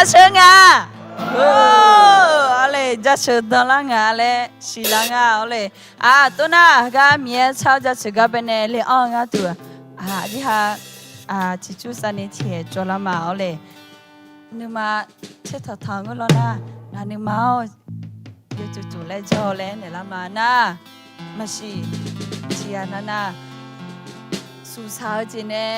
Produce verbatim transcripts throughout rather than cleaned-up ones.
Jaceuq nga. Awr le, jaceuq danlar nga laer siqlar nga. Awr le, aq, toxnar gar Miqyaer car-eu jaceuq gar baenae le anr-eu ngar duq-aq, aqdirha, aq, ciqcur savni tiqhaeq jawrlar ma. Awr le, nuima tsertanq tanq ngeur law nar, ngaq nuima-awr, yawtsuf tsuf laer jawr-awq laer naeqlar ma nar, maqsiq, tiqghaq navnav suqsaq-eu jeq nae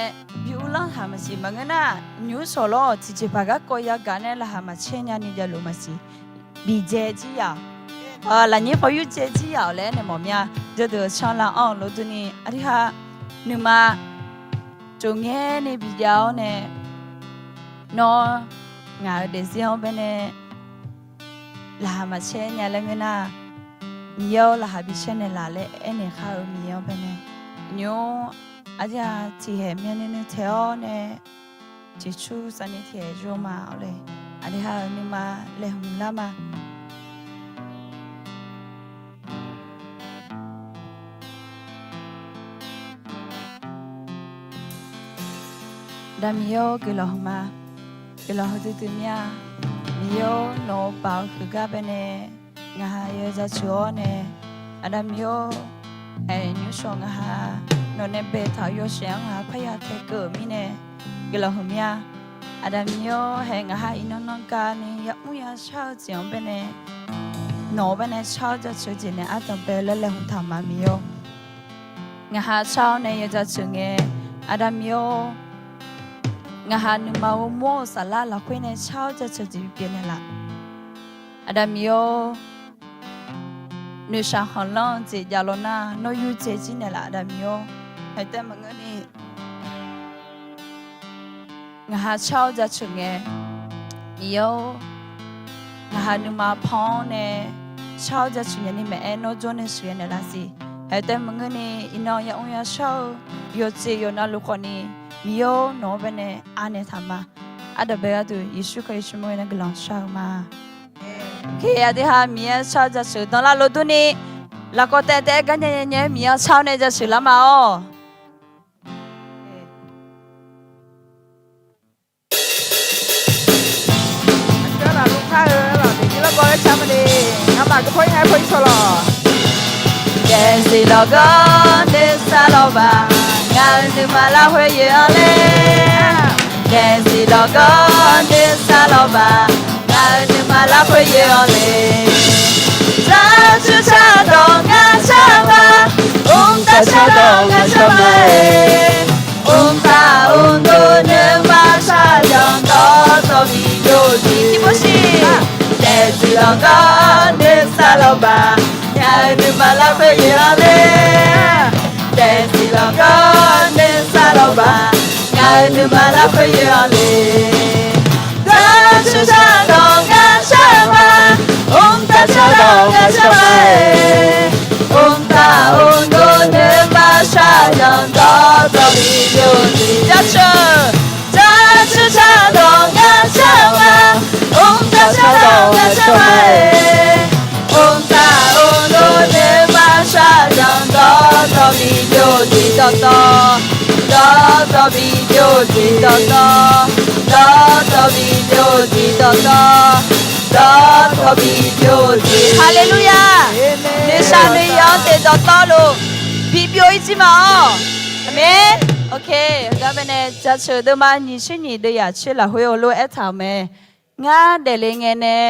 bi uvlanr taq maqsiq. Maqngeur nar, nymqmr shawq lawr tiqjeqpaq garkawv yagaq nae laqkhaq maqcaer nyani javluf maqsiq. Biqdzae jir yaf-awq, lafnyir paw yurdzae jir yaf-awq laer nae mawf mir-a. Jawrduq canr lar anr-eu lof durni, aqdirha nuima tsofngaer ni bijav-awr nae, nawr ngaq-euq daefzir-anr baenae laqkhaq maqcaer nya laer ngeur nar, Miqyaer-awr, laqkhaq bi caer naeqlaf laer aernaeq khar-eu Miqyaer-anr baenae, nymr aqdirha tiqhaeq myavnuiv nuiv taeq-awr nae, ciqcur savni tiqhaeq jawr ma. Awr le, aqdirha-euq nuima laeqhmq lar ma. Aqda Miqyaer-awr, guiqlanq huiqma. Guiqlanq huiqdui dui mir-a. Miqyaer-awr, nawq-euq baq-eu huiqgar baenae ngaqha yawzaq ceuq-awr nae, Aqda Miqyaer-awr, aer nymrshawq ngaqha nawq nae baetaq-euq yawshaef-anr ngaqha parya taekeuv-euq mirnae guiqlanq huiqmya. Aqda Miqyaer-awr, hae ngaqha iqnan nan gani yamr yashar-eu jeq-anr baenae, nawq-anr baenae shar-awr jaceuq-eu jeq nae ardanq bae laer laeqhmq taq ma Miqyaer-awr. Ngaqha shar-awr nae yawzaq ceuq ngae, Aqda Miqyaer-awr, ngaqha nuima-eu mawr-eu saflar lafkhoer nae shar-awr jaceuq jeq bipyeuf naeqlaf. Aqda Miqyaer-awr, noeqshaq khanqlanr-eu jeq jav law nar, nawr yurdzae jir naeqlaf Aqda Miqyaer-awr. Haeq taev maqngeur ni, ngaqha shar-awr jaceuq ngae, Miqyaer-awr, ngaqha nuima pan-awr nae shar-awr jaceuq ngae ni maeq-aer nawr jawr nae sheuqghae naeqlaf siq. Haeq taev maqngeur ni, iqnan yamr yashar-eu yawqjeq yawqnavluf khawfni, Miqyaer-awr, nawq-anr baenae anaeq taq ma. Ardanq bae gharduq Yeqsur Kali tsawrmyanr nae guiqlanq shar-eu ma. Aqdirha Miqyaer shar-awr jaceuq danlar lof durni, lafkawv taev taev-aer gar nya nya nya-aer Miqyaer shar-awr nae jaceuq lar ma-awq. Aqcawq lafluf kar-eu lawq, daefzir lawrgawv-aer car ma de. Ngamaf gui paw-ir nga-aer paw-ir cawq lawq. Daefzir lawrgawv nuisar lawrbaq, ngaq-euq nuima larkhoer yoeq-anr le. Daefzir lawrgawv nuisar lawrbaq, ngaq-euq nuima larkhoer yoeq-anr le. Zaqcuiv cardawq ngar car ma, mqtav cardawq ngar car ma-aer. Mqtav mqdov nuima shaqzanq dawqtawvbi jov-eu jeq tiqpov siq. Daefzir lawrgawv nuisar lawrbaq, ngaq-euq nuima larkhoer yoeq-anr le. Daefzir lawrgawv nuisar lawrbaq, ngaq-euq nuima larkhoer yoeq-anr le. Zaqcuiv cardawq ngar car ma, mqtav cardawq ngar car ma-aer. Mqtav mqdov nuima shaqzanq dawqtawvbi jov-eu jeq jaceuq. Zaqcuiv cardawq ngar car ma, mqtav cardawq ngar car ma-aer. Mqtav mqdov nuima shaqzanq dawqtawvbi jov-eu jeq dawqtawv, dawqtawvbi jov-eu jeq dawqtawv, dawqtawvbi jov-eu jeq dawqtawv, dawqtawvbi jov-eu jeq. Haleluya! Noeqshaq noeqzanq-anr taef dawqtawvluf bibyov-ir jir ma-awq. Aqmeq. Ok, heugar baenae jaceuq deuvma nyiq tser nyiq deuvyaq tser lafkhoer heulof-aer aertaq-euq mae. Ngar daefle ngae nae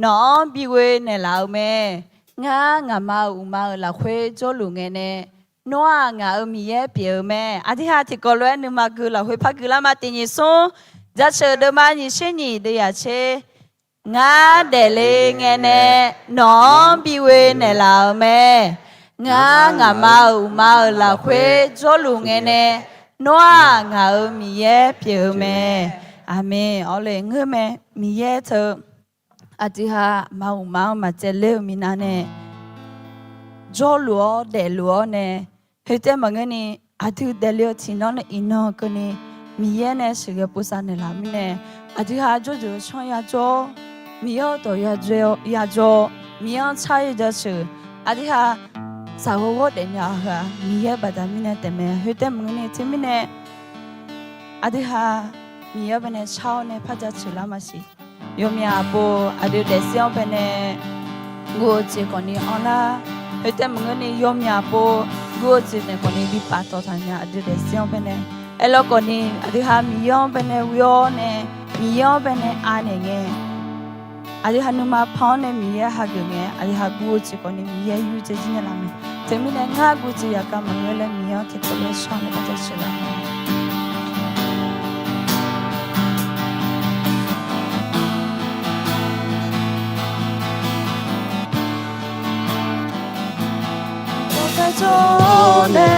nawq-anr bighoe naeqlaf-euq mae. Ngar ngaqma-euq uqma-euq lafkhoer jawrluf ngae nae nawr-aq ngaq-euq Miqyaer pyeuf-eu mae. Aqdirha tiqkawv lof-aer nuima gui lafkhoer par gui lar ma. Tiq nyiq smr, jaceuq deuvma nyiq tser nyiq deuvyaq tser. Ngar daefle ngae nae nawq-anr bighoe naeqlaf-euq mae. Ngar ngaqma-euq uqma-euq lafkhoer jawrluf ngae nae nawr-aq ngaq-euq Miqyaer pyeuf-eu mae. Aqmeq. Awr le ngeur mae, Miqyaer teu aqdui ha maqhuq ma-anr maqtsaevler-eu minav nae jawrluf-awr daefluf-awr nae, heu taef maqngeur ni aqdui daefle-eu tiqnan nae iqnan keuvni Miqyaer nae sheuqghae povsav naeqlaf mirnae, aqdui ha jawrduq-eu canr yajawr, Miqyaer-euq dawq yajawr, Miqyaer-anr tsar-eu jaceuq, aqdui ha saqghawr ghawr daefnya-eu heu-aq Miqyaer baqda mirnae taef mae. Heu taef maqngeur ni teumirnae aqdui ha Miqyaer-anr baenae shar-awr nae par jaceuq lar maqsiq. Yawmyaq pov aqdui daefzir-anr baenae guv-eu jeq khawfni anrlar. Khoertav maqngeurni yawmyaq pov guv-eu jeq naeq khawfni bi paftawf taq nya aqdui daefzir-anr baenae. Aerlawr khawfni aqdui ha Miqyaer-anr baenae ghoe-awr nae, Miqyaer-anr baenae anaeq ngae, aqdui ha nuima pan-awr nae Miqyaer hageuf ngae, aqdui ha guv-eu jeq khawfni Miqyaer yurdzae jir naeq laf mae. Teumirnae ngar guv jeq yaqkhav maqngeur laer Miqyaer-anr tiqkawv laer shar-awr nae par jaceuq lar mae. Dawqpae jawr nae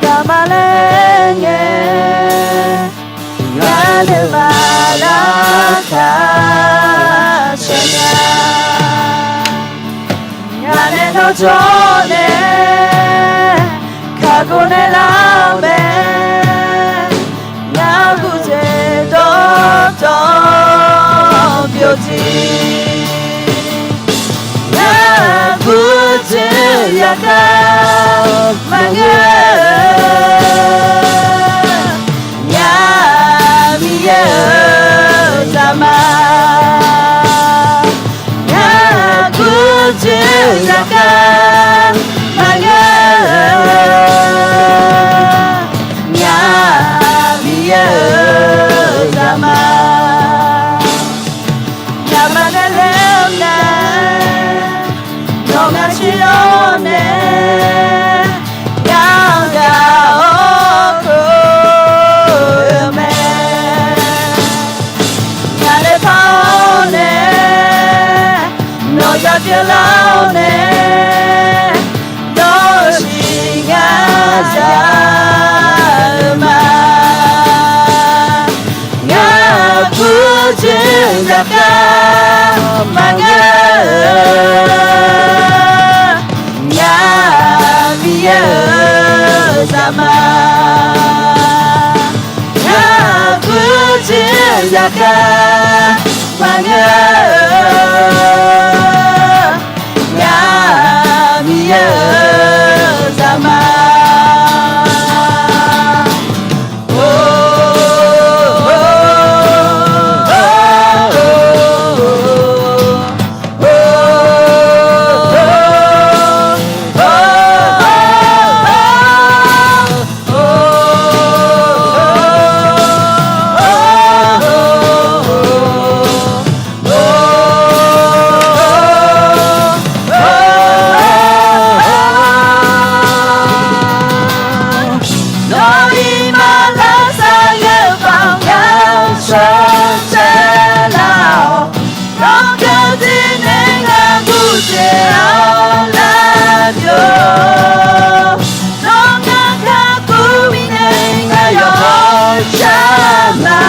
gaqma laer ngae, ngaq nuima lar taq sheuqnya. Ngaq nae nawr jawr nae kakhof naeq lar-eu mae. Ngaq guv jeq dawqtawv byov jeq, ngaq guv jeq yaqkhav maqngeur. Ngaq Miqyaer-euq zaqma, ngaq guv jeq yaqkhav maqngeur. Ngaq Miqyaer-euq zaqma, ngaq maqngeur laer-eu mae. Nawr ngaq shir-awr nae ngaq-anr gaq-awr keuv-eu mae. Ngaq nae par-awr nae nawq ya pyeuflar-awr nae, nawr-euq siq ngar za-eu ma. Ngaq guv jeq yaqkhav maqngeur. Ngaq Miqyaer-euq zaqma, ngaq guv jeq yaqkhav maqngeur. Ngaq Miqyaer-euq zaqma. Nawr iqmalavshav ghae-eu baoq yar sheuqtsaev lar-awq. Nawr keuv tir nae ngaq guv jeq-anr lar byov. Nawr ngaq kakhof mirnae ngaq yawqghaq shar ma.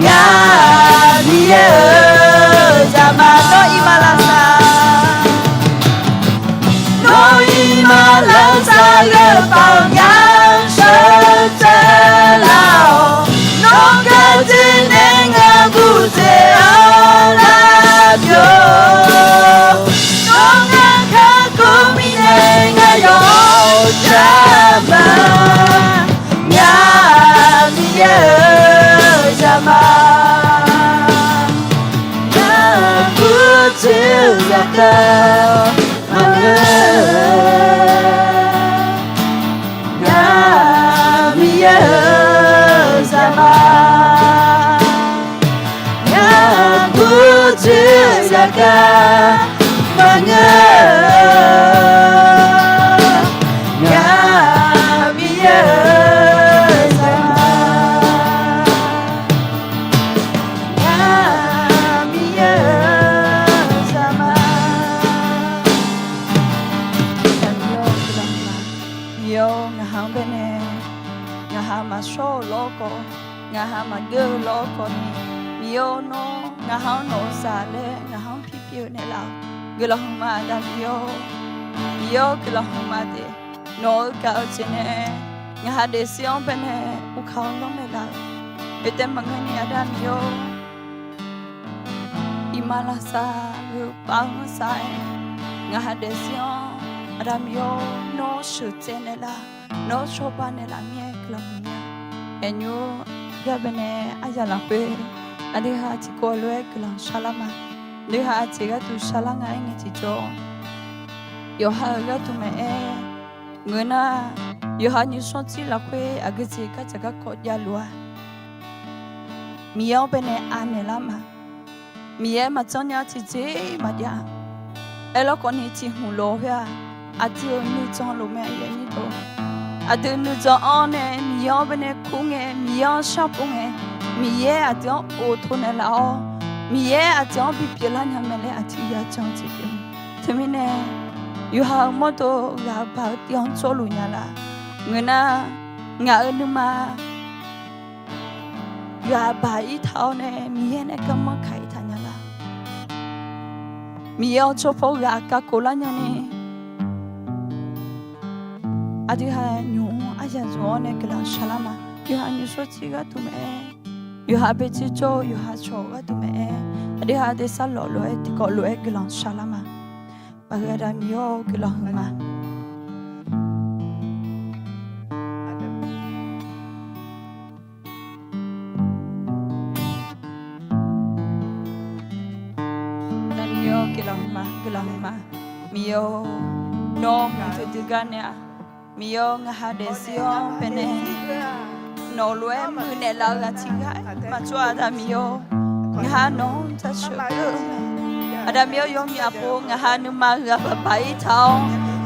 Ngaq Miqyaer-euq zaqma, nawr iqmalavshav, nawr iqmalavshav ghae-eu baoq yar sheuqtsaev lar-awq. Nawr keuv tir nae ngaq guv jeq-anr lar byov. Nawr ngaq kakhof mirnae ngaq yawqghaq shar ma. Ngaq Miqyaer-euq zaqma, ngaq guv jeq yaqkhav maqngeur. Ngaq Miqyaer-euq zaqma, ngaq guv jeq yaqkhav maqngeur. Ngaq Miqyaer-euq zaqma, ngaq Miqyaer-euq zaqma. Miqyaer-or, ngaqha-anr baenae ngaqha maqshawr-euq lawr khawf, ngaqha maqgeur-eu lawr khawf ni, Miqyaer-or, nawr ngaqha-anr nawq-eu saq laer ngaqha-anr pir pyeuf-eu naeqlaf-awq. Guiqlanq hmq ma, Aqda Miqyaer-or. Miqyaer-or, guiqlanq hmq ma de. Nawq-eu gaq-eu jeq nae ngaqha daefzir-anr baenae uvkaq-awr lanrnaeq laf-euq. Khoertav maqngeur ni, Aqda Miqyaer-or, iqmalavshav-eu pav-anr sar-aer, ngaqha daefzir-anr, Aqda Miqyaer-or, nawr sheuqtsaev naeqlaf, nawr cawba naeqlaf mir-aer guiqlanq hmq ma. Aqnymr gar baenae aryaq lafkhoer aqdui ha tiqkawv lof-aer guiqlanq sharlar ma. Aqdui ha aqjeq gharduq sharlar nga aer ngae tiqjawr, yawqha-euq gharduq maqaer, ngeur nar, yawqha nymrsanr jir lafkhoer aqgeu jeq gardzaq garkawv javluf-a. Miqyaer-anr baenae anaeq lar ma. Miqyaer maqjanr nya tiqjeq maqjav. Aerlawr khawfni tiq hmq lof khoer-aq, aqdui-euq nuijan lof mae. Aqdui nuijan-anr nae Miqyaer-anr baenae kur ngae, Miqyaer-anr sharpov ngae, Miqyaer aqdui-anr oto naeqlaf-awr, Miqyaer aqdui-anr bipyeuf lar nya mae laer aqdui yajan jeq pyeuf. Teumirnae, yawqha-euq mawrdo ghaq baq-eu tiv-anr jawrluf nya laf. Ngeur nar, ngaq-euq nuima ghaq baq-ir taq-awr nae Miqyaer nae garmanr kaq-ir taq nya laf. Miqyaer-anr jawrpaw ghaq kakhof lar nya ni, aqdui ha nymq-mr aryaq zmq-awr nae guiqlanq sharlar ma. Yawqha nymrsanr jir gharduq maqaer, yawqha bae jir jawr-eu yawqha cawq-eu gharduq maqaer, aqdui ha daefsar lawq lof-aer tiqkawv lof-aer guiqlanq sharlar ma. Baqheu Aqda Miqyaer-or, guiqlanq huiq ma. Aqda Miqyaer-or, guiqlanq huiq ma, guiqlanq huiq ma. Miqyaer-or, nawr ngaq teu dui gar nae-aq, Miqyaer-or, ngaq ha daefzir-anr baenae nawq lof-aer muiqnaeq laf-eu ghaq tiq ghaq maqtsov-a. Aqda Miqyaer-or, ngaq ha nawq-anr jaceuq-eu mae. Aqda Miqyaer-or, yawmyaq pov ngaq ha nuima ghaq baq baq-ir taq-awr,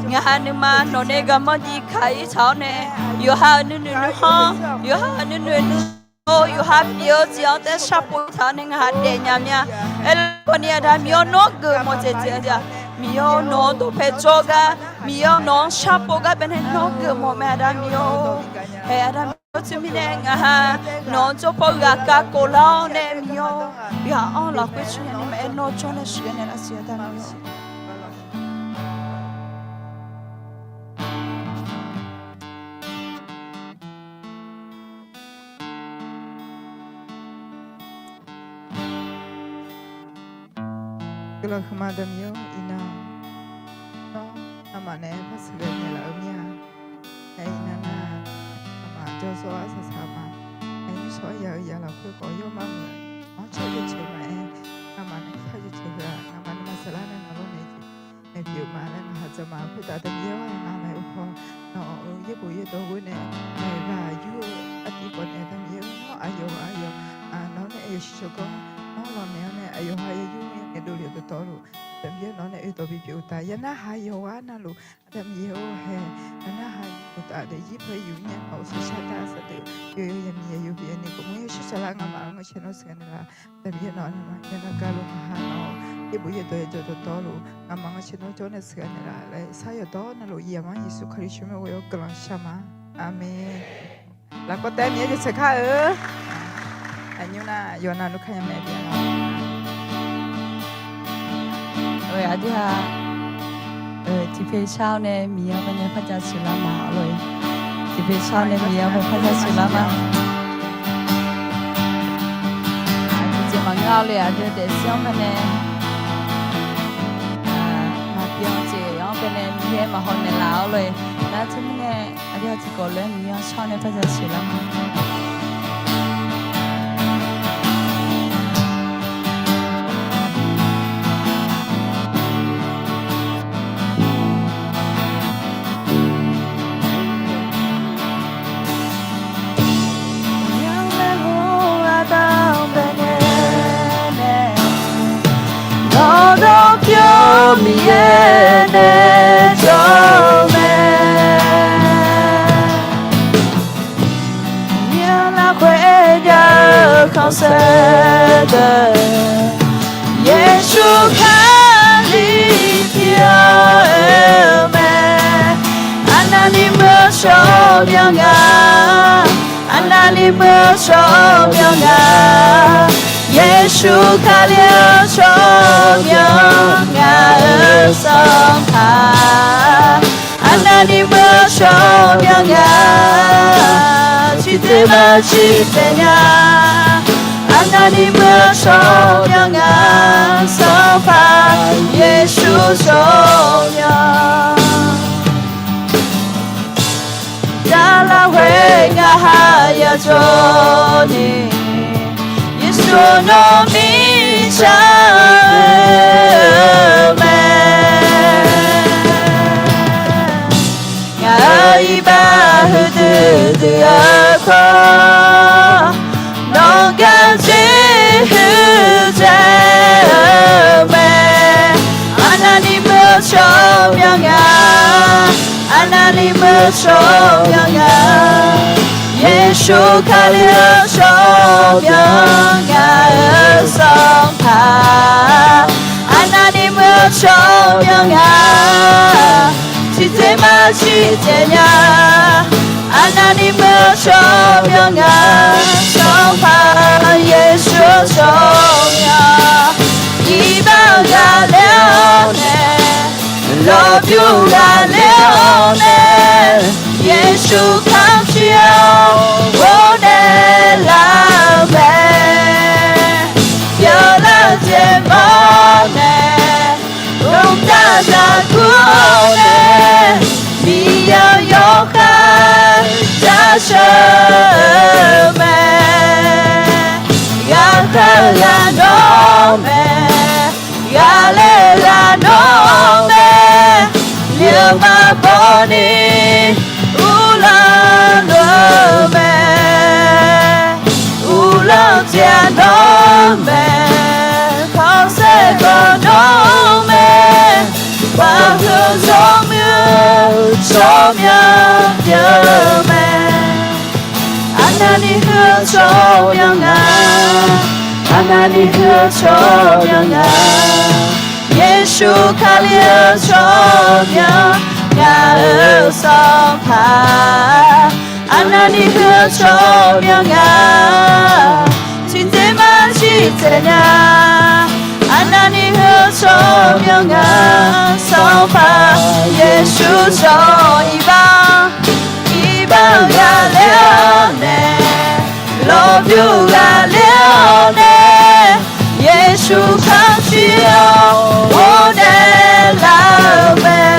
ngaq ha nuima nawq nae garmanr div kaq-ir taq-awr nae, yawqha-euq nuinoeq nuikhanr, yawqha-euq nuinoeq nuikhanr, yawqha pyeuf-eu jeq-anr taef sharpov-ir taq-awr nae ngaq ha daefnya mir-a. Aerlawr khawfni Aqda Miqyaer-or, nawr geufmawf dzaeqdzaeq-a. Miqyaer-or, nawq-anr dawqpae jawr gar, Miqyaer-or, nawq-anr sharpov gar baenae nawr geufmawf mae. Aqda Miqyaer-or, hae Aqda Miqyaer-or, teumirnae ngaq ha nawq-anr jawrpaw ghaq kakhof lar-awr nae Miqyaer-or, ghaq-anr lafkhoer shir nya ni maqaer nawr jawr nae sheuqghae naeq laf siq Aqda Miqyaer-or. Guiqlanq huiqma Aqda Miqyaer-or, iqnan nawr ngamaf naeq-aer par sheuqghae naeqlaf-eu mir-a. Aer iqnan nar, ngamaf jawr sawr-aer saqsaq ma. Aer nymrshawr ya-eu ya lafkhoer khawf yawr mar muiq-a. Nawr caer jaceuq maqaer, ngamaf nae caer jaceuq heu-aq, ngamaf nuima saflar nae nawq lawrnaeq jeq naeq pyeuf ma laer ngaq ha dzaq ma. Khoertav Aqda Miqyaer-or, ngamaf maeq-eu paw nawq-euq yaerbof yaerdawq ghoer nae maeq ghaq yur-eu artiv khawf nae Aqda Miqyaer-or, nawr aqyawf aqyawf nawq-anr nae aqyawf shiqshawq gawr nawr lawrnaeq-awr nae aqyawf ha ya yur ngae dovle-eu dawqtawvluf, Aqda Miqyaer nawq-anr nae oe dawq bipyeuf uqtaf, ya narhaq yawqghaq navluf Aqda Miqyaer-or hae, ya narhaq uqtaf daefzir pae yuf nya nawq-euq shaqshaq taq saqdeuq yawqyawq yaqmiq yaqyawf bif-aer ni khofmawr yawshir saqlar ngamaf-euq ngeur cae nawr sheuqghae naeqlaf. Aqda Miqyaer nawq-anr nae ma ya nargaq luf ngaq ha nawq-euq yaerbof yaerdawq yawdawq dawqtawvluf ngamaf ngeur cae nawr jawr nae sheuqghae naeqlaf laer sar yawqdawq navluf yamq-anr Yeqsur Kali tsawrmyanr ghoe-awr guiqlanq shar ma. Aqmeq. Lafkawv taef-aer Miqyaer jaceuq kar-eu. Aqnymr nar yawqnan luf kar nya mae bif-a. Aqdui ha tiqpae shar-awr nae Miqyaer-anr bae nae par jaceuq lar ma lor-e. Tiqpae shar-awr nae Miqyaer-anr bae par jaceuq lar ma. Aqjeq maqngeur-a le, aqdui daefzir-anr bae nae maqbyan jeq-anr bae nae Miqyaer maqhaw naeqlaf-awr lor-e. Nar teumirnae aqdui ha tiqkawv lof-aer Miqyaer-anr shar-awr nae par jaceuq lar ma. Nawr dawrpyawr Miqyaer nae jawr-eu mae. Miqyaer lafkhoer jav-eu khanqsaer deuq, Yeqsur Kali pyeuf-eu mae. Arnavni meuq shawr myanr nga, arnavni meuq shawr myanr nga, Yeqsur Kali-anr shawr myanr nga-eu Sanqpaq. Arnavni meuq shawr myanr nga, ciqdzaeq maqciq taef nya. Arnavni meuq shawr myanr nga, Sanqpaq Yeqsur shawr myanr. Dar lafkhoer Ngaq ha yajawr ni, Yeqsur nawr mirtsaq-eu mae. Ngaq-euq iqbax huiqdui dui-eu khawf, nawq-anr gaq dzoer huiq dzae-eu mae. Arnavni muiq-eu tsawrmyanr nga, arnavni muiq-eu tsawrmyanr nga, Yeqsur Kali-eu tsawrmyanr, ngaq-euq Sanqpaq. Arnavni muiq-eu tsawrmyanr nga, tiqdzaeq maqsiq dzaeq nya. Arnavni muiq-eu tsawrmyanr nga, Sanqpaq Yeqsur tsawrmyanr. Iqbax ghaqler-awr nae, lawqbymr ghaqler-awr nae, Yeqsur kamqshir-awr ghofdaef laf-eu mae. Byanlar-eu jeq mawr nae, mqtav zaqguq-awr nae, Miqyaer-anr yawkhav jaceuq-eu mae. Ghaqkhav ghaq nawr mae, ghaqler ghaq nawr mae, lirma bawni uvlanr luf-eu mae. Uvlanr jeq-aq nawr mae, khanqsaer bawq nawr mae, baqhuiq zawr muiq-eu tsawrmyanr pyeuf-eu mae. Arnavni huiq-eu tsawrmyanr nga, arnavni huiq-eu tsawrmyanr nga, Yeqsur Kali-eu tsawrmyanr, ngaq-euq Sanqpaq. Arnavni huiq-eu tsawrmyanr nga, tiqdzaeq maqsiq dzaeq nya. Arnavni huiq-eu tsawrmyanr nga, Sanqpaq Yeqsur tsawrmyanr. Iqbax, iqbax ghaqler-awr nae, lawqbymr ghaqler-awr nae, Yeqsur kamqshir-awr ghofdaef laf-eu mae.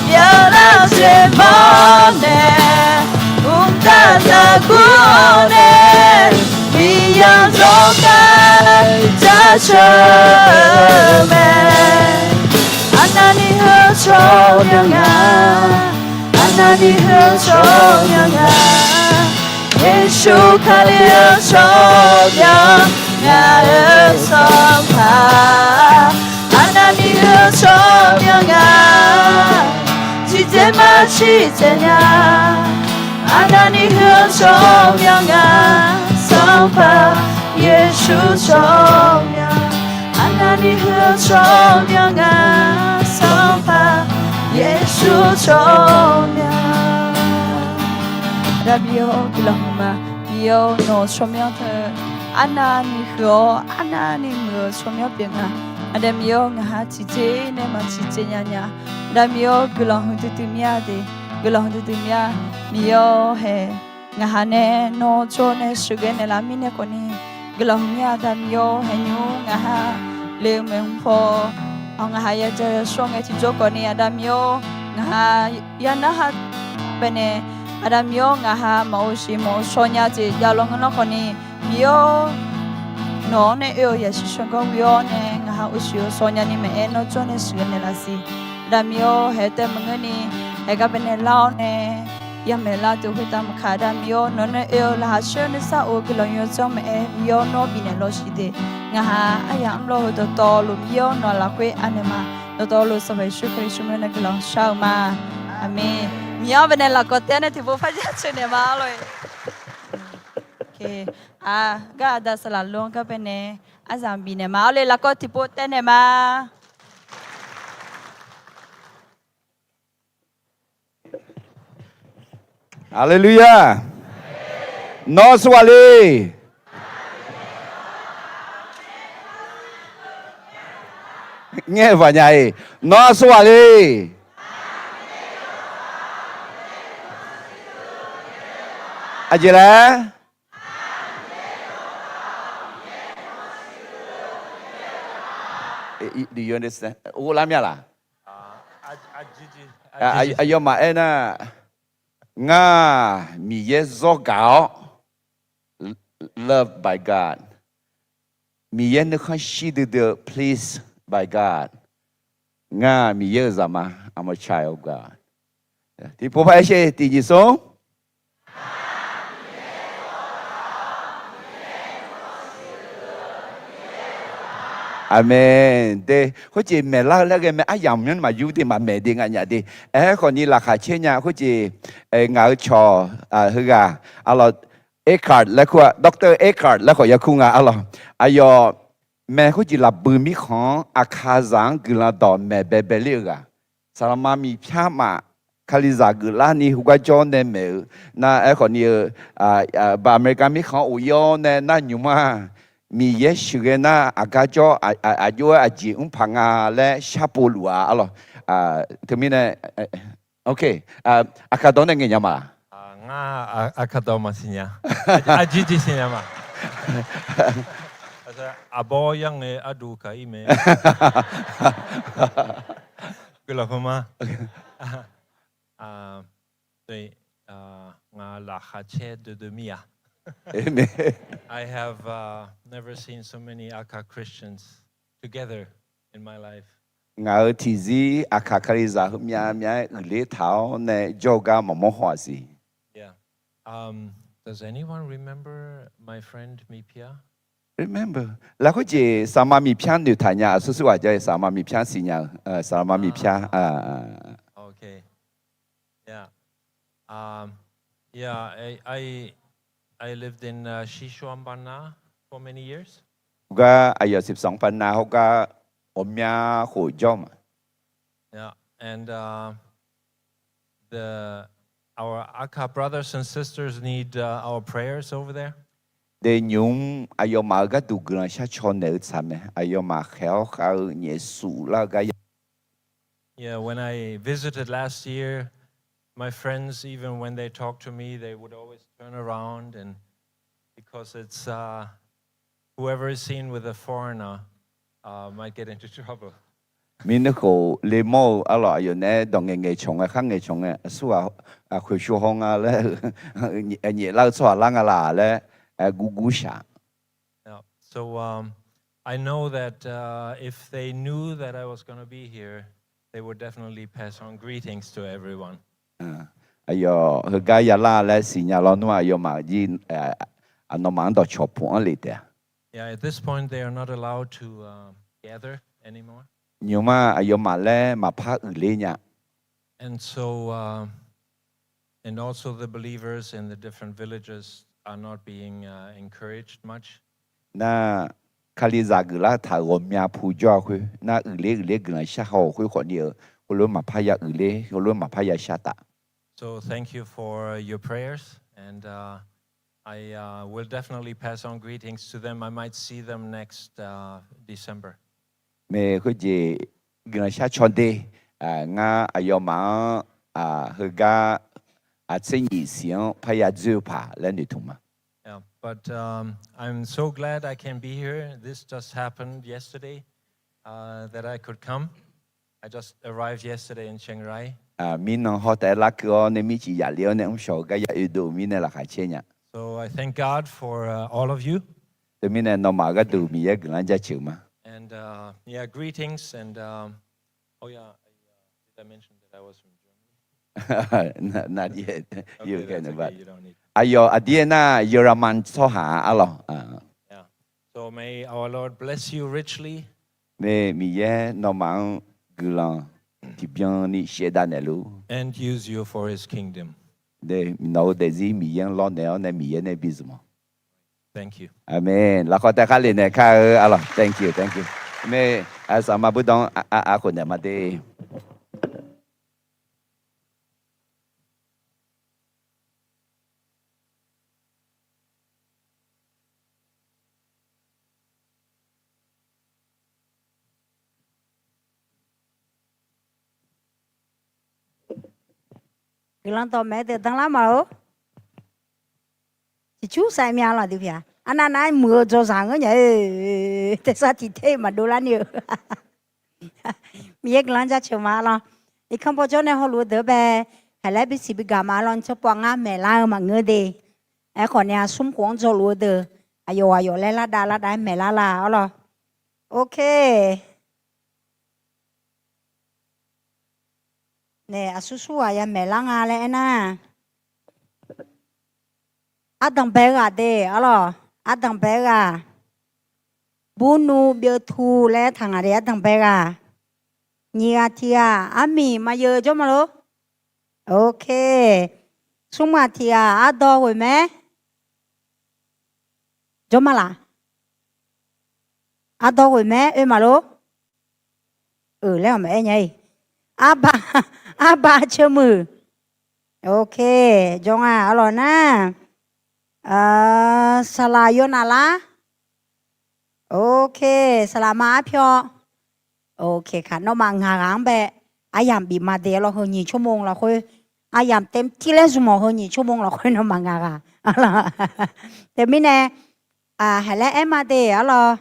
Byanlar-eu jeq mawr nae, mqtav zaqguq-awr nae, Miqyaer-anr yawkhav jaceuq-eu mae. Arnavni huiq-eu tsawrmyanr nga, arnavni huiq-eu tsawrmyanr nga, Yeqsur Kali-eu tsawrmyanr, ngaq-euq Sanqpaq. Arnavni huiq-eu tsawrmyanr nga, tiqdzaeq maqsiq dzaeq nya. Arnavni huiq-eu tsawrmyanr nga, Sanqpaq Yeqsur tsawrmyanr. Arnavni huiq-eu tsawrmyanr nga, Sanqpaq Yeqsur tsawrmyanr. Aqda Miqyaer-awr, guiqlanq huiqma. Miqyaer-awr, nawq-euq tsawrmyanr teu arnavni huiq-awr, arnavni muiq-eu tsawrmyanr pyeuf nga. Aqda Miqyaer-awr, ngaq ha tiqjeq nae maq tiqjeq nya nya. Aqda Miqyaer-awr, guiqlanq huiqdui dui mir-a de. Guiqlanq huiqdui dui mir-a. Miqyaer-awr hae, ngaq ha nae nawr jawr nae sheuqghae naeqlaf mirnae khawfni guiqlanq huiq mir-a. Aqda Miqyaer-awr, hae nymr ngaq ha le-eu maeqhu paw, ngaq ha yadzaq yawshawr ngae tiqjawr khawfni, Aqda Miqyaer-awr, ngaq ha ya narhaq baenae, Aqda Miqyaer-awr, ngaq ha maqghov shiq maqghov shaw nya jeq javlawr ngeur nar khawfni, Miqyaer-awr, nawq-anr nae oe-euq yasiq shawrganr ghoe-awr nae ngaq ha ghovshiq ghovshaw nyani maeq-aer nawr jawr nae sheuqghae naeqlaf siq. Aqda Miqyaer-awr, hae tae maqngeur ni, hae gar baenae lar-awr nae yamaeq lar deuq khoertav maqkaq, Aqda Miqyaer-awr, nawq-anr nae oe-euq laqkhaq caer nuisar of-eu guiqlanq yawdzanr maeq-aer Miqyaer-awr nawr bifnaeq lawshiq de. Ngaq ha aryamq mr lawr-eu dawqtawvluf Miqyaer-awr nawq lafkhoer anaeq ma. Dawqtawvluf Sanqpaq Yeqsur Kali tsawrmyanr nae guiqlanq shar-eu ma. Aqmeq. Miqyaer-awr baenae lafkawv tae-awr nae tiqpov par jaceuq naeq ma lor-e. Aq, gar aqda saqlaq lor-anr gar baenae aryamq bifnaeq ma. Arle lafkawv tiqpov taev naeq ma. Haleluya! Nawr aqsur ghaq le? Ngaeq-eu baq nya-iq, nawr aqsur ghaq le? Aqjeq laer? Ghoflar mya laq? Aqyawfmaf aernar, Ngar Miqyaer zawr gaq-awr, loved by God. Miqyaer nuikhanr shir duidui-eu, pleased by God. Ngar Miqyaer-euq zaqma, I'm a child of God. Tiqpov par aer sher, tiq nyiq smr. Aqmeq. De, khoerjeq maeqlar-eu laer ghae mae, aryamq myanr maqyur de, maqmaeq de, nganyaf de. Aerkhawf ni laqkhaq caer nya khoerjeq, ngaq-euq cawq heughaq, arlawq, Eckhart laer kur-a, Doctor Eckhart laer khawf ya kur nga, arlawq. Aqyawf mae khoerjeq lafbui mirkhanq-anr Aqkaqzaq-anr guiqlanq dawqmaeq baebae ler-eu ghaq. Saqlaqma miqpyar maf, Kalizaq geuflarni heugar jawr nae maeq-eu nar, aerkhawf ni-eu, ba America mirkhanq-anr of-ir-awr nae nar nymq-mr-aq, Miqyaer sheuqghae nar aqgar jawr, aqjox-aer aqjeq mr paq nga laer sharpov luf-a, arlawq. Teumirnae, ok, Aqkaq dawq nae ngaeq nya ma laq? Ngar Aqkaq dawq maqsiq nya. Arjir jeq siqnya ma. Aqbawr yarngae arduq kaq-ir mae. Guiqlanq kama. Ngaq laqkhaq caer doedui mir-a. I have never seen so many Akha Christians together in my life. Ngaq-euq tiqzir Aqkaq Kalizaq heumyav myav-aer uiqler taq-awr nae jawr-eu gar maqmawr haw-aq siq. Does anyone remember my friend Mipya? Remember. Lafkhoer jeq Saqma Miqpyar noeqtaq nya, aqsur sur ghaq ja-eu Saqma Miqpyar siqnya-eu, Saqma Miqpyar. Okay. Yeah. Um, yeah, I, I, I lived in uh, Shishuambana for many years. Gar aqyawf Shishuambana hawgar ghawqmya khof jawr ma. Yeah, and uh, the our Akha brothers and sisters need uh, our prayers over there. De nymq-mr aqyawfmaf-euq gharduq guiqlanq shar caw naeq-eu tsaq mae. Aqyawfmaf khaeq-awr khav-eu nyaef suf lar-eu gar ya. Yeah, when I visited last year, my friends, even when they talk to me, they would always turn around and because it's uh, whoever is seen with a foreigner uh, might get into trouble. Mirnae khof le mawr-eu arlawq, aqyawf naeq-aer dawq ngaeqngaeq cawq ngae, khar ngaeq cawq ngae, aqsur ghaq khoeqsho haw nga laer, nyaef lar-eu tsawrhaq lar nga laq laer, gurgur shaq. So um, I know that uh, if they knew that I was going to be here, they would definitely pass on greetings to everyone. Aqyawf heugar ya lar laer siqnya lawnmr-aq, aqyawfmaf jir aqnawmaf-anr dawqcawq puq-anr lef taef-a. Yeah, at this point they are not allowed to uh, gather anymore. Nymq-mr-aq aqyawfmaf laer maqpar uiqler nya. And so uh, and also the believers in the different villages are not being uh, encouraged much. Nar, Kalizaq geuflar taq-euq ghawqmya pu jawr-a khoer nar, uiqler uiqler guiqlanq shar haw-euq khoer khawfni-eu, heulof-aer maqpar ya uiqler, heulof-aer maqpar ya shar taf. So thank you for your prayers, and uh, I uh, will definitely pass on greetings to them. I might see them next uh, December. Mae khoerjeq guiqlanq shar caw de, ngar aqyawfmaf-anr heugar aqtser nyiq siq-anr parya dzoer-eu paq laer noeqtmq ma. Yeah, but um, I'm so glad I can be here. This just happened yesterday uh, that I could come. I just arrived yesterday in Chiang Rai. Mirnan haw taef-aer larkeuv-awr nae mircif yaf le-awr nae mrshawq-eu gar ya oedov-eu mirnae laqkhaq caer nya. So I thank God for uh, all of you. Teumirnae nawmaf gharduq Miqyaer guiqlanq jaceuq ma. And uh, yeah, greetings and um, oh yeah, I, uh, did I mention that I was from Germany? Not yet. Okay, you can, that's okay, but you don't need. Aqyawf aqdir aernar, Yawrman tsawrhaq-a arlawq. Yeah. So may our Lord bless you richly. Mae, Miqyaer nawmaf-anr guiqlanq tiqbyan ni shaevdav naeqluf. And use you for his kingdom. Nawq-eu daefzir Miqyaer-anr lawrnaeq-awr nae Miqyaer nae bi zmq-awq. Aqmeq. Lafkhawf taef khar lef naeq kar-eu arlawq. Thank you, thank you. Mae, aqsaqma budanr-anr arkhof naeq ma de. Guiqlanq dawqmaeq deuq danlar ma-or. Ciqcur saev mya lawq dui pya. Arnav nav-aer muiq-eu dzawzaq ngeur nya-e. Tersar tiq ter maqdov lar ni-eu. Miqyaer guiqlanq jaceuq ma lawq. Irkanr bawjawr nae hawluf-eu deuq-anr bae Haeq laer bisiq bigaq ma arlawr, nyiq tsawrpov ngar maeqlar-eu maqngeur de. Aerkhawf ni-a smr khof-anr dzawluf-eu deuq aqyawf aqyawf laer lardav lardav-aer maeqlar la arlawr. Ok. Nae aqsur sur ghaq ya maeqlar nga laer aernar, ardanqbae ghaq de arlawr. Ardanqbae ghaq. Burnmr byeuv tu laer taq ngaq de ardanqbae ghaq. Nyiq ghaq tiq ghaq armiq maqyeu jawr ma lor. Ok. Smr ghaq tiq ghaq ardawq ghoeq mae. Jawr ma laq. Ardawq ghoeq mae oe ma lor. Euq laer-awq maqaer nya-iq. Arba, arba ceuq muiq. Ok. Jawr nga arlawr nar. Saqlaq yawnar lar. Ok. Saqlaq ma arpyawr. Ok ka, nawmaf ngaq ghaq-anr bae aryamq bif ma de arlawr, heu nyiq tsawrmawr lafkhoer. Aryamq เต็มที่ laer zmq-awq, heu nyiq tsawrmawr lafkhoer nawmaf ngaq ghaq. Teumirnae, haeq laer aer ma de arlawr.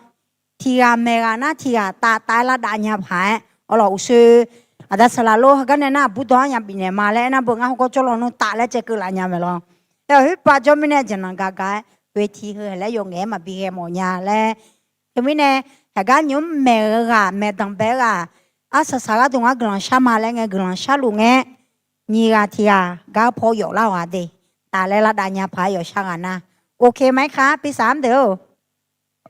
Tiq ghaq maeq ghaq nar tiq ghaq taf taf-aer lardav nya paq-aer arlawr uqshoe. Aqda saqlaq lor heugar nae nar aqbur dawq-anr nya bifnaeq ma laer aernar beu ngar hawgawr jawrlawnmr taf laer caev keuv laf nya maeq lawr. Aer-awq khoerpav jawr mirnae jaqnanq gaqgaq-aer oe tiq heu haeq laer yawf ngaef-aer maqbi ghae mawf nya laer. Teumirnae, haeq gar nymr maeq-eu ghaq maeqdanqbae-eu ghaq, arsaq saq gharduq ngar guiqlanq shar ma laer ngae guiqlanq sharluf ngae, nyiq ghaq tiq ghaq gar paw yawf lar-awq ghaq de. Taf laer lardav nya paq-aer yawf shar ghaq nar. Ok ma-aer ka, pirsaq-anr deuq-or.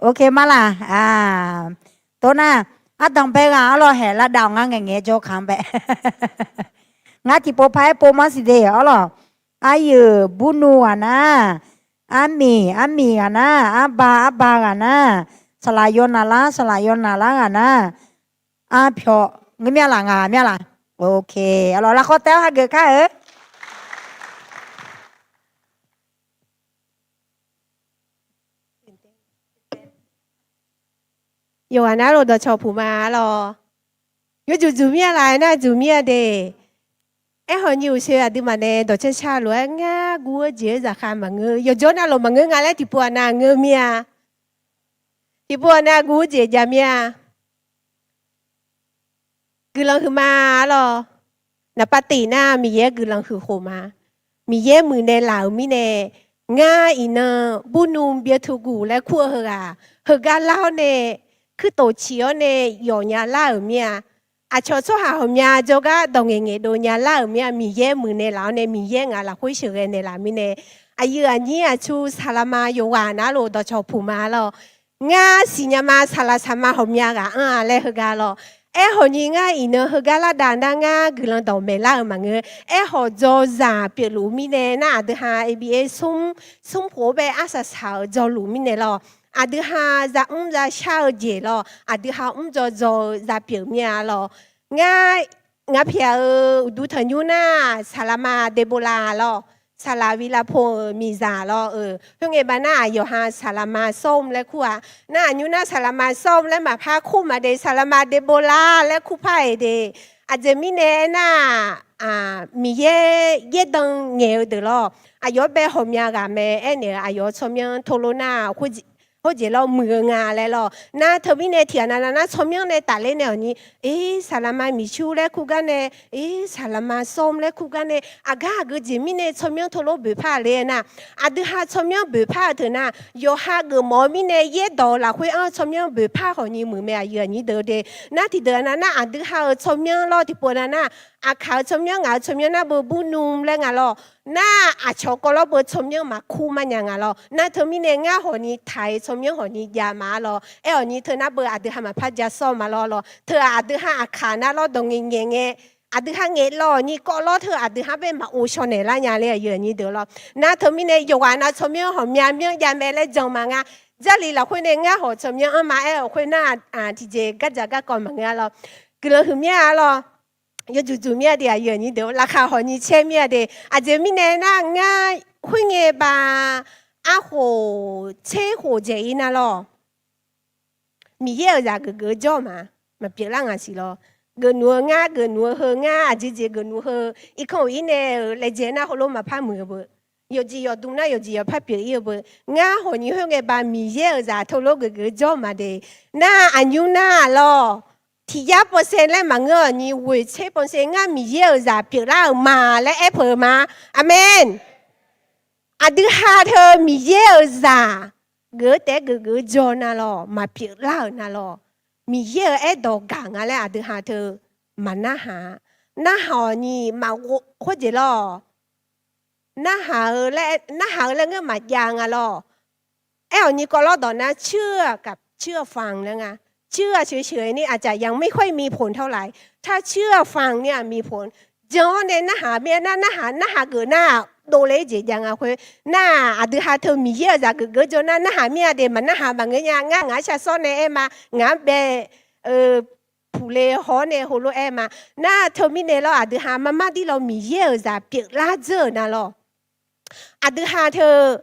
Ok ma laq. Tov nar, ardanqbae ghaq arlawr haeq lardav-awq ngar ngaeqngaeq jawr kaq-anr bae. Ngar tiqpov par-aer pov mar siq de arlawr. Aryeuq burnmr ghaq nar, armiq armiq ghaq nar, arba arba ghaq nar, saqlaq yawnar lar saqlaq yawnar lar ghaq nar, arpyawr ngeur mya laq ngaq mya laq. Ok, arlawr lafkhawf taef-awr hageuf kar-eu. Yawqghaq nar lof dawqcawq puq ma arlawr. Yawjuq juq mir-a laf-aer nar juq mir-a de. Aerkhawf nyiq uqshoe aqduimaf nae dawqcar car lof-aer ngar guv-eu jeq-aer zaqkhav maqngeur, yawqjawr navluf maqngeur nga laer tiqpov-aq nav ngeur mir-a. Tiqpov-aq nav guv-eu jeq jav mir-a. Guiqlanq huiqma arlawr. Naqpav tiq nar Miqyaer guiqlanq huiq khof ma. Miqyaer muiqnaeq laf-euq mirnae, ngar iqnan burnmr byeuv tuq guq laer kur-eu heughaq, heugar lar-awr nae, kuirtof ciq-awr nae yawf nya lar-euq mir-a. Aqcawq tsawrhaq ghawqmya jawrgar dawq ngaeqngaeq dov nya lar-euq mir-a. Miqyaer muiqnaeq laf-awr nae Miqyaer ngaq lafkhoer sheuqghae naeqlaf mirnae, aqyuif aqnyir aqtsu saqlaqma yawqghaq nar lof dawqcawq puq ma arlawr. Ngar siqnya ma saqlaq saqma ghawqmya ghaq anr-a laer heugar lawr. Aerkhawf nyiq ngar iqnan heugar lardav nar ngar guiqlanq dawq maeqlar-eu maqngeur. Aerkhawf dzaw zaq pyeufluf mirnae nar aqdui ha aba smr, smr khof-aer bae arsaq saq-euq dzaw luf mirnae lawr. Aqdui ha za mr za shar-eu jeq lawr, aqdui ha mr dzaw dzaw-eu za pyeuf mir-a lawr. Ngar, ngaq pyaq-euq uqduq tanqnymr nar saqlaqma Debola lawr. Saqlaq Vilapo-euq miqzaq lawr-euq khoerngae baqnar aqyawf ha saqlaqma Sawr-mr laer kur-a. Nar aqnymr nar saqlaqma Sawr-mr laer maqpar kur maqde, saqlaqma Debola laer kur par-aeq de. Aqjeq mirnae aernar, Miqyaer yaerdan ngaeq-eu deuq lawr. Aqyawf-anr bae ghawqmya ghaq mae aernaeq-eu aqyawf-euq tsawrmyanr tov lor nar khoerjeq lawr muiq-eu nga laer lawr. Nar teumirnae tiqghaq nav nav nar tsawrmyanr nae tafler nae awq ni, ir saqlaqma Miqsur laer kur gar nae, ir saqlaqma Sawr-mr laer kur gar nae, aqgar aqgeu jeq mirnae tsawrmyanr tov lor boeqpar-a le aernar, aqdui ha tsawrmyanr boeqpar-eu teu nar, yawqha geufmawf-eu mirnae yaerdawq-eu lafkhoer anr-eu tsawrmyanr boeqpar khawf ni muiq mae aqyuif aqnyir deuq de. Nar tiqdeuq nav nar aqdui ha-euq tsawrmyanr lawr tiqpov nav nar, aqkaq-euq tsawrmyanr ngaq-euq tsawrmyanr nar beu burnmr laer nga lawr. Nar aqcawq kawv lawr beu tsawrmyanr maqkur mar nya nga lawr. Nar teumirnae ngar hawq ni taq-eu tsawrmyanr hawq ni jav ma-a lawr. Aer hawq ni teu nar beu aqdui ha maqpar ja sawr ma lawr lawr. Teu-aq aqdui ha aqkaq nar lawr dawq ngaeqngaeq ngae, aqdui ha ngaeq lawq ni kawv lawr teu aqdui ha bae maqghov shaw naeq lar nya le aqyuif aqnyir deuq lawr. Nar teumirnae yawqghaq nav tsawrmyanr hawqmya myanr jav mae laer jan ma ngar. Jarlif lafkhoer nae ngar hawq tsawrmyanr anr ma aer-awq khoer nar, tiqjeq gardzaq garkawv maqngeur-a lawr. Guiqlanq huiq mir-a lawr. Yawjuq juq mir-a de aqyuif aqnyir deuq laqkhaq hawq ni caer mir-a de. Aqjeq mirnae nar ngar khoerngae baq arkhof tser khof dzaeq-ir nar lawr. Miqyaer-euq zaq geufgeuf-eu jawr ma, maqpyeuf lar ngaq siq lawr. Geufnmq-eu ngar geufnmq-eu heu ngar aqjeq jeq geufnmq heu, irkanr uq-ir nae-euq laejae nar heulof maqpar muiq-eu beu. Yawqjeq yawqdm nar yawqjeq yawqpar pyeuf-ir-eu beu. Ngar hawq ni khoerngae baq Miqyaer-euq zaq tov lor geufgeuf-eu jawr ma de. Nar aqnymr nar lawr. tiq yar เปอร์เซ็นต์ laer maqngeur-awq ni, ghoeq tser เปอร์เซ็นต์ ngar Miqyaer-euq zaq pyeuflar-euq ma laer aer peuq-eu ma. Aqmeq. Aqdui ha teu Miqyaer-euq zaq geuf-eu taef-aer geufgeuf-eu jawr nar lawr, maqpyeuflar-euq nar lawr, Miqyaer-euq aerdawq gaq nga laer aqdui ha teu maqnarhaq. Narhaq-awq ni maqghof khoerjeq lawr. Narhaq-eu laer, narhaq-eu laer ngeur maqjav nga lawr. Aer-awq ni kawvlawr dawq nar เชื่อกับเชื่อฟัง laer nga. เชื่อเฉยๆ นี่ อาจจะยังไม่ค่อยมีผลเท่าไหร่ ถ้าเชื่อฟังเนี่ยมีผล Jan-awr nae narhaq mir-aer nar, narhaq, narhaq geuf nar-aq, dovle-aer jeq jav nga khoer nar-aq, aqdui ha teu Miqyaer-euq zaq geufgeuf jawr nar, narhaq mir-a de, maqnarhaq maqngeur nya. Ngar ngaq-anr shar sawr nae aer ma, ngaq-anr bae-eu puqle haw-awr nae heulof-aer ma. Nar teumirnae lawr, aqdui ha marmar dir lawr Miqyaer-euq zaq pyeuflar dzeur-euq nar lawr. Aqdui ha teu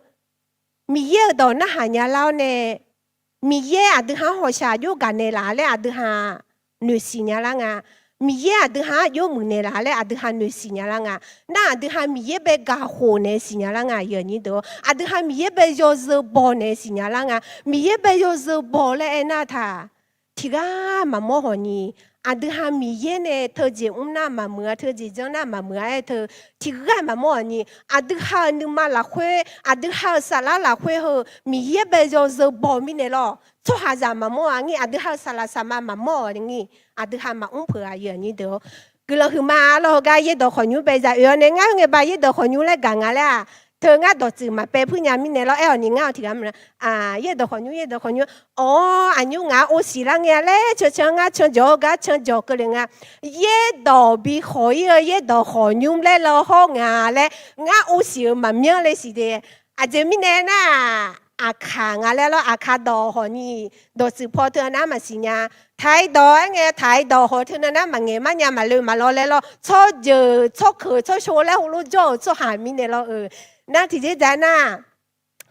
Miqyaer-euq dawq narhaq nya lar-awr nae, Miqyaer aqdui ha-anr hawqshaq jov gaq naeqlaf laer aqdui ha noeqsiq nya lar nga. Miqyaer aqdui ha-anr jov muiq naeqlaf laer aqdui ha noeqsiq nya lar nga. Nar aqdui ha Miqyaer bae gaq khof naeq siqnya lar nga, aqyuif aqnyir deuq-or. Aqdui ha Miqyaer bae yawzeu baw naeq siqnya lar nga. Miqyaer bae yawzeu baw laer aernar taq, tiqghaq maqmawr hawq ni, aqdui ha Miqyaer nae teujeq mr nar maqmuiq-a, teujeq janr nar maqmuiq-a aer teu, tiqghaq maqmawr hawq ni, aqdui ha-euq nuima lafkhoer, aqdui ha-euq saflar lafkhoer heu Miqyaer bae yawzeu baw mirnae lawr, tsawrhaqzaq maqmawr-a ngir, aqdui ha-euq saqlaq saqma maqmawr-a ngir, aqdui ha maqmr peuq-a, aqyuif aqnyir deuq-or. Guiqlanq huiqma lawr, heugar yaerdawq khawqnymr bae za oe-awr nae, ngar khoer ngae ba yaerdawq khawqnymr laer gaq nga laer-aq, teu ngar dawqtsuif maqpaev puir nya mirnae lawr, aer-awq ni ngar-awq tiqghaq mr-a. Yaerdawq khawqnymr, yaerdawq khawqnymr, awr, aqnymr ngaq-anr ov siqlar ngae-a laer cancan ngar canjawq-eu gar canjawq keuvle nga. Yaerdawq bi khawq-ir-eu yaerdawq khawqnymr laer law hawr nga laer ngar ov siq-euq maqmyanr le siq de. Aqjeq mirnae nar-aq, aqkaq nga laer lawr, aqkaq dawq hawq ni, dawqtsuif paw teu nar maqsiq nya. Taq-iq dawq-aer ngae, taq-iq dawq hawq teu nar maqngaeq mar nya, maqloe maqlaw laer lawr, tsawrjeuq tsawrkeuq tsawrshawr laer heulof jawr-euq tsawrhaq mirnae lawr-eu. Nar tiqjeq dzaq nar,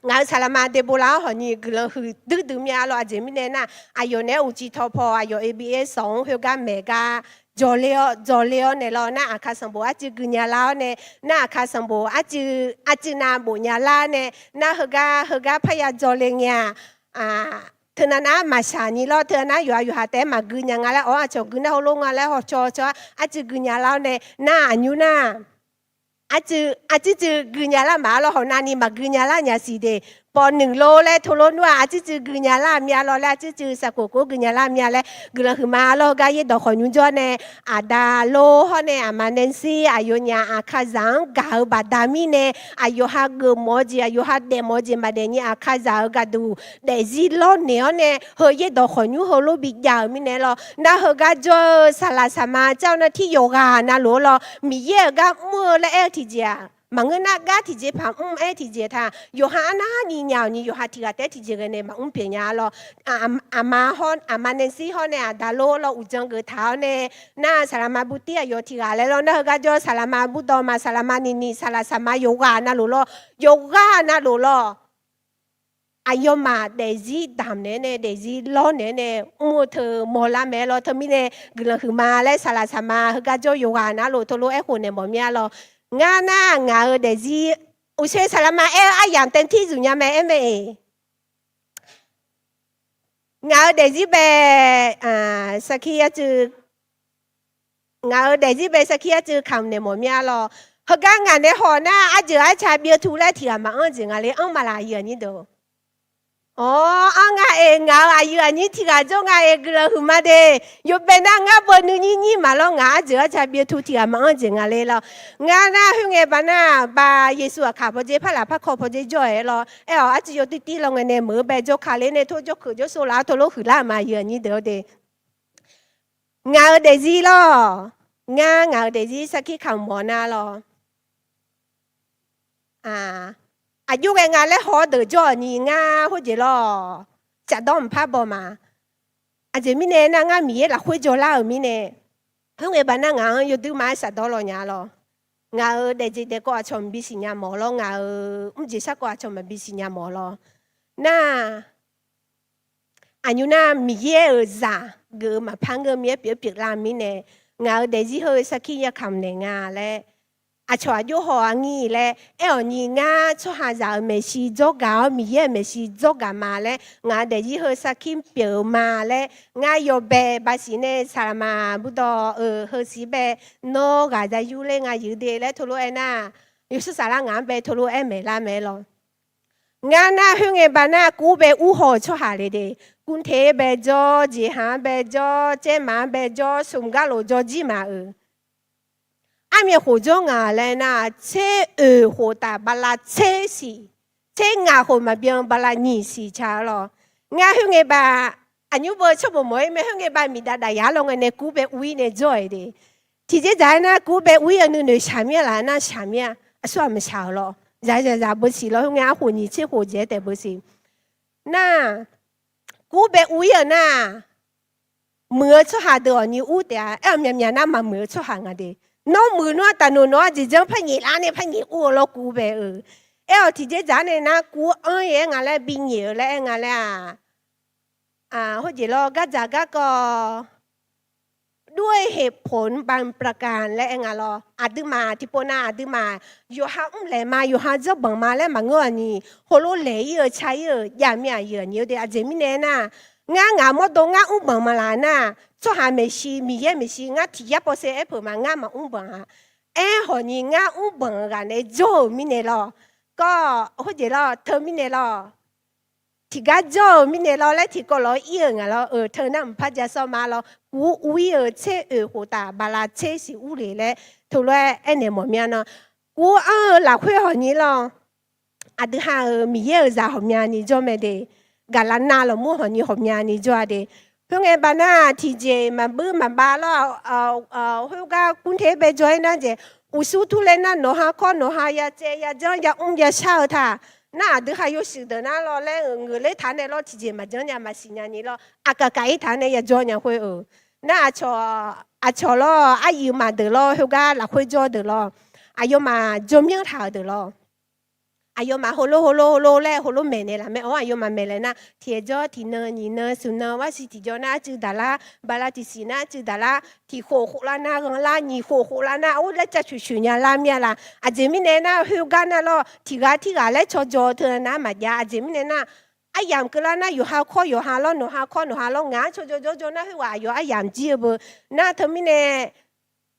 ngaq-euq saqlaqma Debora-anr hawq ni guiqlanq huiqdui dui mya lawr. Aqjeq mirnae nar, aqyawf naeq-aer uqcif tawqpaw, aqyawf A B S-anr khoergar maeq gar jawqle-awr, jawqle-awr naeq lawr nar, aqkaq sanqbof arcuiv gui nya lar-awr nae, nar aqkaq sanqbof arcuiv, arcuiv nav bof nya lar nae, nar heugar, heugar parya jawqle ngae-aq, teu nar nar maqshaq ni lawr, teu nar yawqha yawqha taef-aer maqgui nya nga laer, awr aqcawq gui nar heulof nga laer hawcaw caw-aer arcuiv gui nya lar-awr nae, nar aqnymr nar arcuiv, arcuiv cuiv gui nya lar maqlar lawr, hawq navni maqgui nya lar nya siq de. Pawv nuiq lor laer teulof nmr-aq, arcuiv cuiv gui nya lar mya lawr laer, arcuiv cuiv saqkof kov gui nya lar mya laer, guiqlanq huiqma lawr, heugar yaerdawq khawqnymr jawr nae, aqda lor hawr nae aqma Nancy aqyawfnyaf aqkaqzaq-anr gaq-eu baqda mirnae, aqyawf ha geufmawf-eu jeq, aqyawf ha daefmawf-eu jeq maqdaef ni, aqkaqzaq-euq gaqduq daefzir lawrnaeq-awr nae, heu yaerdawq khawqnymr heulof bijav-euq mirnae lawr. Nar heugar jawr-eu saqlaq saqma car-eu nar tir yawqghaq navluf-anr lawr, Miqyaer-euq gar mr-eu laer aer-eu tiqjeq-aq, maqngeur nar gar tiqjeq paq mr aer tiqjeq taq, yawqha arnavni nya-awq ni, yawqha tiqghaq taef-aer tiqjeq ghae nae maqmr pyeuf nya lawr. Aqma hawr, aqma Nancy hawr nae aqda lor lawr uqdzan geuf taq-awr nae, nar saqlaqma burtir aqyawf tiqghaq laer lawr, nar heugar jawr saqlaqma burdawq ma, saqlaqma nini, saqlaq saqma yawqghaq navluf lawr, yawqghaq navluf lawr. Aqyawfmaf daefzir damq naeq-aer nae, daefzir lawrnaeq-aer nae, mr-eu teu mawrlar mae-aer lawr. Teumirnae guiqlanq huiqma laer saqlaq saqma heugar jawr yawqghaq navluf teulof aerkhof naeq mawf mya lawr. Ngar nar ngaq-euq daefzir, uqshoe saqlaqma aer-eu aryamq taev tir zmq nya mae aer mae-eq. Ngaq-euq daefzir bae, sarkir arcuiv, ngaq-euq daefzir bae sarkir arcuiv kamq naeq mawf mya lawr. Heugar ngaq nae haw nar arjeuq arca byeuv tu laer tiqghaq maqanr jeq nga le, anr ma laf aqyuif aqnyir deuq. Awr, anr nga-eq, ngaq-euq aqyuif aqnyir tiqghaq jawr nga-eq, guiqlanq huiqma de. Yawbae nar ngar beu nuinyir nyir maqlawr, ngaq arjeuq arca byeuv tu tiqghaq maqanr jeq nga le lawr. Ngar nar khoerngae ba nar, ba Yeqsur aqkaq pawdzer, par laf par kaw pawdzer jawr-aer lawr. Aer-awq, arcuiv yawtuir tir lawngae nae meuq-eu bae jawrka ler nae tor jawrkeuq jawrsov laf-awr teulof huiqlar-euq ma, aqyuif aqnyir deuq-awr de. Ngaq-euq daefzir lawr. Ngar ngaq-euq daefzir sarkir kamq mawf nar lawr. Aqjox ghae nga laer haw-awr deuq jawr-euq ni ngar khoerjeq lawr, shafdawr mqpar baw ma. Aqjeq mirnae nar ngar Miqyaer lafkhoer jawrlar-euq mirnae, khoerngae ba nar ngaq-anr yawduir ma-aer shafdawr law nya lawr. Ngaq-euq daefjeq daefkawv aqcawq maqbi siqnya mawf lawr, ngaq-euq mrjeq sarkawv aqcawq maqbi siqnya mawf lawr. Nar, aqnymr nar Miqyaer-euq zaq geuf-eu maqpar ngeur-eu mir-aer pyeuf pyeuflar mirnae, ngaq-euq daefzir heu sarkir yakamq naeq nga laer aqcawq aqjox haw-aq ngir laer aer-awq ni, ngar tsawrhaqzaq-euq maeqshi dzawrgaq-awr Miqyaer-euq maeqshi dzawrgaq ma laer ngaq-euq daefzir heu sarkir pyeuf-eu ma laer ngar yawbae basiq nae saqlaqma burdawv-euq heusiq bae nawr ghaq za yur ler nga yuf de laer teulof aernar, yawshawr saflar ngaq-anr bae teulof aer maeq lar mae lawr. Ngar nar khoerngae baqnar kuv bae ur haw-eu tsawrhaq le de, กรุงเทพ-anr bae jawr, jeqhaq-anr bae jawr, caermaq-anr bae jawr, smq garlof jawr jir ma-euq. Armyav khof jawr ngaq laer nar, tser oeq khof taf bala tser siq, tser ngaq khof maqbyan bala nyiq siq ca-eu lawr. Ngar khoerngae baq, aqnymr beu tsawrbof mawf-ir mae, khoerngae baq miqdaq daqyar lawr ngae nae kuv bae ur-ir nae jawr-aer de. Tiqjeq dzaq-aer nar kuv bae ur-ir-eu nuinoeq shaq mir-a laf nar shaq mir-a, aqsur-aq maqshaq-euq lawr. Zaqzaqzaq beu siq lawr, khoerngae arkhof nyiq tser khof jeq-aer taef beu siq. Nar, kuv bae ur-ir-euq nar, muiq-eu tsawrhaq deuq-awq ni ur taef-a. Aer-awq myaqmyaq nar maqmuiq-eu tsawrhaq nga de. Nawr muiq nawr-aq taf noeq nawq-anr jeq janr par nyaef lar nae par nyaef ur-eu lawr kuv bae-eu. Aer-awq tiqjeq dzaq-aer nae nar kuv anr-ir-aer nga laer binyaef-eu laer aer nga laer-aq, khoerjeq lawr gardzaq garkawv ด้วยเหตุผลบางประการ laer aer nga lawr. Aqduimaf tiqpov nav aqduimaf yawqha mrlaeq ma, yawqha dzanrbanq ma laer maqngeur-awq ni, heulof laeq-ir-eu ca-ir-euq jav mir-aq yeuq aqnyir de. Aqjeq mirnae aernar, ngar ngaq mawrdo ngar mrbanq ma laf nar, tsawrhaq maeqshi Miqyaer maeqshi ngar tiq yar pawv saer aer peuq ma ngar maqmr banq-a. Aerkhawf ni ngar mrbanq-eu ghaq nae jawr-euq mirnae lawr. Kawv khoerjeq lawr teumirnae lawr. Tiqgar jawr-eu mirnae lawr laer tiqkawv lawq-awr ir-euq ngaq lawr-euq teu nar mqpar ja sawr ma lawr. Kuv ur-ir-euq tser oeq khof taf bala tser siq ur le laer teulof-aer aernaeq mawf mir-a nar, kuv anr-eu lafkhoer hawq nyi lawr. Aqdui ha-euq Miqyaer-euq zaq hawqmya ni jawr mae de. Gaqlaqnav lawqmur hawq nyi hawqmya ni jawr-a de. Khoerngae baqnar tiqjeq maqbuir maqbav lawr, khoergar กรุงเทพ-anr bae jawr-ir nar jeq, uqsur turler nar nawqha kawr nawqha ya tsaev ya janr ya mr ya shar-eu ta. Nar aqdui ha yawshuif deuq nar lawr laer-euq ngeuqler taq nae lawr tiqjeq maqjanr nya maqsiq nya ni lawr aqkaf kaf-ir taq nae ya jawr nya khoer-euq. Nar aqcawq lawr aryuif maqdeuq lawr khoergar lafkhoer jawr deuq lawr, aqyawfmaf jawrmyanr taq-euq deuq lawr. Aqyawfmaf heulof heulof heulof laer heulof maeqnaeq laf mae-awr aqyawfmaf maeqlaeq nar tiqaer jawr tiqnan nyiq nan smq nan warsiq tiqjawr nar arcuiv daqlar, bala tiqsiq nar arcuiv daqlar, tiq khof khoflar nar ghanlar, nyiq khof khoflar nar or laer cav coeq coeq nya lar mir-a laf. Aqjeq mirnae nar khoergar nar lawr tiqghaq tirghaq laer caw jaw-eu teu nar maqjav. Aqjeq mirnae nar aryamq keuvlar nar yawqha kawr yawqha lawr, nawqha kawr nawqha lawr, ngaq-anr caw jaw jawr jaw nar khoerghaq aqyawf aryamq jir-eu beu. Nar teumirnae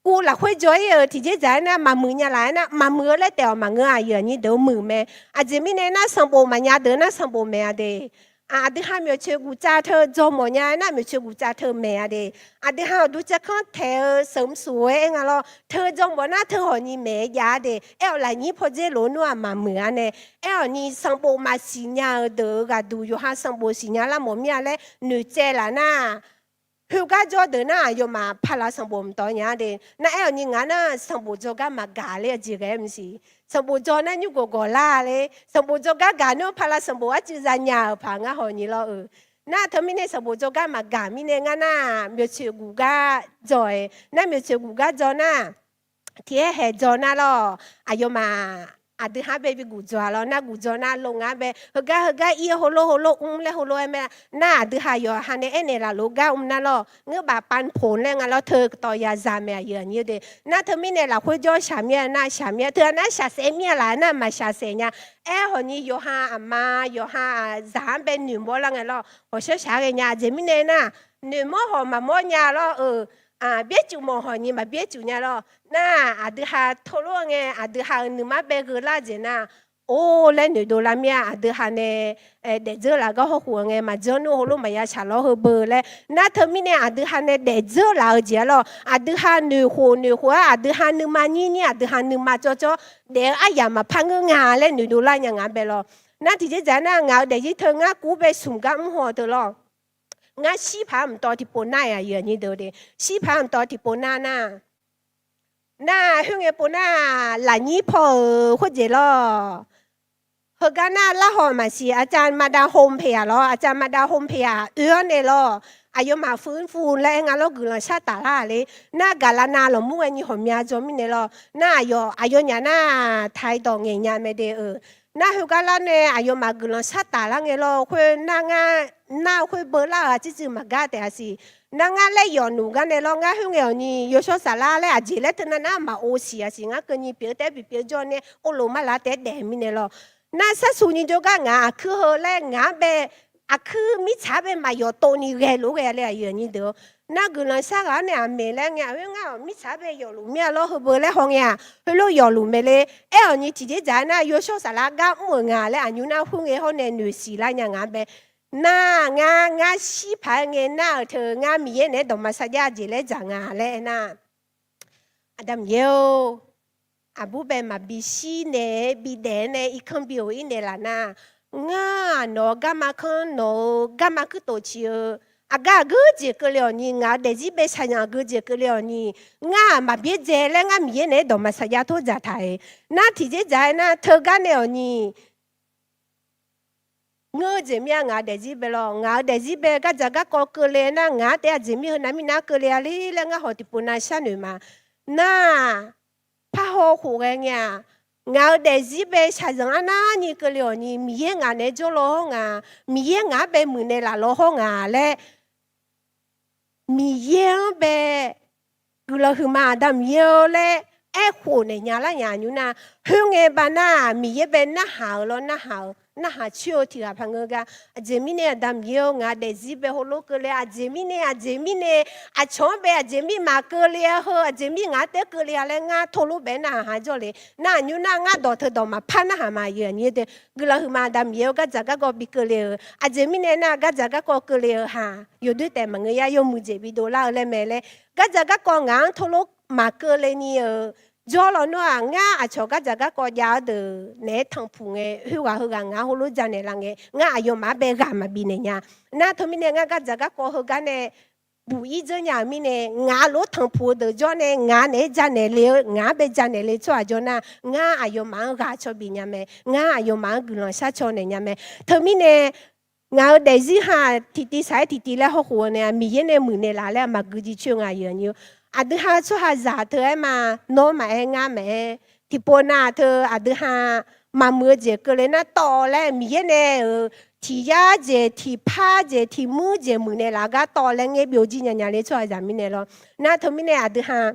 kuv lafkhoer jaw-ir-euq tiqjeq dzaq-aer nar maqmuiq nya laf-aer nar maqmuiq-eu laer taef-awq maqngeur-a yeuq aqnyir deuq-eu muiq mae. Aqjeq mirnae nar sanqbof maqnya deuq nar sanqbof maeq-a de. Aqdui ha myawqcoeq guqtsav teu dzawrmawf nya-aer nar myawqcoeq guqtsav teu maeq-a de. Aqdui ha aqduq tsavkanr taeq-eu seumq suf-aer aer nga lawr teu dzawrmawf nar teu hawq ni maeq-aer jav-a de. Aer-awq lafnyir pawdzer lof-aer nmr-aq maqmuiq-a nae. Aer-awq ni sanqbof maqsiq nya-eu deuq-euq ghaqduq yawqha sanqbof siqnya lar mawf mir-a laer noeqtsaev laf nar khoergar jawr deuq nar aqyawfmaf paqlaq sanqbof mqtawv nya-a de. Nar aer-awq ni ngaq nar sanqbof dzawgar maqgaq ler-eu jeq ghae-aer maqsiq. Sanqbof dzaw nar nymr gawqgawq lar ler. Sanqbof dzawgar gaq nar paqlaq sanqbof arcuiv zanya-euq paq ngar hawq nyi lawr-euq. Nar teumirnae sanqbof dzawgar maqgaq mirnae ngar nar myawqcoeq guq gar dzaw-aer nar myawqcoeq guq gar dzaw nar tiq aer haeq dzaw nar lawr. Aqyawfmaf aqdui ha bae bi guq dzaw-a lawr nar guq dzaw nar lo nga bae heugar heugar ir-eu heulof heulof mr laer heulof-aer mae. Nar aqdui ha yawqha nae aernaeq laf lof gar mr nar lawr ngeur baf ปันผล laer nga lawr teu tawv ya za mae aqyuif aqnyir de. Nar teumirnae lafkhoer jawr shaq mir-a nar shaq mir-a teu-a nar shaqsaef mir-a laf nar maqshaqsaef nya. Aer hawq nyi yawqha aqma yawqha zaq-anr bae noeqmawr lar ngae lawr hawqshawr shaq-aer ghae nya. Aqjeq mirnae nar noeqmawr hawq maqmawr nya lawr-euq byaercuf mawf hawq nyi maqbyaercuf nya lawr. Nar aqdui ha teulof-aer ngae aqdui ha-euq nuima bae gheu lar jeq nar or laer noeqdov lar mir-a. Aqdui ha nae daefdzeur laf gar hawkhof-eu ngae maqjanr nmr heulof maqya shaqlawr heu beu laer nar teumirnae aqdui ha nae daefdzeur laf-eu jeq-a lawr. Aqdui ha noeqkhof noeqkhof-aer aqdui ha nuima nyir nyir aqdui ha nuima cawv cawv daef-eu aryamq maqpar ngeur nga laer noeqdov lar nya ngaq bae lawr. Nar tiqjeq dzaq nar ngaq-euq daefzir teu ngar kuv bae smq gar mr haw teu lawr. Ngar shir paq-aer mqtawv tiqpov nar-aq aqyuif aqnyir deuq de. Shir paq-aer mqtawv tiqpov nar nar nar khoerngae pov nar lafnyir paw-euq khoerjeq lawr. Heugar nar larhaw maqsiq aqcaf maqdav hom peq-aq lawr aqcaf maqdav hom peq-aq oe-awr nae lawr. Aqyawfmaf fuvnfuv laer aer nga lawr guiqlanq shar taf lar ler. Nar gaqlaqnav lawqmur ghae nyi hawqmya dzaw mirnae lawr nar aqyawf aqyawfnyaf nar taqi dawq ngaeq nya mae de-euq. Nar heugar lar nae aqyawfmaf guiqlanq shar taf lar ngae lawr khoer nar ngar nar khoer beular-euq aqcuiv cuiv maqgar taef-a siq. Nar ngar laer yawf nmr gar nae lawr, ngar khoerngae awq ni yawshawr saflar laer aqjeq laer teunav nar maqov siq-a siq. Ngar keuvni pyeuf-eu taef-aer bi pyeuf-eu jawr nae orlof mar laf taef-aer daef mirnae lawr. Nar sharsuq ni jawrgar ngaq aqkuir heu laer ngaq-anr bae aqkuir mirtsaq-anr bae maqyawf tov ni ghae lof-aer ghae le aqyuif aqnyir deuq-awr. Nar guiqlanq shar ghaq-anr nae aqmeq laer ngae, aqoer ngar-awq mirtsaq-anr bae yawfluf mir-a lawr heubeu laer haw ngae-aq, heulof yawfluf maeq le. Aer-awq ni tiqjeq dzaq-aer nar yawshawr saflar gar mr-euq nga laer aqnymr nar khoerngae hawr nae noeqsiq lar nya ngaq-anr bae. Nar ngar, ngar shir paq-aer ngae nar-euq teu ngar Miqyaer naeq-aer dawq maqsar jar jeq laer dzaq nga laer aernar, Aqda Miqyaer-or, aqbur bae maqbi shir nae bidaef nae irkanr bi of-ir naeqlaf nar, ngar nawq-euq garma kanr, nawq-euq garma kuirtof ciq-eu aqgar aqgeu jeq keuvle-awq ni, ngaq-euq daefzir bae shaqzanq aqgeu jeq keuvle-awq ni, ngar-aq maqbyaerdzae laer ngar Miqyaer naeq-aer dawq maqsar jar tor dzaqtaq-iq. Nar tiqjeq dzaq-aer nar teugar nae-awq ni, ngeur-eu jeq mir-a ngaq-euq daefzir bae lawr, ngaq-euq daefzir bae gardzaq garkawv keuvle nar ngaq-anr taef-aer aqjeq mir heunav mirnav keuvle-a ler laer ngar hawq tiqpov nav sharnoeq ma. Nar-aq, parhaw khof ghae ngae-aq, ngaq-euq daefzir bae shaqzanq arnavni keuvle-awq ni, Miqyaer ngaq naeq-aer jawr law hawr nga, Miqyaer ngaq-anr bae muiqnaeq laf law hawr nga laer, Miqyaer-anr bae guiqlanq huiqma Aqda Miqyaer-or laer aerkhof naeq nya lar nya nymr nar, khoerngae baqnar-aq Miqyaer bae narhaq-euq lawr, narhaq-eu, narhaq coer-eu tiq ghaq paq ngeur gar. Aqjeq mirnae Aqda Miqyaer-or, ngaq daefzir bae heulof keuvle, aqjeq mirnae, aqjeq mirnae, aqcawq-anr bae aqjeq mir maqkeuvle-a heu, aqjeq mir ngaq-anr taef-aer keuvle-a laer ngar teulof bae narhaq-anr jawrle. Nar aqnymr nar ngar dawq teu dawq maqpar narhaq ma, aqyuif aqnyir deuq. Guiqlanq huiqma Aqda Miqyaer-or, gardzaq garkawv bi keuvle-euq, aqjeq mirnae nar gardzaq garkawv keuvle-euq ha, yawdoer taef maqngeur ya, yawmuiq jeq bi dovlar-eu laer mae laer, gardzaq garkawv ngaq-anr teulof maqkeuvle ni-euq jawr lawnmr-aq, ngar aqcawq gardzaq garkawv jav-awr deuq naeq-aer tanqpuq ngae, khoerghaq heughaq ngaq-anr heulof janaeq laf ngae, ngar aqyawfmaf-anr bae ghaq maqbi naeq nya. Nar teumirnae ngar gardzaq garkawv heugar nae buq-ir dzeur nya-euq mirnae, ngaq lof tanqpuq-eu deuq jawr nae ngaq naeq-aer janaeq le-eu, ngaq-anr bae janaeq le tsawrhaq jawr nar, ngar aqyawfmaf-anr ghaq caw bif nya mae. Ngar aqyawfmaf-anr guiqlanq shar caw naeq nya mae. Teumirnae ngaq-euq daefzir ha tiqtiv saq-aer tiqtiv laer hawkhof-eu nae Miqyaer nae muiqnaeq laf laer maqgui jiv coer nga, aqyuif aqnyir-or. Aqdui ha tsawrhaqzaq teu-aer ma, nawr maqaer ngar maqaer, tiqpov nav teu aqdui ha maqmuiq-eu jeq keuvle nar tawv laer Miqyaer nae-euq tiq yar jeq, tiq par jeq, tiq muir jeq muiqnaeq laf gar tawv laer ngaer byovjir nya nya le tsawrhaqzaq mirnae lawr. Nar teumirnae aqdui ha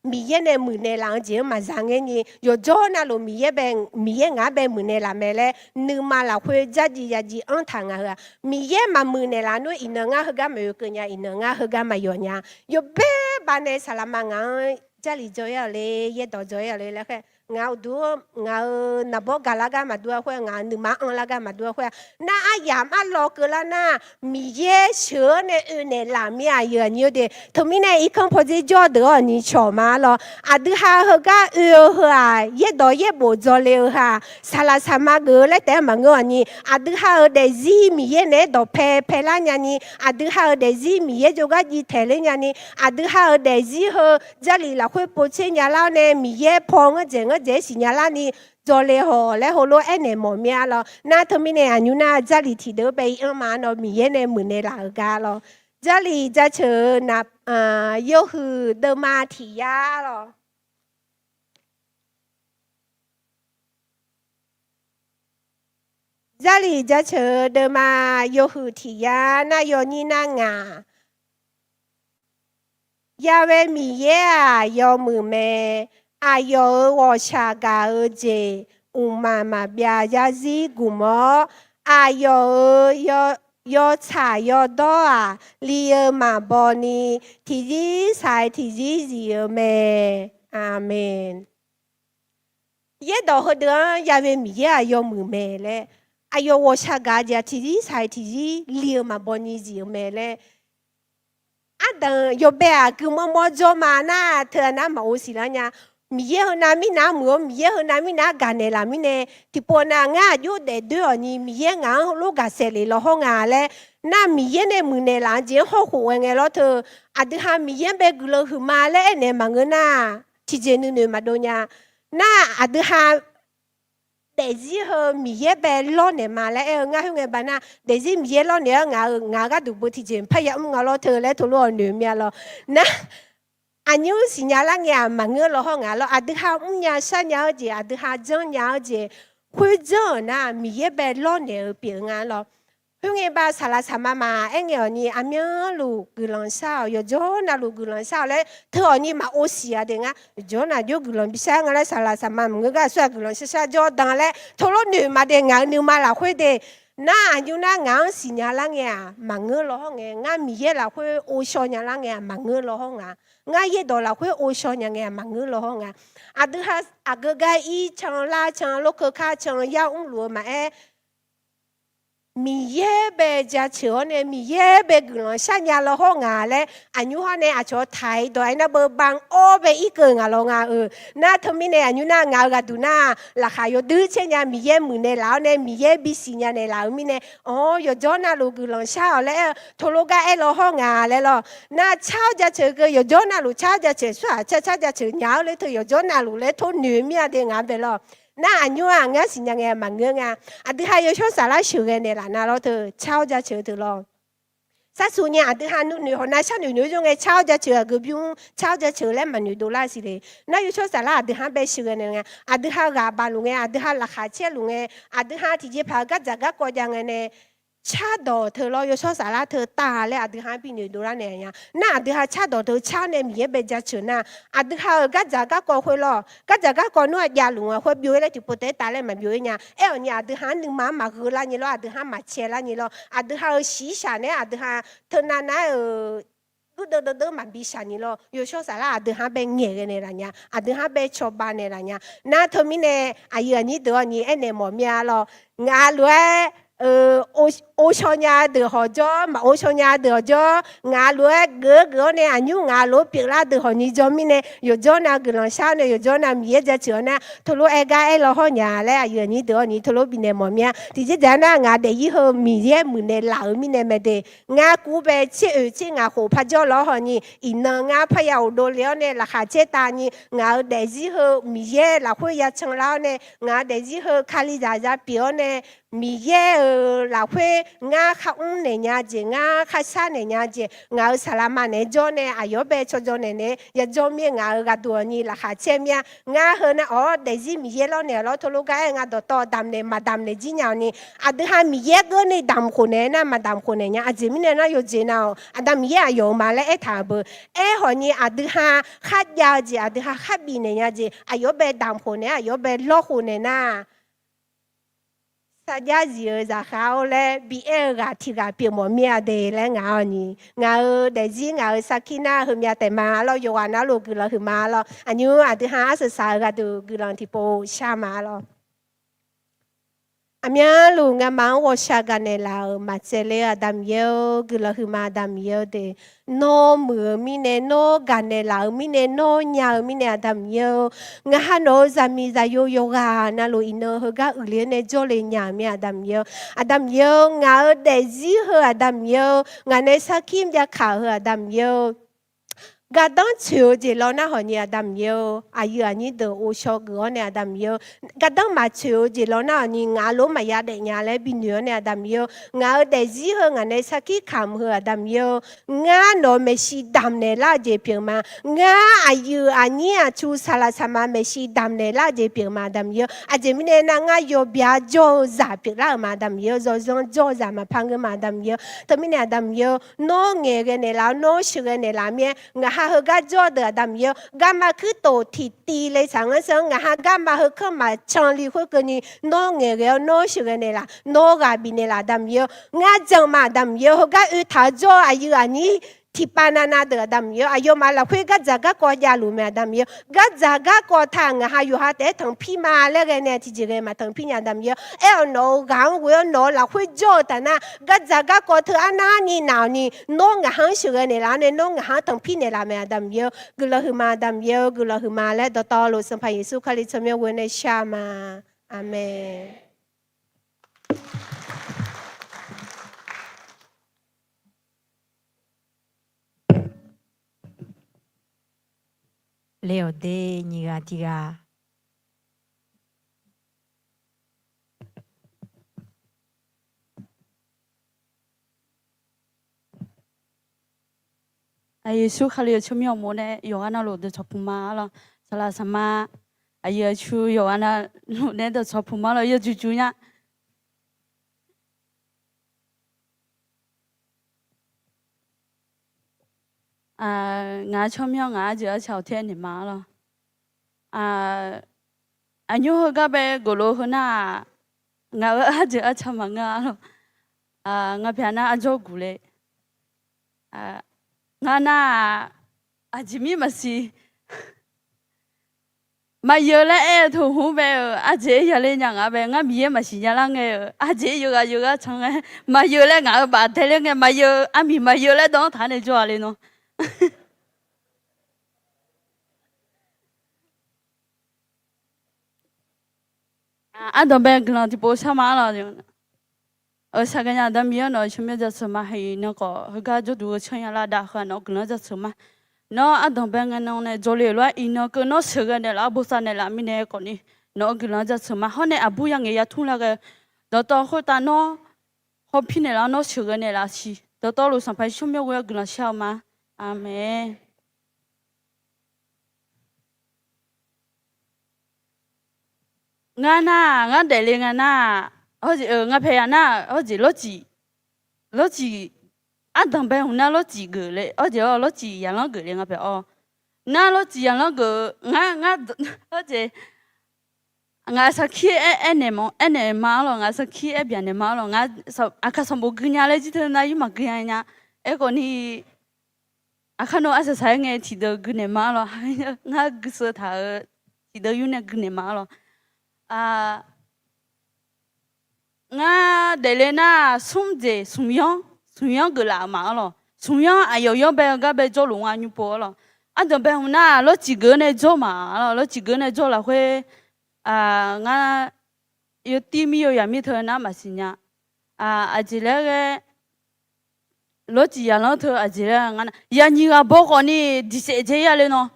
Miqyaer nae muiqnaeq laf-eu jeq-anr maqza ngaer ni, yawqjawr navluf Miqyaer bae, Miqyaer ngaq-anr bae muiqnaeq laf mae laer nuima lafkhoer dzardziv yadziv anr taq nga heu-aq, Miqyaer maqmuiqnaeq laf nmr iqnan ngar heugar maqoe keuv nya, iqnan ngar heugar maqyawf nya. Yawbae baqnae saqlaqma ngaq-anr Jarlif dzaw-ir-awq le, yaerdawq dzaw-ir-awq le laer khaer, ngaq-euq uqduq-anr ngaq-euq naqbawr gaqlar gar maqdur-a khoer, ngaq-euq nuima anrlar gar maqdur-a khoer-aq, nar aryamq arlaw keuvlar nar, Miqyaer sheuq-anr nae oe naeqlaf mir-a, aqyuif aqnyir-eu de. Teumirnae irkanr pawdzer jawr deuq-awr ni cawq ma lawr. Aqdui ha heugar oe-eu heu-aq, yaerdawq yaerbof dzaw le-eu ha, saqlaq saqma geuf-eu laer taef-aer maqngeur-awq ni, aqdui ha-euq daefzir Miqyaer naeq-aer dawqpae paelar nyani, aqdui ha-euq daefzir Miqyaer jawrgar jiv taeq ler nyani, aqdui ha-euq daefzir heu Jarlif lafkhoer povtser nyalar-awr nae Miqyaer paw ngeurdzaeq ngeurdzaeq-aer siqnya larni dzaw le hawq laer heulof-aer aernaeq mawf mir-a lawr. Nar teumirnae aqnymr nar Jarlif tiqdeuq-anr bae-ir anr ma lawr, Miqyaer nae muiqnaeq laf-eu gar lawr. Jarlif jaceuq-eu na, yawhuiq deuvma tiq yar lawr. Jarlif jaceuq-eu deuvma yawhuiq tiq yar nar yawnyir nar ngaq, Ya'we Miqyaer-aq yawmuiq mae. Aqyawf-euq ghawqshaq gaq-eu jeq mqmaq maqbyav yarzir gmq-awr, aqyawf-euq yawtsaq yawdawr-aq li-eu maqbaw ni, tiqzir saq-aer tiqzir zif-eu mae. Aqmeq. Yaerdawq heudeuq-anr Ya'we Miqyaer-aq yawmuiq mae laer, aqyawf ghawqshaq gaq-eu jeq-aq tiqzir saq-aer tiqzir li-eu maqbaw ni zif-eu mae laer, ardanq yawbae-aq guimawr mawr jawr ma nar, teu nar maqghov siqlar nya. Miqyaer heunav mirnav muiq-awr, Miqyaer heunav mirnav gaqnaeq laf mirnae, tiqpov nav ngar aqjox daefdoer-awq ni, Miqyaer ngaq-anr lof gaqsaef lef law hawr nga laer, nar Miqyaer nae muiqnaeq laf-eu jeq-anr hawkhof ghae ngae lawr teu, aqdui ha Miqyaer-anr bae guiqlanq huiqma laer aernaeq maqngeur nar, tiqjeq nuinoeq maqdov nya. Nar aqdui ha daefzir heu Miqyaer bae lawrnaeq ma laer aer-eu ngar khoerngae baqnar, daefzir Miqyaer lawrnaeq-awr ngaq-euq, ngaq-euq gharduq beu tiqjeq parya mr nga lawr teu laer teulof-awq noeq mir-a lawr. Nar aqnymr siqnya lar ngae-aq maqngeur law hawr nga lawr. Aqdui ha mrnya sharnya-eu jeq, aqdui ha janrnya-eu jeq, khoer janr-euq nar Miqyaer bae lawrnaeq-eu pyeuf-eu nga lawr. Khoerngae bav saqlaq saqma maqaer ngae awq ni, aqmyanluf guiqlanq shar-awq, yawqjawr navluf guiqlanq shar-awq laer teu awq ni maqghovshiq-a de ngar. Yawqjawr nav jawr guiqlanq bishar nga laer saqlaq saqma maqngeur gar aqsur-aq guiqlanq sharshar jawr dan laer teulof noeq ma de. Ngaq-euq nuima lafkhoer de, nar aqnymr nar ngaq-anr siqnya lar ngae-aq maqngeur law hawr ngae, ngar Miqyaer lafkhoer ghovshaw nya lar ngae-aq maqngeur law hawr nga. Ngar yaerdawq lafkhoer ghovshaw nya ngae-aq maqngeur law hawr nga. Aqdui ha aqgeu gar ir can lar can lorkeuv kar can yar mrluf-eu maqaer, Miqyaer bae jaceuq-awr nae Miqyaer bae guiqlanq sharnya law hawr nga laer aqnymr hawr nae aqcawq taq-iq dawq-aer nar beu bam-awr bae irkeuv ngaq law nga-eu. Nar teumirnae aqnymr nar ngaq-euq ghaqduq nar laqkhaq yawdui caer nya Miqyaer muiqnaeq laf-awr nae Miqyaer bisiq nya naeqlaf-euq mirnae, awr yawqjawr navluf guiqlanq shar-awq laer teulof gar aer law hawr nga laer lawr. Nar car-awr jaceuq keuv yawqjawr navluf car-awr jaceuq aqsur-aq car car jaceuq nya-awr laer teu yawqjawr navluf laer tov noeq mir-a de ngaq-anr bae lawr. Nar aqnymr-aq ngar siqnya ngae maqngeur nga. Aqdui ha yawshawr saflar sheuqghae naeqlaf na lawr teu car-awr jaceuq teu lawr. Sarsuq nya aqdui ha nuinoeq hawq nav sharnoeq noeq-aer jawr ngae car-awr jaceuq aqgeu bymr car-awr jaceuq laer maqnoeq dovlar siq le. Nar yawshawr saflar aqdui ha bae sheuqghae naeq nga. Aqdui ha ghaq baq luf ngae, aqdui ha laqkhaq caer luf ngae, aqdui ha tiqjeqpaq-eu gardzaq garkawv jav ngae nae cardawq teu lawr yawshawr saflar teu tav laer aqdui ha-anr binoeq dovlar naeq nya. Nar aqdui ha cardawq teu car nae Miqyaer bae jaceuq nar, aqdui ha-euq gardzaq garkawv khoer lawr, gardzaq garkawv nmr-aq javluf nga khoer byov-ir laer tiqpov taef-aer tav laer maqbyov-ir nya. Aer-awq ni aqdui ha-anr nuima-anr maqgheu lar nyi lawr, aqdui ha-anr maqcae lar nyi lawr, aqdui ha-euq shiqshaq nae aqdui ha teunav nav-aer-euq gurdeuv deuv deuv maqbi shaq nyi lawr, yawshawr saflar aqdui ha-anr bae ngaeqghae naeqlaf nya, aqdui ha-anr bae cawba naeqlaf nya. Nar teumirnae aqyuif aqnyir deuq-awr ni aernaeq mawf mir-a lawr. Ngaq lof-aer ghovshaw nya deuq hawq jawr, maq ghovshaw nya deuq hawq jawr, ngaq lof-aer geuf-eu geuf-awr nae aqnymr ngaq lof-aer pyeuflar deuq hawq nyi jawr mirnae, yawqjawr nav guiqlanq shar-awr nae yawqjawr nav Miqyaer jaceuq-awr nar teulof aer gar aer law hawr nya laer aqyuif aqnyir deuq-awr ni teulof bifnaeq mawf mir-a. Tiqjeq dzaq-aer nar ngaq daefzir heu Miqyaer muiqnaeq laf-euq mirnae mae de. Ngar kur bae tser oeq tser ngaq khof parjawr lawr hawq nyi, iqnan ngar parya ghofdov le-awr nae laqkhaq caer tav nyi, ngaq-euq daefzir heu Miqyaer lafkhoer yacan lar-awr nae, ngaq-euq daefzir heu Kalizaq za pyeuf-awr nae, Miqyaer-euq lafkhoer ngar kharmr naeq nya jeq, ngar kharshar naeq nya jeq, ngaq-euq saqlaqma naeq-aer jawr nae aqyawf bae cawjaw naeq naeq-aer yajawr mir-eu ngaq-euq ghaqduq-awq ni laqkhaq caer mir-a. Ngar heu nar-awr daefzir Miqyaer lawrnaeq-awq lawr teulof gar aer nga dawqtawv damqnaeq maqdamqnaeq jir nya-awq ni, aqdui ha Miqyaer geur ni damq khof naeq-aer nar maqdamq khof naeq nya. Aqjeq mirnae nar yawjeq nav-awq, Aqda Miqyaer aqyawf-euq ma laer aertaq-euq beu. Aerkhawf ni aqdui ha kharjav-eu jeq, aqdui ha kharbif naeq nya jeq, aqyawf bae damq khof naeq-aer aqyawf bae lawr khof naeq nar, sarjax zif-eu zaqkhav-or laer bi aer-eu ghaq tiq ghaq pyeuf mawf mir-a de laer ngaq-awq ni, ngaq-euq daefzir ngaq-euq sarkir nar heumyav taef ma lawr, yawqghaq navluf guiqlanq huiqma lawr, aqnymr aqdui ha arsaq saq-eu ghaqduq guiqlanq tiqpov shar ma lawr. Aqmyanluf ngamaf-anr ghawqshaq gaqnaeq laf-euq maqtsaevler-eu Aqda Miqyaer-or, guiqlanq huiqma Aqda Miqyaer-or de. Nawr muiq-eu mirnae, nawr gaqnaeq laf-eu mirnae, nawr nya-eu mirnae Aqda Miqyaer-or, ngaq ha nawq-euq zaqmiq zaqyo yawqghaq navluf iqnan heugar uiqle-awr nae jawrle nya-euq mir Aqda Miqyaer-or, Aqda Miqyaer-or, ngaq-euq daefzir heu Aqda Miqyaer-or, ngaq nae sarkir mr jakaq-eu heu Aqda Miqyaer-or, gardanr tsoeq-eu jeq lawnmr hawq ni Aqda Miqyaer-or, aqyuif aqnyir deuq ghovshaw geuf-awr nae Aqda Miqyaer-or, gardanr maqtsoeq-eu jeq lawnmr hawq ni ngaq lof maqya daef nya laer binoeq-awr nae Aqda Miqyaer-or, ngaq-euq daefzir heu ngaq nae sarkir kamq heu Aqda Miqyaer-or, ngar nawq-euq maeqshi damqnaeq lar-eu jeq pyeuf ma. Ngar aqyuif aqnyir aqtsu saqlaq saqma maeqshi damqnaeq lar-eu jeq pyeuf ma Aqda Miqyaer-or. Aqjeq mirnae nar ngar yawbya jawr-eu zaq pyeuflar-euq ma Aqda Miqyaer-or, yawzanr jawr-eu zaq maqpar ngeur ma Aqda Miqyaer-or. Teumirnae Aqda Miqyaer-or, nawr ngaeqghae naeqlaf-awr nawr sheuqghae naeqlaf mir-aer, ngaq ha heugar jawr-eu deuq Aqda Miqyaer-or, garma kuirtof tiqtiv le saq ngar sar-anr ngaq ha garma heu kanr maqcan li khoerkeuvni nawr ngaeqghae-awr nawr sheuqghae naeqlaf, nawr ghaq bifnaeq laf Aqda Miqyaer-or, ngar jan ma Aqda Miqyaer-or, heugar oe taq-eu jawr-eu aqyuif aqnyir tiqpav navnav deuq Aqda Miqyaer-or, aqyawfmaf lafkhoer gardzaq garkawv javluf mae Aqda Miqyaer-or, gardzaq garkawv taq ngaq ha yawqha taef-aer tanqpir ma laer ghae nae tiqjeq ghae maqtanqpir nya Aqda Miqyaer-or, aer-awq nawq-euq ghaq-anr ghoe-awr nawq-euq lafkhoer jawr-eu taf nar, gardzaq garkawv teu arnavni naf-awq ni, nawr ngaq ha-anr sheuqghae naeqlaf-awr nae nawr ngaq ha-anr tanqpir naeqlaf mae Aqda Miqyaer-or, guiqlanq huiqma Aqda Miqyaer-or, guiqlanq huiqma laer dawqtawvluf Sanqpaq Yeqsur Kali tsawrmyanr ghoe nae shar ma. Aqmeq. Laer-awq de nyiq ghaq tiq ghaq. Aqyuif Yeqsur Kali-euq tsawrmyanr awqmov nae yawqghaq navluf dawqcawq puq ma lawr. Saqlaq saqma aqyuif aqtsu yawqghaq navluf nae dawqcawq puq ma lawr, yawjuq juq nya. Ngaq-euq tsawrmyanr ngaq arjeuq arca awq tae aernaeq ma-ar lawq. Aqnymr heugar bae geuflof heu nar-aq, ngaq-euq arjeuq arca maqngeur-ar lawq. Ngar pyaeq nar arjawr guq le. Ngar nar-aq, aqjeq mir maqsiq. Maqyeuv laer aer-eu teu hmq bae-euq arjeq-aer yale nya ngaq bae, ngar Miqyaer maqsiq nya lar ngae-euq arjeq-aer yeughaq yeughaq can ngae, maqyeuv laer ngaq-euq baf dae ler ngae, maqyeuv armiq maqyeuv laer dawr taq nae jawr-a le nawr. Ardanqbae guiqlanq tiqpov shar ma-ar lawq. Shaqghae nya Aqda Miqyaer-anr, nawq-euq tsawrmyanr jaceuq ma. Haeq iqnan khawf heugar jawrduq-eu tsawrnya lar dav heu-aq nawq-anr guiqlanq jaceuq ma. Nawr ardanqbae ngae nan nae jawrle-euq lof-aer iqnan keuv nawr sheuqghae naeqlaf-awr bosav naeqlaf mirnae khawfni, nawq-anr guiqlanq jaceuq ma. Hawr nae aqbur yangaeq yatmr lar ghae-eu dawqtawv khoertav nawr hawpir naeqlaf-awr nawr sheuqghae naeqlaf siq. Dawqtawvluf Sanqpaq Yeqsur tsawrmyanr ghoe-awr guiqlanq shar-eu ma. Aqmeq. Ngar nar-aq, ngar daefle nga nar-aq, hawr jeq-eu ngar paeq yaq nar-aq, hawr jeq lawrcif, lawrcif, ardanqbae hmq nar lawrcif geuf le, hawr jeq-awr lawrcif yaqlanr geuf le nga paeq-awr. Nar lawrcif yaqlanr geuf-eu ngar, ngar, hawr jeq, ngaq sarkir aer, aernaeq ma-ar lawq, ngaq sarkir aer byaq naeq ma-ar lawq, ngaq aqkaq sanqbof gui nya laer jir teu nar yur maqgui nya nya. Aerkhawfni, aqkar nawr arsaq saq-aer ngae tiqdeuv gui naeq ma-ar lawq. Ngar guiseuv taq-euq tiqdeuv yur nae gui naeq ma-ar lawq. Ngar daefle nar-aq, smr jeq smq yanr, smq yanr geuflaf-euq ma-ar lawq. Smq yanr aqyawf yanr bae-eu gar bae jawrluf nga nymr pov-ar lawq. Ardanqbae hmq nar-aq, lawrcif geuf-eu nae jawr ma-ar lawq. Lawrcif geuf-eu nae jawr lafkhoer, ngar yawtir mir yawyaq mir teu nar maqsiq nya. Aqjeq laer ghae, lawrcif yaqlanr teu aqjeq laer nga nar, yanyiq ghaq baw khawfni diqsaef dzae ya le nawr.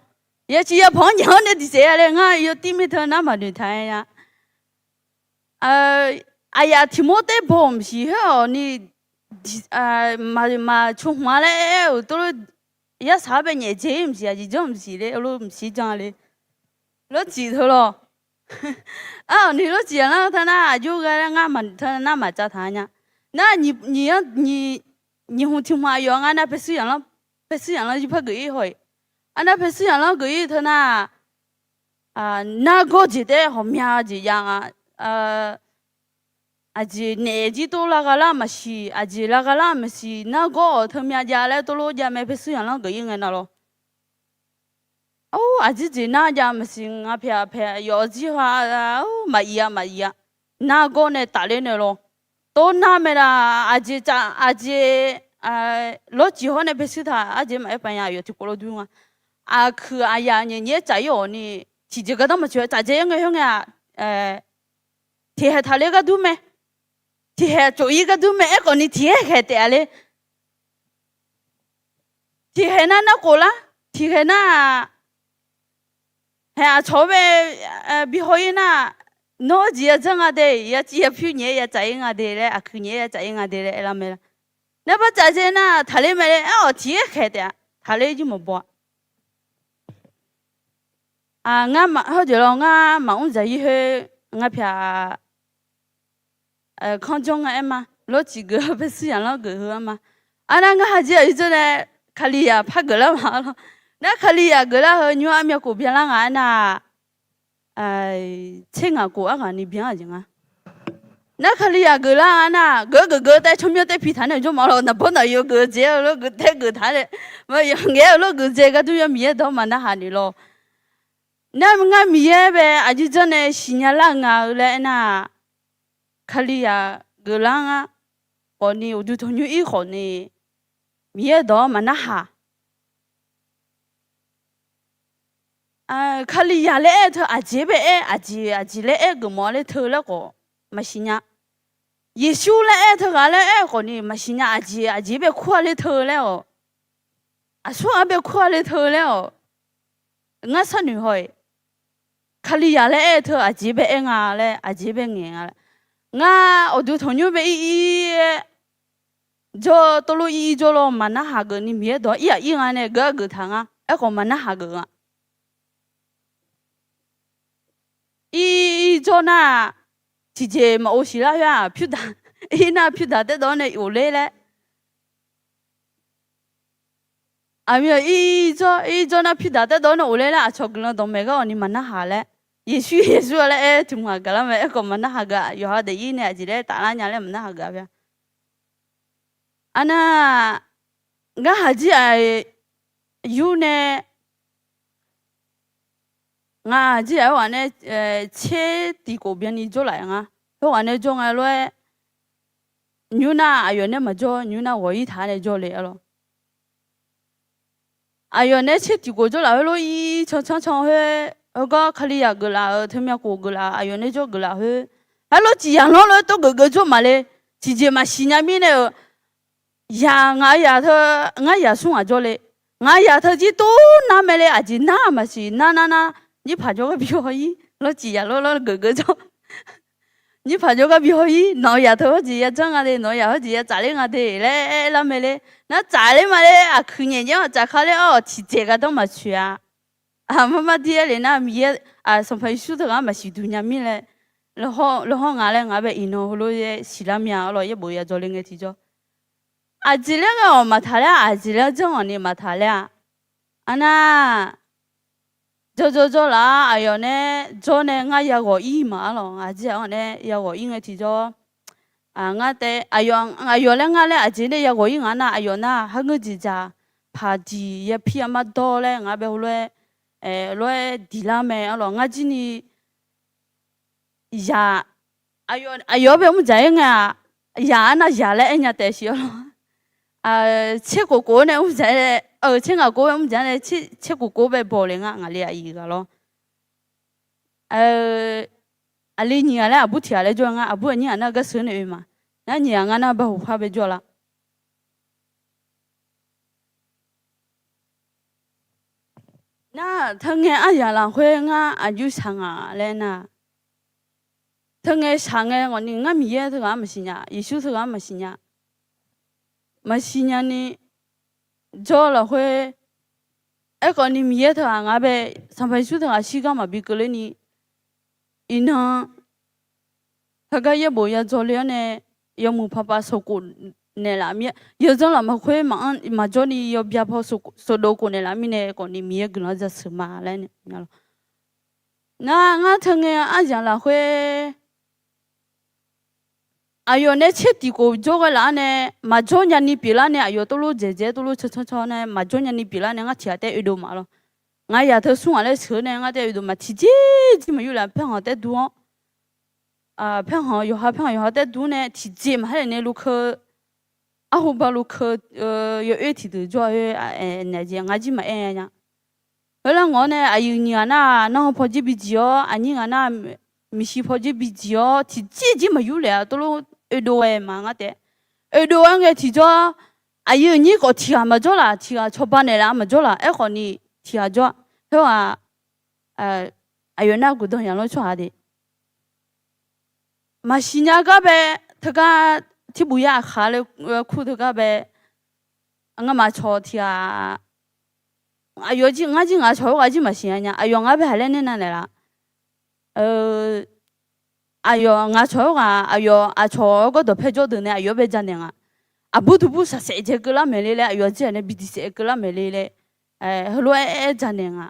Yaciv yapanq-anr nyaef-awr nae diqsaef ya le ngar yawtir mir teu nar maqnoeq taq-aer nya. Aqyaf tiq mawr taer baw mqsiq khoer-awq ni, maqcawq hmq-a laer aer-euq tov lof, yarsaq-awr bae nyaef dzae-ir mqsiq, aqjeq janr mqsiq le, lof mqsiq jan le. Lawrcif teu lawq. Arni lawrcif yaqlanr teu nar aqjox ghae laer ngar teu nar maqcav taq nya. Nar nyiq hmq tiq hmq aqyawf ngar nar paershuir yaqlanr, paershuir yaqlanr yur par geuf-ir haw-iq. Arnar paershuir yaqlanr geuf-ir teu nar, nargawr jeq taef-aer ghawqmya jeq jav nga. Aqjeq naef jir tov lar gha lar maqsiq, aqjeq lar gha lar maqsiq, nargawr-awq teu mya jav laer tov lof jav mae paershuir yaqlanr geuf-ir ngae nar lawr. Or, aqjeq jeq nar jav maqsiq, nga paeq-aq paeq, yawf-awr jir ha, maqir-a maqir-a. Nargawr nae tafler nae lawr. Tov nar mae laf, aqjeq, aqjeq, lawrcif hawr nae paershuir taq, aqjeq maqaer pav nya, aqyawf tiqkawv lof dur nga. Aqkuiq aqyaf nyaef nyaef-aer tsaf-ir-awq ni, tiqjeq gardanr maqtsoeq-a, tsaf dzae-ir ngae khoer ngae-aq, tiqhaeq taqler ghardur mae. Tiqhaeq tsof-ir ghardur mae, aerkhawfni tiqhaer khaeq taef-a le. Tiqhaeq nar narkhof lar, tiqhaeq nar-aq, haeq aqcawq-awr bae bi haw-ir nar, nawr jeq ya dzanr nga de, ya civ ya pyur nyaef-aer ya tsaf-ir nga de laer, aqkuiq nyaef-aer ya tsaf-ir nga de laer aerlar mae laf. Nar par tsaf dzae nar taqler mae laer aer-awq, tiqhaer khaeq taef-a, taqler jir maqbaw-a. Ngar hawr jeq lawr ngar maqmr dzaq-ir khoer, ngar paeq-aq, kanr janr nga aer ma, lawrcif geuf-eu paershuir yaqlanr geuf heu-anr ma. Arnar ngar ha jir aqyuif dzeur nae Kalizaq par geuflar ma lawr. Nar Kalizaq geuflar heu nymr armyav khof byanlar nga aernar-aq, tser ngaq khof arghaq ni byan-a jeq nga. Nar Kalizaq geuflar nga nar, geuf geuf geuf taef tsawrmyanr taef pi taq nae jawr ma lawr, naqbawr naqyawf geuf-eu jeq-a lof geuf taef geuf taq nae, ngaeq-aer-eu lof geuf dzae gharduq yawr Miqyaer dawq-anr maqnarhaq ni lawr. Nar ngar Miqyaer bae aqyuif dzeur nae siqnya lar-eu nga-eu laer aernar-aq, Kalizaq geuflar nga khawfni, uqduq tanqnymr ir khawfni, Miqyaer dawq-anr maqnarhaq. Kalizaq laer aer-eu teu aqjeq bae aer, aqjeq aqjeq laer aer geufmawf-a ler teu laer khawf maqsiq nya. Yeqsur laer aer-eu teughaq laer aer-eu khawfni maqsiq nya, aqjeq aqjeq bae kur-a ler teu laer-awq. Aqsur ghaq bae kur-a ler teu laer-awq. Ngar sharnoeq haw-iq, Kalizaq laer aer-eu teu aqjeq bae aer nga laer, aqjeq bae ngaeq nga laer. Ngar uqduq tanqnymr bae ir ir-aer jawr, tov lof ir ir jawr lawr maqnarhaq geuf ni, Miqyaer dawq ir-aq ir nga nae geuf-a geuf taq nga. Aerkhawf maqnarhaq geuf nga. Ir ir jawr nar, tiqjeq maqghov siq lar khoer-aq, pyurdaq, ir nar pyurdaq taerdawv nae of ler laer. Aqmir-aq irjawr irjawr nar, pyurdaq taerdawv-awr nae of laer laer aqcawq guiqlanq dawqmaeq gar awq ni maqnarhaq laer, Yeqsur Yeqsur-a laer aer tiq mq aqgaf lar mae. Aerkhawf maqnarhaq gaq, yawqha daefzir nae aqjeq laer taflar nya laer maqnarhaq gaq-a. Arnar, ngar haq jir-aq yur nae, ngaq jir aq heughaq nae tser tiq khof byanni jawrlaf-a nga. Heughaq nae jawr nga lof-aer, nymr nar aqyawf nae maqjawr, nymr nar ghawq-ir taq-a nae jawr le-a lawr. Aqyawf nae tser tiq khof jawrlaf khoerlof-ir cancanr can khoer, heugar Kalizaq geuflaf-euq teumya khof geuflaf, aqyawf nae jawr geuflaf khoer, heulof ciqyaq lanr lof-aer tov geuf geuf jawr maqle. Tiqjeq maqsiq nya mirnae-euq, yaq ngaq-eu yaq teu, ngar yaq smr ghaq jawr le. Ngaq-eu yaq teu jir tov nar mae le, aqjeq nar maqsiq nar nar nar, nyirpaq jawrgar bi haw-ir, lawr ciqyaq lawr lawr geuf geuf jawr. Nyirpaq jawrgar bi haw-ir, nawq-eu yaq teu hawrjeq ya janr nga de, nawq-eu yaq hawrjeq ya tsafler nga de laer aer lar mae le. Nar tsafler maqle, aqkuiq nyaef nyaef-anr tsafkale-awr tiqdzaeq gardanr maqtsoeq-a. Aqmar mar dir aer le nar, Miqyaer, Sanqpaq Yeqsur teughaq-anr maqsiq duq nya mirnae, lawhawr nga laer ngaq bae iqnan heulof-aer siqlar mya-a lawr, yaerbof ya jawr le ngae tiqjawr. Aqjeq laer ghae-awq maqtaq laer-a, aqjeq laer janr-awq ni maqtaq laer-a. Arnar, jawrjawr jawrlaf-a, aqyawf nae jawr nae ngar ya ghawq-ir ma-a lawq. Aqjeq-anr nae ya ghawq-ir ngae tiqjawr, ngar taef, aqyawf laer ngar laer aqjeq nae ya ghawq-ir nga nar, aqyawf nar harngeur jeqzaq paqdiq yapir yamar dawr laer ngaq bae heulof-aer, lof-aer diqlar mae-a lawq. Ngar jir ni yaq, aqyawf-anr bae mr dzaq-ir ngae-aq, yaq arnav yaq laer aer nya taef siq-a lawr. Tser khof khof-aer nae mr dzaq-ir, tser ngaq khof-aer mr dzaq-ir nae, tser khof khof bae baw le ngar, ngaqli aqyuif ghaq lawr. Aqli nyiq ghaq laer aqbur tiq ghaq laer jawr-a ngar, aqbur aqnyir ghaq nar gar sheuq nae oe ma. Nar nyiq ghaq ngar nar bae hoqpar bae jawr-a la. Nar, teungae aryaq lafkhoer ngar aqjox shaq ngaq laer nar, teungae shaq ngae ghawqni ngar Miqyaer teughaq-anr maqsiq nya, Yeqsur teughaq-anr maqsiq nya. Maqsiq nya ni jawr lafkhoer, aerkhawf ni Miqyaer teughaq ngaq bae, Sanqpaq Yeqsur teughaq shirgar maqbi keuvlerni, iqnan heugar yaerbof ya jawr le-awr nae, yawmuiq paqpaq sanqkof naeqlaf mir-a. Yawzanr lafmaf khoer maqanr maqjawr ni yawbya paw sanqdov khof naeqlaf mirnae khawf ni Miqyaer guiqlanq jaceuq ma laer nar, ngar teungae aryaq lafkhoer aqyawf nae tser tiq khof jawr ghae laf-anr nae, maqjawr nyani pyeuflar nae, aqyawf tov lof dzaeqdzaeq-aer tov lof cancanr canr nae maqjawr nyani pyeuflar nae ngar tiq ghaq taef oedov ma lawr. Ngaq yaq teu smr ghaq laer sheuq-eu nae ngar taef oedov ma, tiqjeq jir maqyur laf, paerkhanq taer dur-awr, paerkhanq yawqha paerkhanq yawqha taer dur nae tiqjeq maqhaer lef nae lukeu, arhu ba lukeu, yawoer tiqdeuq jawr-a khoer, ngar jir maqaer nya. Khoerlar ngawq-awr nae aqyuif nyiq ghaq nar-aq, nanrhan pawjir bijiq-awr, aqnyir ghaq nar-aq, miqshi pawjir bijiq-awr, tiqjeq jir maqyur lef-a tov lof oedov ghae ma ngar taef. Oedov-aer ngae tiqjawr, aqyuif nyir khawf tiq ghaq maqjawr laf, tiq ghaq cawba naeqlaf maqjawr laf, aerkhawf ni tiq ghaq jawr-a. Khoerghaq aqyawf nar guqdan yaqlanr tsawrhaq de. Maqsiq nya gar bae, teugar tirbuq yar aqkhaq laer kur teugar bae, ngamaf cawq tiq ghaq, aqyawf jir ngar jir ngaq cawq-eu ghaq jir maqsiq nya nya, aqyawf ngar bae haq laer nae nav naeqlaf. Aqyawf ngaq cawq-eu ghaq, aqyawf aqcawq-eu gawrdawq paer jawr deuq nae aqyawf-anr bae janaeq nga. Aqbur duqbur saqsaef dzae keuvlar maeq le laer, aqyawf jir-aq nae bi diq saef keuvlar maeq le laer, heulof-aer aer janaeq nga.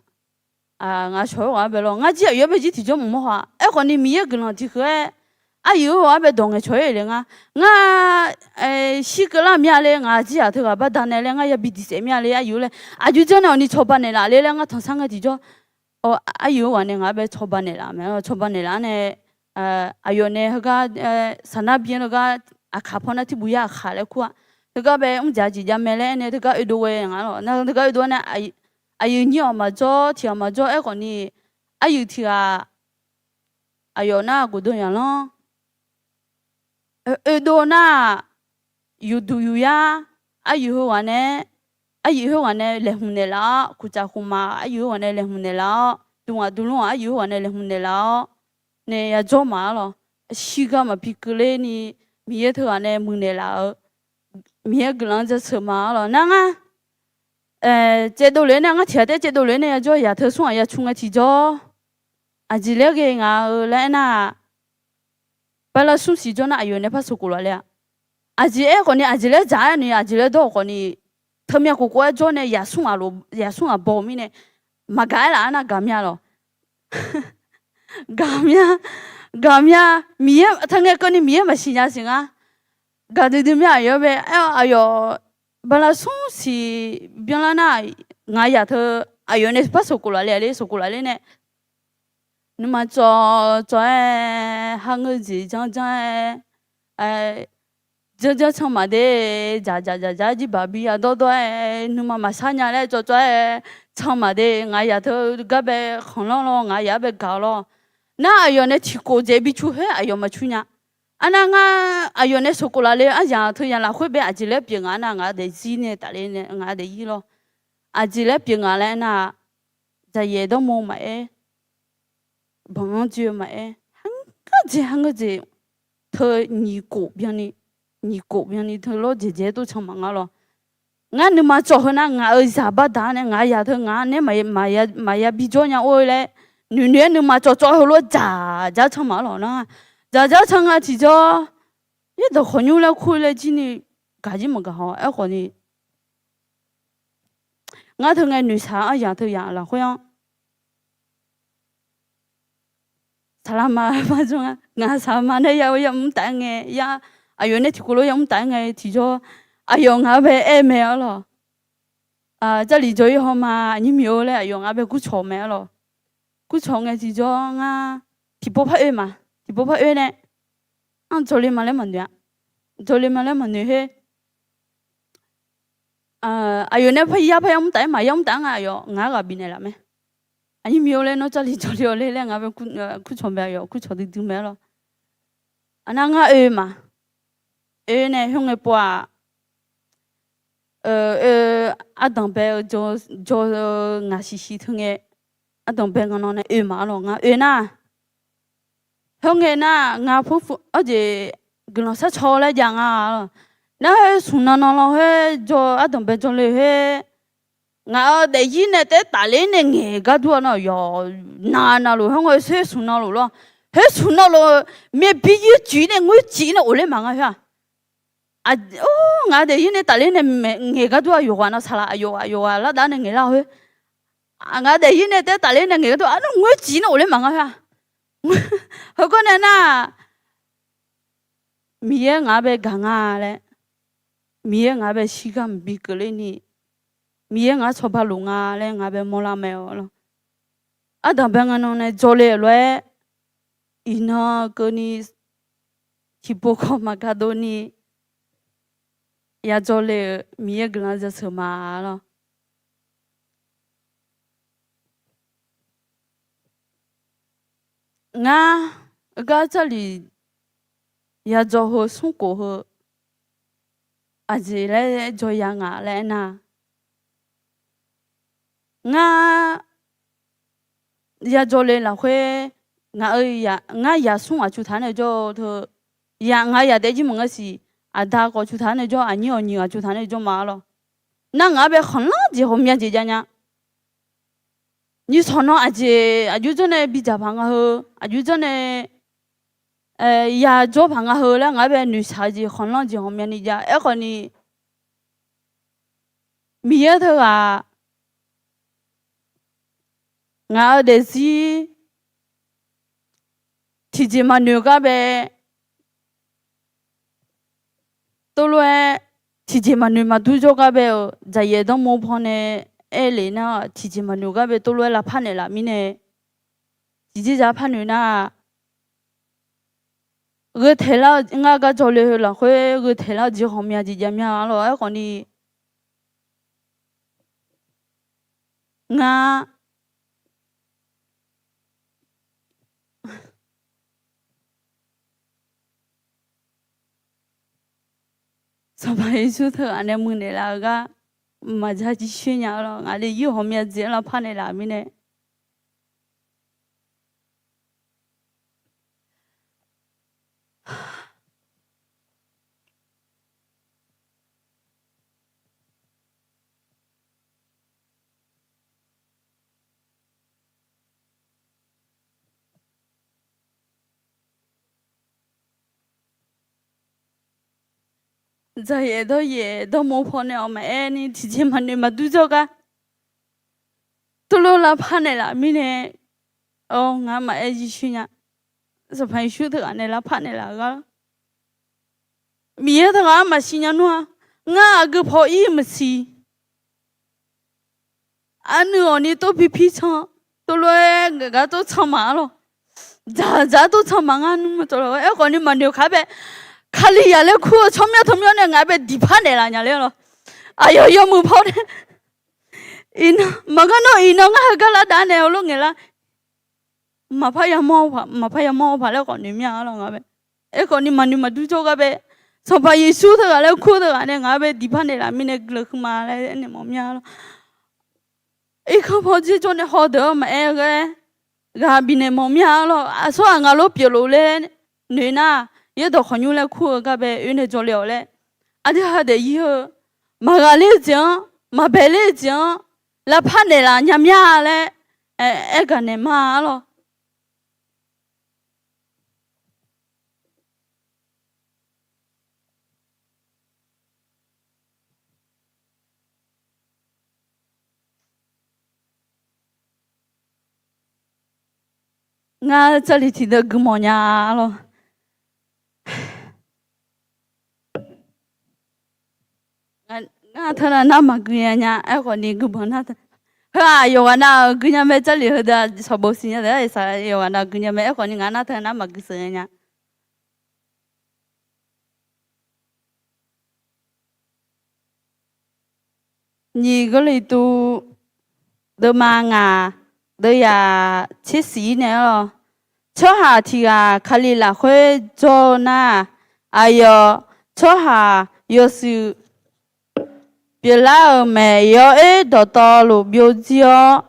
Ngaq cawq-eu ghaq-anr bae lawr, ngar jir aqyawf-anr bae jir tiqjawr mq mawr haw-a. Aerkhawf ni Miqyaer guiqlanq tiqkeuv-aer, aqyuif-eu ghaq-anr bae dawq ngaeqcawq-aer le ngar, ngar shir keuvlar mir-a le, ngaq jir-aq teughaq baqdanae laer ngar ya bi diq saef mir-a le, aqyuif-eu laer aqjox janr nae awq ni cawba naeqlaf le laer ngar tanqsar ngae tiqjawr, aqyuif-eu ghaq nae ngaq-anr bae cawba naeqlaf mae, cawba naeqlaf-anr nae, aqyawf nae heugar, saqnar bi-anr heugar, aqkaq pawnar tirbuq yar aqkaq laer kur-a. Teugar bae mr dzaq jeq jav mae laer aer nae teugar oedov ghae nga lawr. Nar teugar oedov-awr nae, aqyuif nyir-awq maqjawr tiq ghaq maqjawr aerkhawf ni, aqyuif tiq ghaq, aqyawf nar guqdan yaqlanr oedov nar-aq, yufduq yufyar, aqyuif heughaq nae, aqyuif heughaq nae laeqhmq naeqlaf-awr, kuqtsaf kuqma aqyuif heughaq nae laeqhmq naeqlaf-awr, duqngaq duqlanr-aq aqyuif heughaq nae laeqhmq naeqlaf-awr nae ya jawr ma-a lawr. Shirgar maqbi keuvler ni, Miqyaer teughaq nae muiqnaeq laf-eu, Miqyaer guiqlanq-anr jaceuq ma-a lawr. Nar ngar caevdov lef-aer nae, ngar tiq ghaq taef caevdov lef-aer nae ya jawr, yaq teu smr ghaq ya cu ngae tiqjawr, aqjeq laer ghae ngaq-eu laer aernar-aq, bala smr siq jawr nar aqyawf nae par sanqkof laf le-a. Aqjeq aerkhawf ni, aqjeq laer dzaq-aer ni, aqjeq laer dawr-eu khawf ni, teumya khof khof-aer jawr nae yaqsmr ghaq baw-eu mirnae, maqgaq-aer laf-ar nar gaqmya lawq. Gaqmya, gaqmya, Miqyaer teu ngae keuvni Miqyaer maqsiq nya siq ngar. Gaqdui dui mir aqyawf-anr bae aer-awr aqyawf bala smr siq byanlar nar, ngaq yaq teu aqyawf nae par sheuqkhof laf le-a le sheuqkhof laf ler nae, nuima cawv cawv-aer, har ngeur jeq janr janr-aer, janr janr can maqde, dzaq dzaq dzaq dzaq-aer jirbaq bi ya dawr dawr-aer, nuima maqshar nya laer cawv cawv-aer, can maqde, ngaq yaq teu gar bae khanqlanr lawr, ngaq yaq-anr bae gaq-awr lawr. Nar aqyawf nae tiqkhof dzaeq bi cu khoer aqyawf maqcu nya. Arnar ngar aqyawf nae sheuqkhof laf le-eu aryaq teu yaq lafkhoer bae aqjeq laer pyeuf ngaq nar, ngaq daefzir nae tafler nae ngaq daefzir lawr. Aqjeq laer pyeuf ngaq laer aernar, dzaqyaef dawrmo maqaer, banq-anr joe-eu maqaer, har ngeur jeq har ngeur jeq teu nyiq khof byanni, nyiq khof byanni teu lawr dzaeqdzaeq-aer tov can maqnga lawr. Ngar nuima cawv heu nar ngaq-euq zaq bardaq nae ngaq yaq teu ngaq nae maqya bijawr nya or laer, noeqnoeq-aer nuima cawv cawv heulof-aer dzaq dzaq can maqaer lawq nar, dzaq dzaq can nga tiqjawr, yaerdawq khawqnymr laer kur laer jir ni gaq jir maqgaq haw-awr aerkhawf ni, ngar teu ngae noeqshaq-eu aryaq teu yaq lafkhoer-anr saqlaqma ma jawr nga. Ngaq saqlaqma nae ya-eu yamr taf-aer ngae, aqyawf nae tiqkhof lof yamr taf-aer ngae tiqjawr, aqyawf ngaq-anr bae aer mae-awr lawq. Jarlif jawr-ir haw ma, aqnyir miq-or laer aqyawf ngaq-anr bae kurcawq mae-awr lawq. Kurcawq ngae tiqjawr ngar tiqpov par oe ma. Tiqpov par oe nae, anr jawrle ma laer maqnoeq-a. Jawrle ma laer maqnoeq her, aqyawf nae par yar par yamr taf-aer ma, yamr taf-aer nga aqyawf ngaq-anr ghaq bifnaeq laf mae. Aqnyir miq-or laer nawr jarlif jawrle-awq ler laer ngaq-anr bae kurcawq mae, aqyawf kurcawq duidui mae-awr lawq. Aqnar ngar oe ma. Oe nae khoerngae pov-aq, oe, ardanq bae-eu jaw-eu ngaq siqsiq teu ngae, ardanq bae ngan nan nae oe ma-awr lawq. Ngar oe nar, khoerngae nar ngar purfu arjeq guiqlanq sharcaw laer jav nga lawq. Nar khoer smq nan nan lan khoer jaw ardanq bae jawrle khoer, ngaq-euq daefzir nae taef-aer tafler nae ngaeq gar dur-awr nar yawq, nav navluf khoerngae khoer smq nan luf lawr. Khoer smq nan luf, myavbir yir ciq nae ngoer ciq nae of ler maqnga khoer-aq. Or, ngaq-euq daefzir nae tafler nae ngaeq gar dur-awr yawqghaq nav saqlaq yawqghaq yawqghaq lardav nae ngaeq lar khoer, ngaq-euq daefzir nae taef-aer tafler nae ngaeq gar dur-awr aqnmr ngoer ciq nae of ler maqnga khoer-aq. Heugar nae nar, Miqyaer ngaq-anr bae gaq nga laer, Miqyaer ngaq-anr bae shirgar maqbi keuvler ni, Miqyaer ngaq-anr cawba luf nga laer ngaq-anr bae mawrlar mae-awr lawq. Ardanq bae ngan nan nae jawrle-euq lof-aer, iqnan keuvni tiqpov kawv maqgardov ni ya jawrle-euq Miqyaer guiqlanq yasheuq ma lawq. Ngar, gar jarlif ya jawr heu smrkhof heu aqjeq laer jawr ya nga laer aernar, ngar ya jawrle lafkhoer, ngaq-euq, ngar yaqsmr aqcu taq nae jawr-eu teu, ngaq yaq daefzir maqngeur siq, aqda khawf cu taq nae jawr, aqnyir awq nyiq aqcu taq nae jawr ma-awr lawq. Nar ngaq-anr bae khanqlanr jeq ghawqmya jeq jav nya. Nyiqshawq nan aqjeq aqjox janr nae bidzaq paq nga heu, aqjox janr nae ya jawr paq nga heu laer ngaq-anr bae noeqshaq-eu jeq khanqlanr jeq ghawqmyani jav. Aerkhawf ni, Miqyaer teughaq ngaq-euq daefzir tiqjeq maqnoeq gar bae tov lof-aer, tiqjeq maqnoeq maqdur jawr gar bae-euq dzaqyaef danrmo paw nae aer lef nar, tiqjeq maqnoeq gar bae tov lof-aer lavpar naeqlaf mirnae, tiqjeq zaq par noeq nar, gheu taeq lar-eu ngar gar jawrle heu lafkhoer gheu taeq lar-eu jeq ghawqmya jeq jav mya-awr lawq. Aerkhawf ni, ngar Sanqpaq Yeqsur teughaq nae muiqnaeq laf-eu gar maqdzaq jircoer nya-awr lawq. Ngaq daefzir ghawqmya jeq-anr lavpar naeqlaf mirnae, dzaqyaef dawryaef dawrmawr pawnae-awq maqaer ni tiqjeq maqnoeq maqdur jawr gar, tuvlof lavpar naeqlaf mirnae, awr, ngaq-anr maqaer jirshuir nya. Sanqpaq Yeqsur teughaq nae lavpar naeqlaf-eu gar, Miqyaer teughaq-anr maqsiq nya nmr-a. Ngar aqgeu paw ir-eu maqsiq. Arnuiv awq ni tov pir pir can, tuvlof-aer gaq gar tov can maq-ar lawq. Dzaq dzaq-ar tov can maq ngar nmr-eu tawv lawq. Aerkhawf ni maqnoeq kaq bae, Kalizaq laer kur-eu tsawrmyanr tawmyanr nae ngaq bae diqpar naeqlaf nya ler lawq. Aqyawf yawmuiq paw nae, iqnan maqngeur nawr iqnan ngar heugar lar dav nae heulof ngaeqlar. Maqpar yamawr, maqpar yamawr paq laer khawf noeq mir-a lawq ngaq bae. Aerkhawf ni maqnoeq maqdur jawr gar bae, Sanqpaq Yeqsur teughaq laer kur-eu teughaq nae ngaq-anr bae diqpar naeqlaf mirnae guiqlanq huiqma laer aernaeq mawf mir-a lawq. Irkanr paw dzer jawr nae hawdeuq-anr maqaer-eu ghae, ghaq bifnaeq mawf mir-a lawq. Aqsur aqngaq lof pyeuflof laer noeq nar, yaerdawq khawqnymr laer kur-eu gar bae oe nae jawrle-awq laer, aqdui ha daef ir-eu, maqghaqler-eu jeq-anr, maqbaeqler-eu jeq-anr, lavpar naeqlaf nya mir-a laer, aer, aergaq naeq ma-ar lawq. Ngar Jarlif tiqdeuv guimawf nya-ar lawq. Ngar teunav nar maqgui nya nya, aerkhawf ni guibanq nar teu. Heu-aq yawqghaq nav-euq gui nya mae, Jarlif heudeuq-aq sanqbof siqnya taef-aer saq yawqghaq nav gui nya mae, aerkhawf ni ngaq nar teunav nar maqgui sheuq nya nya. Nyiq Gawrliqtu deuvma ngaq, deuvyaq tsersiq-ir nae-ar lawq. Tsawrhaq tiq ghaq Kali lafkhoer jawr-eu nar, aqyawf tsawrhaq yawshuif pyeuflar-euq mae. Yawoer dawqtawvluf byovjir-awr,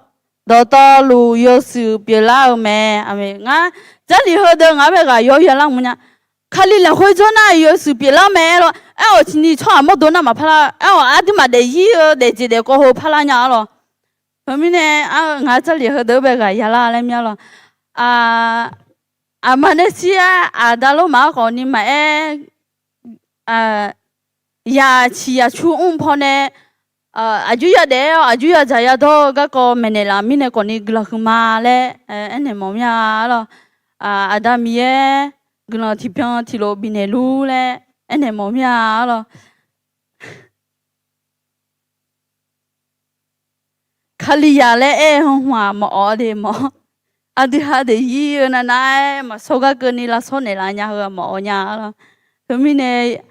dawqtawvluf yawshuif pyeuflar-euq mae. Ngar Jarlif heudeuq ngaq-anr bae ghaq yawr yalar mq nya. Kali lafkhoer jawr nar yawshuif pyeuflar mae-ar lawq. Aer-awq tiqni tsawrhaq mawrdo nar maqpar lar, aer-awq aqduimaf daefzir-eu daefjeq daefkawv heu parlar nya-ar lawq. Heumirnae, ngaq Jarlif heudeuq-anr bae ghaq yalar laer mir-ar lawq. Aqma nae shir-ar, aqda lorma-anr khawf ni maqaer, yaq ciq yaq cu mr pawnae, aqjox yadaef-awr aqjox yadzaq yadawr-eu garkawv maeqnaeq laf mirnae khawf ni guiqlanq huiqma laer aernaeq mawf mir-a-ar lawq. Aqda Miqyaer guiqlanq tiqbyan tiqlof bifnaeq lur laer aernaeq mawf mir-a-ar lawq. Kalizaq laer aer-eu hmq-aq maqawf de mawf. Aqdui ha daefzir-eu navnav-aer maqshawr gar keuvni lavshawr naeqlaf nya heu-aq maqawf nya-ar lawq. Teumirnae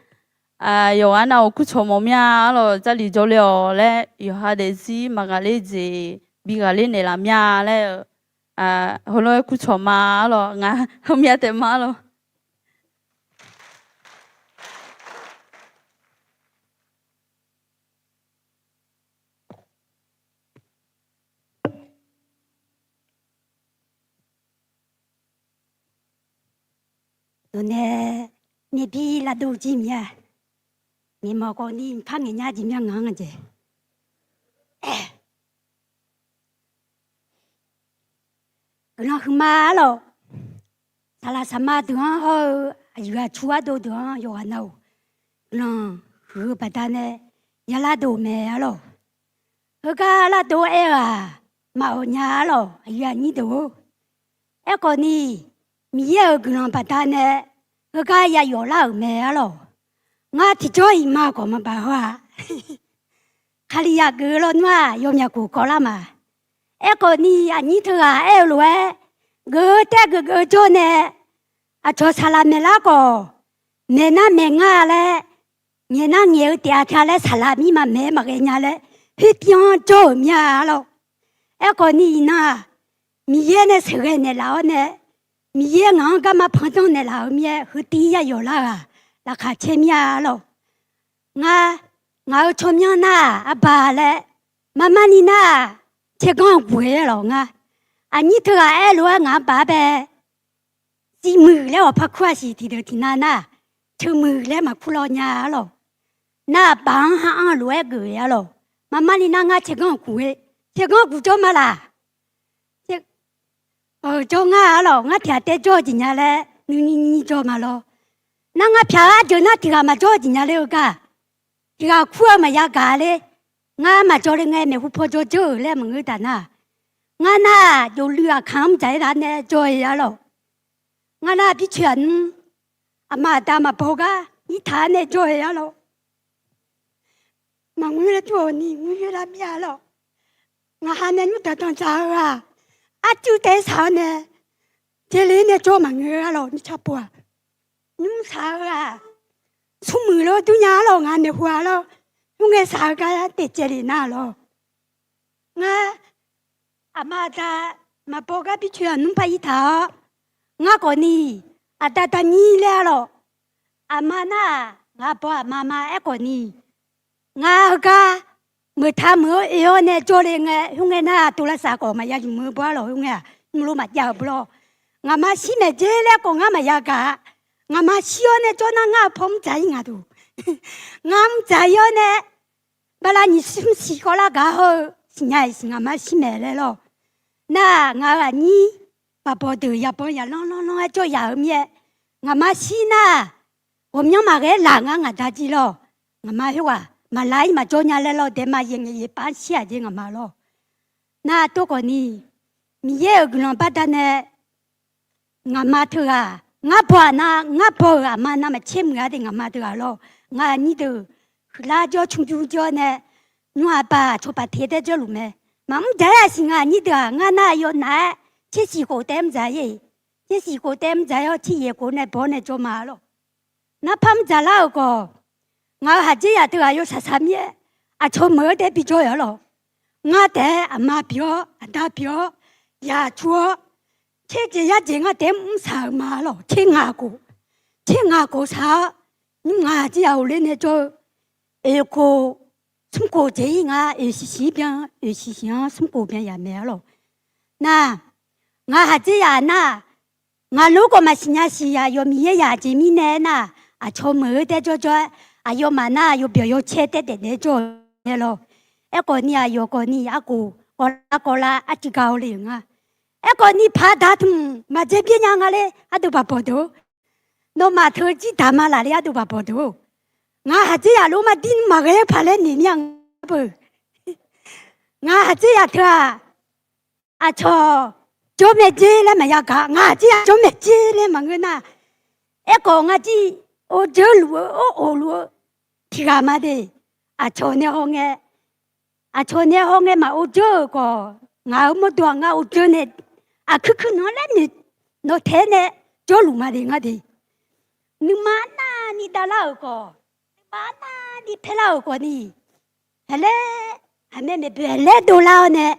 yawqghaq nav-euq kurcawq mawf mir-a-ar lawq. Jarlif jawrle-awq laer yawqha daefzir maqghaqler jeq bi ghaqler naeqlaf mir-a laer-eu heulof-aer kurcawq ma-ar lawq. Ngaq heumya taef ma-ar lawq. Nawqnae nyaebir lavdov jir mir-a. Ngaeqmawf khawf ni mqpar ngaeq nya jeq mir-a ngaq-anr jeq. Guiqlanq huiqma-ar lawq. Saqlaq saqma deuq-anr hawr-eu aqyuif aqtsu ardov deuq-anr yawqghaq nav-euq guiqlanq huiq-eu baqdanae yalar dov mae-ar lawq. Heugar lavdov-aer-eu-aq maqawq nya-ar lawq, aqyuif aqnyir deuq-or. Aerkhawf ni, Miqyaer-euq guiqlanq baqdanae heugar ya yawflar-euq mae-ar lawq. Ngar tiqjawr iqma khawf maqbaq heu-aq, Kalizaq geuf-eu lawnmr-aq yawmyaq khof kawvlar ma. Aerkhawf ni aqnyir teughaq aer-eu lof-aer, geuf-eu taef geuf geuf jawr nae, aqcawq saqlaq maeqlar khawf, maeqnar maeq nga laer, ngaeqnar ngaeq-eu taef-a ta laer saqlaq mir maqmaeq-aer maqghae nya laer, khoertiv-anr jawr-euq mir-a-ar lawq. Aerkhawf ni iqnan-aq, Miqyaer nae sheuqghae naeqlaf-awr nae, Miqyaer ngaq-anr garma pandanr naeqlaf-eu mir-aer, heutiv ya yawqlar-eu-aq, laqkhaq caer mir-a-ar lawq. Ngar, ngaq-euq tsawrmyanr nar-aq arba laer, marmarni nar-aq, tserganr guq-aer lawq ngar. Aqnyir teughaq aer lof-aer ngaq-anr baq-ar bae, Sivmuiq laer awq par kur-a siq tiqdeuq tiqnav nar, ceuqmuiq laer maqkur law nya-ar lawq. Nar-aq baq-anr har anr lof-aer geuf-a lawq. Marmarni nar ngar tserganr guq-aer, tserganr guq jawr ma laq. Jawr ngar-ar lawq, ngar tiq ghaq taer jawr-eu jeq nya laer nuini ni jawr ma lawr. Nar ngar pyaq-eu arjeuq nar tiq ghaq maqjawr-eu jeq nya ler-eu gar. tiq ghaq kur-eu maqya gaq ler. Ngar maqjawr le ngae maeqhu paw jawr jawr-euq laer maqngeur taf nar, ngar nar jofluiv aqkaq-anr mr dzaq-ir taq nae jawr-eu-a lawq. Ngar nar bircoeq aqnmr, aqma aqda maqbaw gar irtaq-ar nae jawr-eu-a lawq. Maqngeur laer jawr-eu ni ngeur-ir lar mir-a lawq. Ngaqha nae nymr danqdanq dzaq-eu-aq, arcuiv taef-aer saq-awr nae, jeq le nae jawr maqngeur-a lawq mirtsaq pov-aq. Nymr saq-eu-aq, smrmuiq lawr durnya-ar lawq ngaq naeq hu-a lawr, khoerngae saq-eu gar taef caev le nar lawq. Ngar aqma aqda maqbaw gar bircoeq aqnmr par irtaq-awr, ngar khawfni aqda daqnyir laer-a lawq. Aqma nar-aq ngaq baw aqma ma aerkhawfni, ngar heugar meuq taq meuq-awr oe-awr nae jawr le ngae, khoerngae nar tov lavsav khawf maqya yuf meuq-eu bawr-ar lawq. Khoerngae-aq nymr lof maqjav-euq bawr lawr. Ngaqma shir maeq dzer laer khawf ngar maqya gaq-a. Ngaqma shir-awr nae jawr nar ngar-eu paw mr dzaq-ir ngaq duq. Ngar mr dzaq-ir-awr nae, bala nyiq smr siq khawf lar gaq hawr-eu siqnya-iq siq ngaqma shir maeq laer lawq. Nar-aq ngaq-euq aqnyir maqbaw deuq yabanq yaqlanr lanr lanr-aer jawr yaq-eu mir-aer, ngaqma shir nar-aq, ghawqmyanr maqghae-aer laq ngar ngaq da jir lawq. Ngaqma khoerghaq maqlar-ir maqjawr nya laer lawr, daema yaeq ngaeq yaeq pav-anr shir-aq jeq ngaqma lawq. Nar-aq tov khawfni, Miqyaer-euq guiqlanq baqdanae ngaqma teughaq, ngar baw-aq nar, ngar baw-euq aqma navmaqtser muiq-a de ngaqma teughaq lawr. Ngaq aqnyir deuq huiqlar jawr cmr jur jawr nae, nymr aqbaq aqcawq baq teq taer jawrluf mae. Maqmr dzaq-aer-aq siq ngaq aqnyir deuq-aq ngar nar yawnaf-aer tsersiq khof taef mr dzaq-ir, tsersiq khof taef mr dzaq-ir-awr tser yaeq khof nae baw-awr nae jawr ma-a lawq. Narpar mr dzaq lar-euq khawf, ngaq-euq haqdzer yaq teughaq yawshaq shaq mir-aer, aqcawq meuq-eu taef bijawr-eu-a lawq. Ngar taef-aer aqma pyeuf-awr aqda pyeuf-awr yaq cu-awr, tser jeq yar jeq ngar taef-aer mr shaq-euq ma lawq. Tser ngaq khof, tser ngaq khof shaq-awr, nymr ngaq haqdzer yaq ghofler nae jawr-eu oeq khof, smr khof jeq-ir ngar oeq siqsiq-ir byan, oeq siqsiq-anr smr khof byan yaq mae-a lawq. Nar, ngaq haqdzer yaq nar, ngaq lof khawf maqsiq nya siq, aqyawf Miqyaer yaq jeq mirnae aernar, aqcawq meuq-eu taef jawrjawr-aer, aqyawfmaf nar yawbyawq yawcaer taef daef daef jawr-eu mae lawq. Aerkhawfni aqyawf khawfni arkof kawvlar kawvlar arcuiv ga-awr le-euq nga. Aerkhawfni paq daq tmq maqdzae byaer nya nga le ardov baq bawq deuq-or. Nawmaf teu jir daq ma laf le ardov baq bawq deuq-or. Ngaq haqdzer yaq lof mar dir nmr maqghae-aer paq laer noeq mir-a nga beu. Ngaq haqdzer yaq teu-aq, aqcawq jawr mae dzer laer maqya gaq, ngaq haqdzer yaq jawr mae dzer laer maqngeur nar, aerkhawf ngar jir or dzeur luf-eu or of luf-eu tiq ghaq ma de. Aqcawq nae hawngae, aqcawq nae hawngae maq or dzeur-euq khawf, ngaq-euq mawrdo-aq ngar or dzeur nae aqkuir kuir nan-anr laer noeq, nawq taef-aer nae jawrluf ma de ngar de. Nuima arnavni davlar-euq khawf, nuima arnavni paerlar-euq khawfni, haqlaer, haqmae maeqboeq haqlaer dovlar-awr nae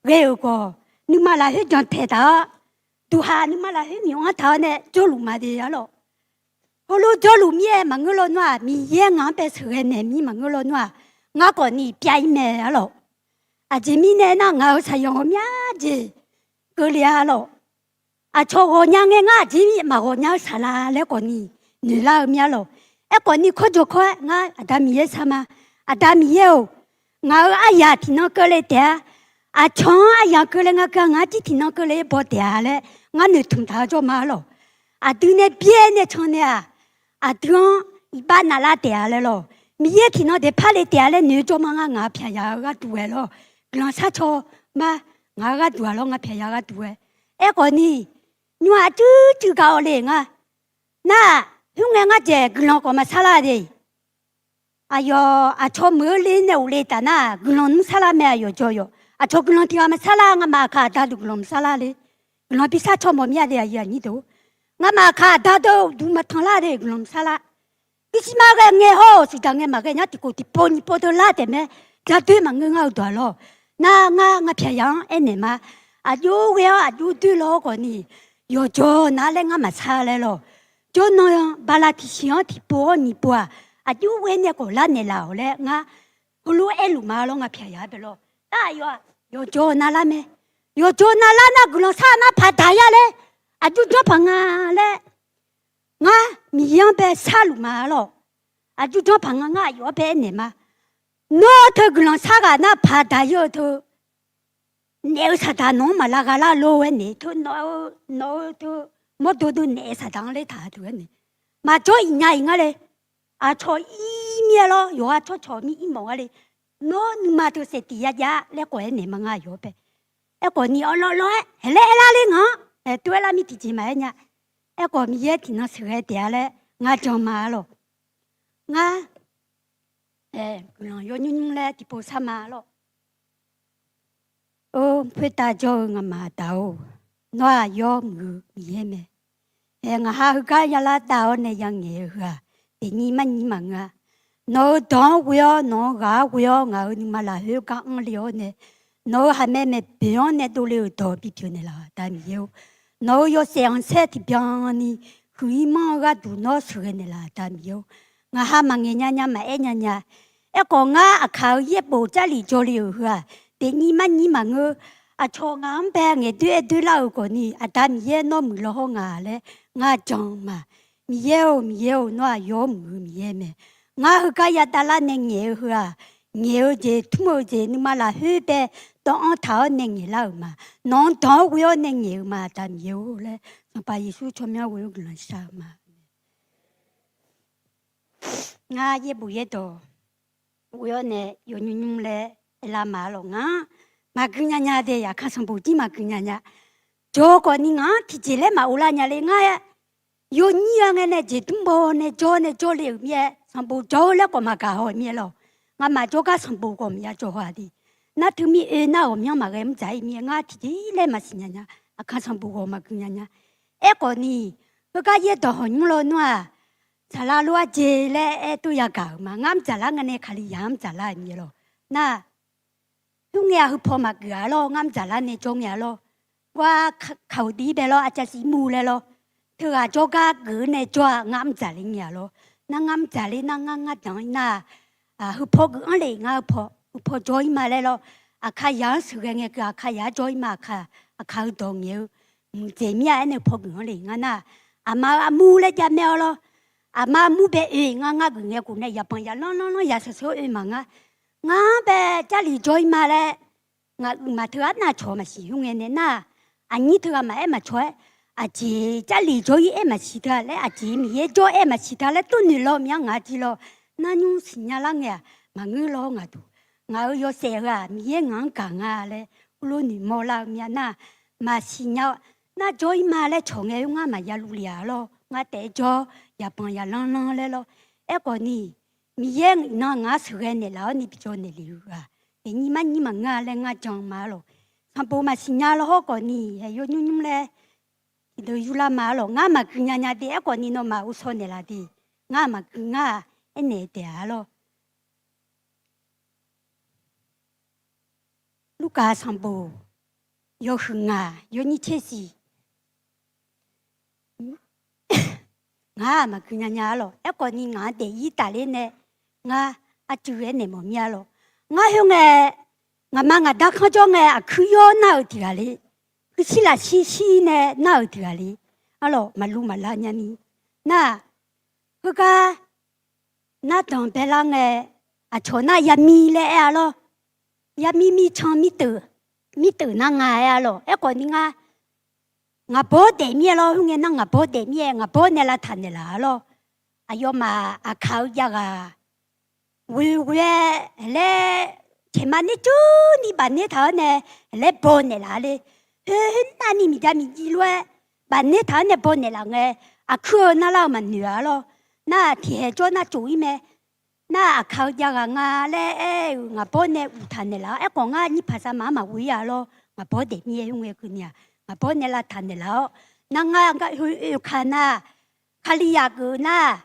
ghae-euq khawf, nuima lafkhoer jantaeq taq-awr, duqhaq nuima lafkhoer nymq-anr taq-awr nae jawrluf ma de-a lawq. Heulof jawrluf mir-aer maqngeur lawnmr-aq, Miqyaer ngaq-anr bae sheuqghae naeq mir maqngeur lawnmr-aq, ngar khawfni pyav-ir mae-a lawq. Aqjeq mirnae aernar, ngaq-euq saqyanq ghawqmya jeq keuvle-a lawq. Aqcawq ghawqnya ngae ngar aqjeq maqghawqnya-eu saqlaq laer khawfni noeqlar-eu mir-a lawq. Aerkhawfni kawrjawq kawr-aer ngar Aqda Miqyaer sar ma. Aqda Miqyaer-or, ngaq-euq aryaq tiqnan keuvle taef-a. Aqcawq-anr aryaq keuvle nga keuv-a, ngaq-anr jir tiqnan keuvle-aer baw taef-a laer ngar noeqtmq taq-eu jawr ma-a lawq. Aqdui nae byaer nae can nae-aq, aqdui-anr iqbax navlar taef-a laer lawq. Miqyaer tiqnan daeqpar le taef-a laer noeq-eu jawr ma. Ngar ngaq pyaq yaq-eu gharduq ghae lawq. Guiqlanq sharcaw ma. Ngaq-eu gharduq-aq lawr, ngaq pyaq yaq-eu gharduq ghae. Aerkhawfni, nymr-aq cuiv cuiv gaq-awq le ngar. Nar, khoerngae ngar dzaeq guiqlanq khawf maqsar lar de. Aqyawf aqcawq meuq-eu le nae ghofle taf nar, guiqlanq nmr sar lar mae. Aqyawf jawr yawf aqcawq guiqlanq tiq ghaq maqsar lar. Ngamaf aqkaq aqda deuq guiqlanq maqsar lar le. Guiqlanq bi sharcaw mawf mir-a de aqyuif aqnyir deuq. Ngamaf aqkaq aqda deuq duq maqtanq lar de guiqlanq maqsar lar. Irsima ghae ngae hawr-euq siqdaq ngae maqghae nya tiqkhof tiqpov nyiqpov deuq lar taef mae. Jadoer maqngeur ngar-eu dawq-aq lawq. Nar ngar ngaq pyaq yaq-anr aernaeq ma. Aqjox ghae-awr aqjox doer law-awr khawfni, yawqjawq nav laer ngar maqsar laer lawq. Jawrnan bala tiqsiq-anr tiqpov-awr nyiqpov-aq, aqjox ghae nae khawf lar naeqlaf-awq laer ngar heulof-aer aerluf ma lawr. Ngaq pyaq yaq-aer bae lawq. Nar aqyawf-aq yawqjawq navlar mae. Yawqjawq navlar nar guiqlanq sar nar paq daq ya laer, aqjox janr paq nga laer, ngar Miqyaer-anr bae sharluf ma lawq. Aqjox janr paq nga. Ngar aqyawf-anr bae aernaeq ma. Nawr teu guiqlanq sar ghaq nar paq daq ya-eu teu naef-eu saqdaq nawq-anr maqlar gha lar lor-aer naeq teu nawq-eu, nawq-eu teu mawrdo deuv naef-eu saqdaq-anr ler taq-a deuq-aer naeq. Maqjawr iq nya iq ngar le. Aqcawq ir mir-aer lawr, yawqha tsawrcawq mir ir mawf nga le. Nawr nuima teu saef tiq ya jav-a laer khawf aernaeq ma ngar yawq-awr bae. Aerkhawf ni awr lawr lawr-aer haeq laer aerlar le ngaq-anr, aer tov-aer lar mir tiqjeq maqaer nya. Aerkhawf Miqyaer tiqnan sheuqghae taef-a laer ngar jan ma-a lawq. Ngar guiqlanq yawnymr nymr laer tiqpov sar ma lawq. Or, khoertav jawr-eu nga'maf aqda-or, nawr-aq yawmuiq-eu Miqyaer mae. Aer, ngaq ha heugar yalar dav-awr nae yangaeq-eu heu-aq, daefnyir marnyir maqngeur-a. Nawq-euq dawq-anr ghoe-awr, nawq-euq ghaq-anr ghoe-awr, ngaq-euq nuima lafkhoer gar anr le-awr nae, nawq-euq haqmae maeqboeq-anr nae dovle-euq dawq bipyeuf naeqlaf-a, Aqda Miqyaer-or. Nawq-euq yawshaef khanqsaer tiqbyan ni huiq-ir manr-eu gharduq nawr sheuqghae naeqlaf-a, Aqda Miqyaer-or. Ngaq ha maqngaeq nya nya maqaer nya nya. Aerkhawf ngar aqkaq-euq yaerbof Jarlif jawr le-euq heu-aq, daefnyir marnyir maqngeur. Aqcawq ngaq-anr bae ngaeqdoer aer doerlar-euq khawf ni, Aqda Miqyaer nawr muiqlar hawr nga laer ngar jan ma. Miqyaer-or, Miqyaer-or, nawr-aq yawmuiq-eu Miqyaer mae. Ngar heugar yadavlar nae ngaeq-eu heu-aq, ngaeq-eu jeq tmr-eu jeq nuima lafkhoer bae dawvanr taq-awr nae ngaeqlar-euq ma. Nawq-anr dawq-anr ghoe-awr nae ngaeq-euq ma, Aqda Miqyaer-or laer Sanqpaq Yeqsur tsawrmyanr ghoe-awr guiqlanq shar-eu ma. Ngar yaerbof yaerdawq ghoe-awr nae yawnymr nymr laer aerlar ma-a lawq. Ngar-anr maqgui nya nya de, aqkar sanqbof jir maqgui nya nya. Jawr khawf ni ngaq-anr tiqjeq laer maqov lar nya le. Ngar yawnyir-a ngae nae jeqdmr baw nae jawr nae jawrle-euq mir-aer sanqbof jawr-eu laer khawf maqgaq haw-eu mir-aer lawq. Ngamaf jawrgar sanqbof khawf maqya jawr haw-a de. Nar teumir oe nar ghawqmyanr maqghae mr dzaq-ir mir-aer ngar tiqjeq laer maqsiq nya nya. Aqkar sanqbof ghawq maqgui nya nya. Aerkhawf ni, heugar yaerdawq hawq nymr lawnmr-aq, saqlaq lof-aer jeq laer aer tov yagaq-euq ma. Ngar mr dzaqlar ngae nae Kalizaq-anr mr dzaqlar-euq mir-aer lawq. Nar khoerngae-aq heupaw maqgeuf-a lawr, ngar mr dzaqlar nae jawr ngae-a lawr. Gar kaq-euq diq-ir bae lawr, arcav siq mur laer lawr. Teughaq jawrgar geuf-eu nae jawr-a, ngar mr dzaqler ngae-a lawr. Nar ngar mr dzaqler nar ngar ngar danq-ir nar-aq, heupaw geuf-anr le ngar heupaw, heupaw jawr-ir ma laer lawr. Aqkaqyaq-anr sheuqghae ngae keuv Aqkaqyaq-anr jawr-ir ma. Aqkaq, Aqkaq-eu dawq ngaeq-eu muiqdzaeq mir-a aernaeq heupaw geuf-anr le ngar nar-aq, aqma-eu armur laer javmae-awr lawr. Aqma armur bae oe ngar ngar geuf ngae khof nae yaqbanq yaqlanr lanr lanr yaqsaq saq-awr oe maqngar. Ngar-anr bae Jarlif jawr-ir ma laer ngaq uiqma teughaq nar cawq maqsiq khoerngae nae nar-aq, aqnyir teughaq maqaer maqcawq-aer, aqjeq Jarlif jawr-ir aer maqsiq teu-a laer, aqjeq Miqyaer jawr aer maqsiq teu-a laer tov noeq law mir-anr ngaq-a jir lawr. Nar nymr siqnya lar ngae-aq maqngeur lawr ngaq duq. Ngaq-euq yawshaef heu-aq Miqyaer ngaq-anr gaq nga laer heulof noeqmawr lar-eu mir-a nar-aq, maqsiq nya-awr nar jawr-ir ma laer cawq ngae-eu ngar maqya luv le-a lawr. Ngar taef-aer jawr yaqbanq yaqlanr lanr laer lawr. Aerkhawf ni, Miqyaer iqnan ngaq-anr sheuqghae naeqlaf-awr ni bijawr naeqlef-eu-aq, daefnyir marnyir maqngeur-a laer ngar jan ma-a lawq. Sanqbof maqsiq nya lawr hawr khawf ni, haeq yawnymr nymr laer tiqdeuv yurlar ma-a lawq. Ngar maqgui nya nya de, aerkhawf ni nawmaf ghovshaw naeqlaf de. Ngar maqgui ngar-aq aernaeq taef-a lawr. Lurkaf sanqbof yawhuiq ngaq yawnyir tser siq. Ngar-aq maqgui nya nya-a lawq. Aerkhawf ni ngaq-anr daef-ir tafler nae ngar arcuiv aernaeq mawf mir-a lawq. Ngar khoerngae, ngaqma ngaqda kanr jawr ngae aqkuir yawr nar-euq tiq ghaq le. Huiqshir lafshir shir nae nar-euq tiq ghaq le. Arlawq maqluv maqlav nya ni. Nar-aq, heugar nardanq baelar ngae, aqcawq nar yamir laer aer-a lawr. Yamir mircan mirteuf, mirteuf nar nga aer-a lawq. Aerkhawf ni ngar ngaqbawr daef mir-aer lawr. Khoerngae nar ngaqbawr daef mir-aer ngaqbawr nae lavtaq naeqlaf-a lawr. Aqyawfmaf aqkaq-eu jav ghaq ghoe ghoe-aer laer, caeqma ner cur ni bafner taq-awr nae laer baw naeqlaf-a le. Khoer khoer navni miqjav miqjiv lof-aer bafner taq-awr nae baw naeqlaf ngae, aqkuir-eu narlar-eu maqnoeq-a lawr. Nar-aq tiqhaeq jawr nar tsof-ir mae. Nar-aq aqkaq-eu jav ghaq nga laer aer-euq ngaqbawr nae uqtaq naeqlaf-awr, aerkhawf ngar nyir paqsav maqanr maqghoe-ir-a lawr. Ngaqbawr daef mir-aer khoerngae keuvni-aq ngaqbawr nae lavtaq naeqlaf-awr, nar ngar oeka nar, Kalizaq geuf nar,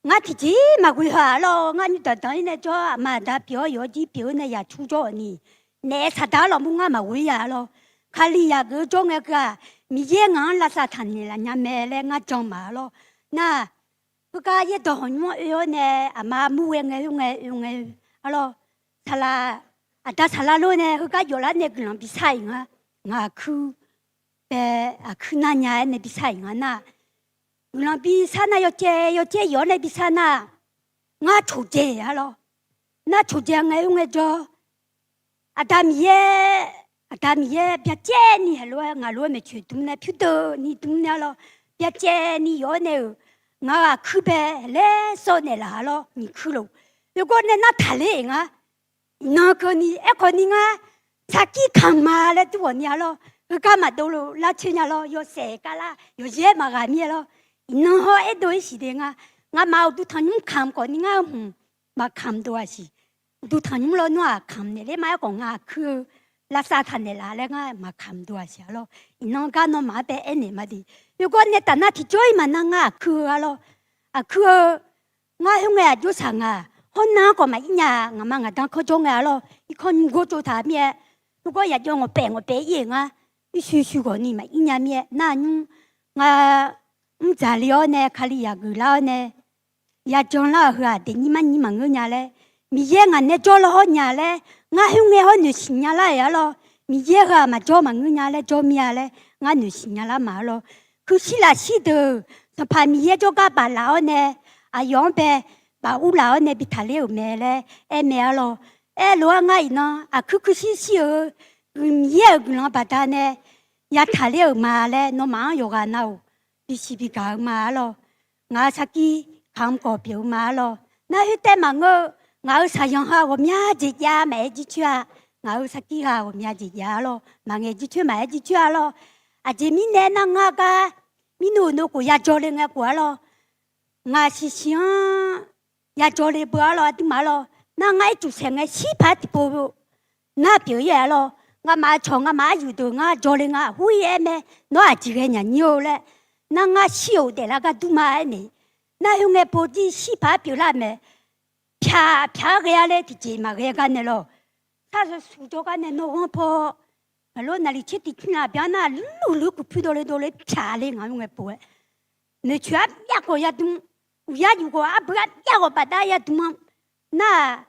ngar tiqjeq maqghoe ha-a lawr. Ngar nymr danqdanq-ir nae jawr aqma aqda pyeuf-awr yawqjir pyeuf-eu nae yaqtur jawr-awq ni, naef saqdaq-anr lawqmur ngar maqghoe-ir-a lawr. Kalizaq geuf-eu jawr ngae keuv-aq, Miqyaer ngaq-anr lavsav taq naeqlaf nya mae laer ngar jan ma-a lawr. Nar-aq, heugar yaerdawq hawq nymr-anr oe-awr nae aqma mur ghae ngae khoerngae oe ngae-eu-a lawr. Saqlaq, aqda saqlaq lor nae heugar jawflar nae guiqlanq bishar-iq nga. Ngaq aqkuir bae, aqkuir nar nya-aer nae bishar-iq nga nar, guiqlanq bishar nar yawcaev yawcaev yawf-awr nae bishar nar, ngar coqdzae-a lawr. Nar coqdzae ngae khoerngae jawr, Aqda Miqyaer, Aqda Miqyaer byacaevni heulof-aer ngaq lof-aer maeqtsoeq dmr nae pyurdeuv ni dmr nae-a lawr. Byacaevni yawf-awr nae-euq Ngaq-euq aqkuir bae laer sawv naeqlaf-a lawr, nyiq kuir lof. Yawgawr nae nar taqler-eq ngar. Iqnan keuvni aerkhawf ni ngar sarkir kamq ma laer dur ghawq ni-a lawr. Heugar maqdov lof lar coer nya lawr, yawshaef kavlar yawqyaer maqghaq mir-a lawr. Iqnan hawr aerdov-ir siq de ngar. Ngamaf uqduq tanqnymr kamq khawf ni ngar-eu hmq maqkamq dov-aq siq. Uqduq tanqnymr lawnmr-aq kamq naeq ler ma. Aerkhawf ngar aqkuir-eu lavsav taq naeqlaf laer ngar maqkamq dov-aq siq-a lawr. Iqnan gar nawmaf-anr bae aernaeq ma de. Yawgawr nae tafnar tiqjawr-ir maqnar ngar aqkuir-eu-a lawr. Aqkuir-eu, ngar khoerngae aqjox saq ngaq, hawr nar-anr khawf maqir nya-a. Ngaqma ngaqda kanr jawr ngae-a lawr. Irkanr nymr gor tsov taq mir-aer, yawgawr yaqjawr ngawqpaef ngawqpaef ir-euq ngar, irshuir shuir ghawq ni maqir nya mir-aer nar nymr, ngar mr dzaqle-awr nae Kali yaq geuflar-awr nae yajan lar-euq heu-aq daefnyir marnyir maqngeur nya laer, Miqyaer ngaq nae jawrlar hawr nya laer, ngar khoerngae hawr noeqsiq nya lar-euq-a lawr. Miqyaer heu-aq maqjawr maqngeur nya laer jawr mir-a laer ngar noeqsiq nya lar ma-a lawr. Kuirshir lafshir deuq Sanqpaq Miqyaer jawrgar baflaf-awr nae, aqyawf-anr bae baf urlaf-awr nae bi taqler-euq mae laer aer mae-a lawr. Aerlof-aer ngar iqnan aqkuir kuirshir shir-eu, Miqyaer-euq guiqlanq baqda nae ya taqler-euq ma laer nawmaf-anr yawqghaq nav-euq bisiq bigaq-eu ma-a lawr. Ngaq-euq sarkir kamq khawf pyeuf-eu ma-a lawr. Nar khoertaev maqngeur-eu, ngaq-euq saqyanq ha ghawqmya jeq jav maqaer jircoer-a. Ngaq-euq sarkir ha ghawqmya jeq jav-a lawr. Maqngaeq jircoer maqaer jircoer-a lawr. Aqjeq mirnae nar ngar gar mirnuq-euq nov khof yajawr le ngae khof-a lawr. Ngaq siqsiq-anr yajawr le beu-a lawr, aqduimaf-a lawr. Nar ngar ircuf saeq ngae shir paq-aer tiqpov nar pyeuf-ir-a lawr. Ngamaf-euq cawq ngamaf aryuq deuq ngar jawr le nga hur-ir aer mae. Nawr aqjeq ghae nyanyir-eu laer, nar ngar shir-euq daeflar gar dur ma aernaeq. Nar khoerngae pov jir shir paq-aer pyeuflar mae. Pyaq pyaq-aer ghae-a le tiqjeq maqghae gar nae lawr. Sar-eu suq jawrgar nae nawr ghanr paw, aqlof naqliq tser tiq tmr laf byan nar luv luv kuq pyur dovle dovle pyaq le ngaq khoerngae pov-aer, noeqcoeq-aer myav khawf yadm, uqyar yuf khawf arbeur-aer myav khawf bafdav yadm-a. Nar-aq,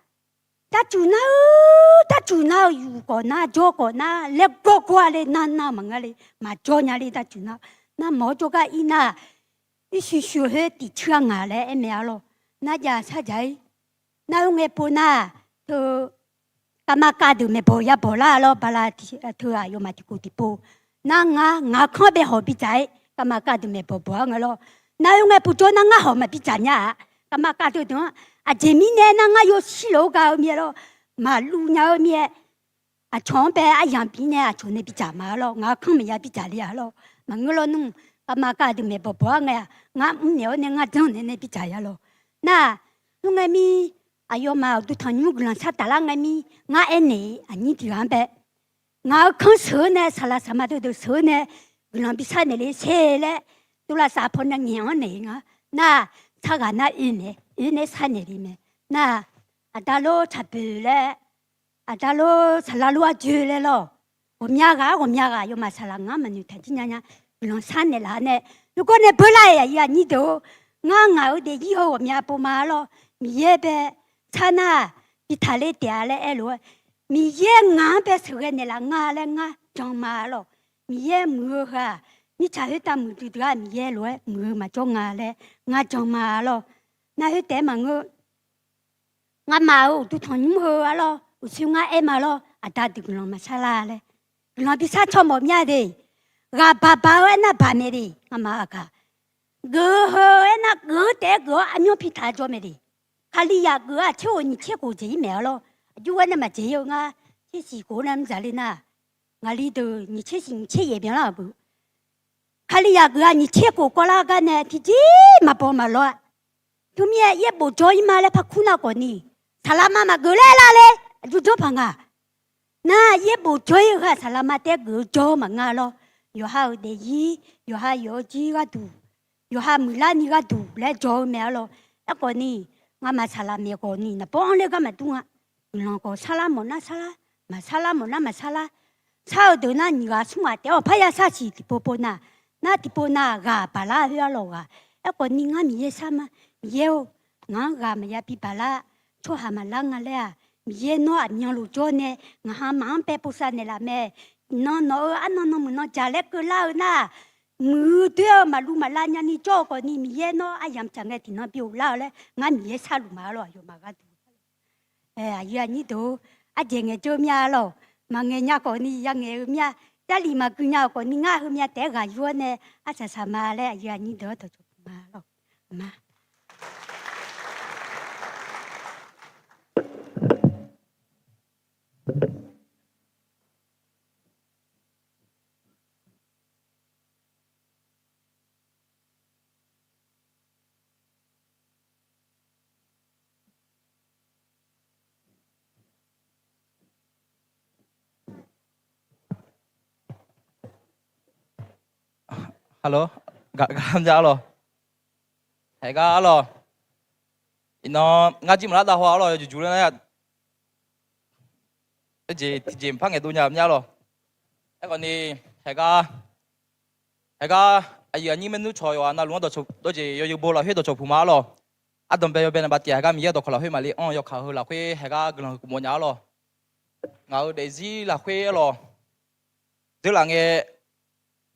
darcuq nar-eu, darcuq nar-eu yuf khawf nar jawr khawf nar laer gawr gawr-a le nar nar maqngeur le, maqjawr nya le darcuq nar. Nar mawq-awr jawrgar ir nar, irshuir shuir khoer tiq cuir-a ngaq laer aer mae-a lawr. Nar jav sar dzaq-ir. Nar khoerngae pov nar, teu, kavma kav deuq maeqbawq yabawq lar-a lawr, bala teu aqyawfmaf tiqkhof tiqpov. Nar ngar ngaq-eu kanr bae hawq bidzaq-ir, kavma kav deuq maeqbawq bawq-a ngae lawr. Nar khoerngae pov jawr nar ngar hawq maqbi dzaq nya-a. Kavma kav deuq deuq-anr aqjeq mirnae nar ngar yawshir lof-aer ga-eu mir-aer lawr, maqluv nya-eu mir-aer, aqcawq-anr bae aryamq bif nae aqcawq nae bidzaq ma-a lawr. Ngaq-eu kanr maqya bidzaq le-a lawr. Maqngeur lawr nmr, kavma kav deuq maeqbawq bawq-a ngae-aq, ngar mrnaeq-awr nae ngar janrnaeq nae bidzaq ya lawr. Nar, khoerngae mir, aqyawfmaf uqduq tanqnymr guiqlanq shar taflar ngae mir, ngar aernaeq-iq aqnyir tiq ghaq-anr bae, ngaq-eu kanr sheuq-eu nae saqlaq saqma deuq deuq sheuq-eu nae guiqlanq bi sharnaeq le sher laer, dovlaf saf paw nae ngaeq-anr naeq-iq nga. Nar, tsar ghaq nar oe nae oe nae sharnaeq le mae. Nar, aqda lor tsaqboeq laer, aqda lor saqlaq lor arjoe laer lawr, ghawqmya ghaq-ar ghawqmya ghaq aqyawfmaf saqlaq ngar maqnoeq taq jir nya nya, guiqlanq sharnaeq laf-a nae, yawgawr nae beular-iq aqyuif aqnyir deuq-or, ngar ngaq-eu daefzir heu ghawqmya pov ma-a lawr. Miqyaer bae, tsar nar, bi taqler taef-a laer aer lof-aer, Miqyaer ngaq-anr bae sheuqghae naeqlaf nga laer ngar jan ma-a lawr. Miqyaer muiq-eu heu-aq, mirtsaq khoertav muiqdui dui-aq Miqyaer lof-aer muiq-eu maqjawr nga laer ngar jan ma-a lawr. Nar khoertaef-aer maqngeur, ngamaf-euq uqduq tanqnymr heu-a lawr, uqshoe ngar aer ma lawr, aqda deuq guiqlanq maqsar lar laer, guiqlanq bi sar caw mawf mya de. Ghaq baq baq-eu aernar baq mae de, ngamaf aqkaq. Geuf-eu heu aernar geuf-eu taef-aer geuf-awr armyanr pi taq jawr mae de. Kalizaq geuf-a tser ghof nyiq tser khof jeq-ir maeq-a lawr. Aqjox ghae nae maqjeq-ir-eu ngar, tser siq khof nae mr dzaq le nar, ngaqli deuq nyiq tser siq nyiq tser yaef byanlar-euq beu. Kalizaq geuf-a nyiq tser khof kawvlar gar nae tiqjeq maqbaw maqlawr-a. Teumirnae yaerbof jawr-ir ma laer par kur nar khawf ni, saqlaqma maqgeuf laer lar le. Aqjox janr paq nga. Nar yaerbof jawr-ir-eu heu-aq saqlaqma taef-aer geuf-eu jawr-eu maqngeur-a lawr. Yawqha-euq daefzir, yawqha yawf-eu jir gharduq, yawqha muiqlar ni gharduq laer jawr-eu mae-a lawr. Aerkhawf ni, ngamaf saqlaq maeq khawf ni naqbawr-anr ler gar maqdur nga. Guiqlanq khawf sarlar mawf nar sarlar, maqsarlar mawf nar maqsarlar. Sar-eu deuq nar nyiq ghaq smr ghaq taef-awr parya sar siq tiqpov pov nar, nar tiqpov nar ghaq baqlar khoer-a lawq ghaq. Aerkhawf ni ngar Miqyaer sar ma, Miqyaer-or, ngaq-anr ghaq maqya bi baqlar, tsawrhaq maqlar nga laer-aq, Miqyaer nawr aqmyanluf jawr nae ngaq ha maf-anr bae povsav naeqlaf mae. Iqnan nawq-euq arnan nan muiqnan jaq laer keuvlar-eu nar, muiq-eu doer-eu maqluv maqlav nyani jawr-eu khawf ni Miqyaer nawr aryamq tsaq ngae tiqnan bi ghoflar-eu laer ngar Miqyaer sharluf ma-a lawq, aqyawfmaf gharduq. Aqyuif aqnyir deuq-or, ardzaeq ngaeq jawr mir-a lawq. Maqngaeq nya khawf ni yangaeq-eu mir-a. Jarlif maqgui nya-eu khawf ni ngar heumya taef-aer ghaq yur-awr nae arsaq saq ma laer aqyuif aqnyir deuq-anr dawqcawq puq ma lawq. ma. Hello, gaq, gaq mya arlawq. Haeqgar arlawq. Iqnan ngar jir maqlar dav haw arlawq, yawjuq juq ler nar-a. Jeq tiqjeq maqpar ngaeqdov nya mya arlawq. Aerkhawf ni, haeqgar, haeqgar aqyuif aqnyir maernmr cawq yawqha navluf-anr dawqcawq dawqjeq yawzeu bo lafkhoer dawqcawq puq ma arlawq. Ardanqbae yawbae naqbav tif haeqgar Miqyaer dawqkawq lafkhoer maqle-anr yawkaq heu lafkhoer haeqgar guiqlanq huiq kuf mawf nya arlawq. Ngaq-euq daefzir lafkhoer arlawq. Dzeurlaf ngae,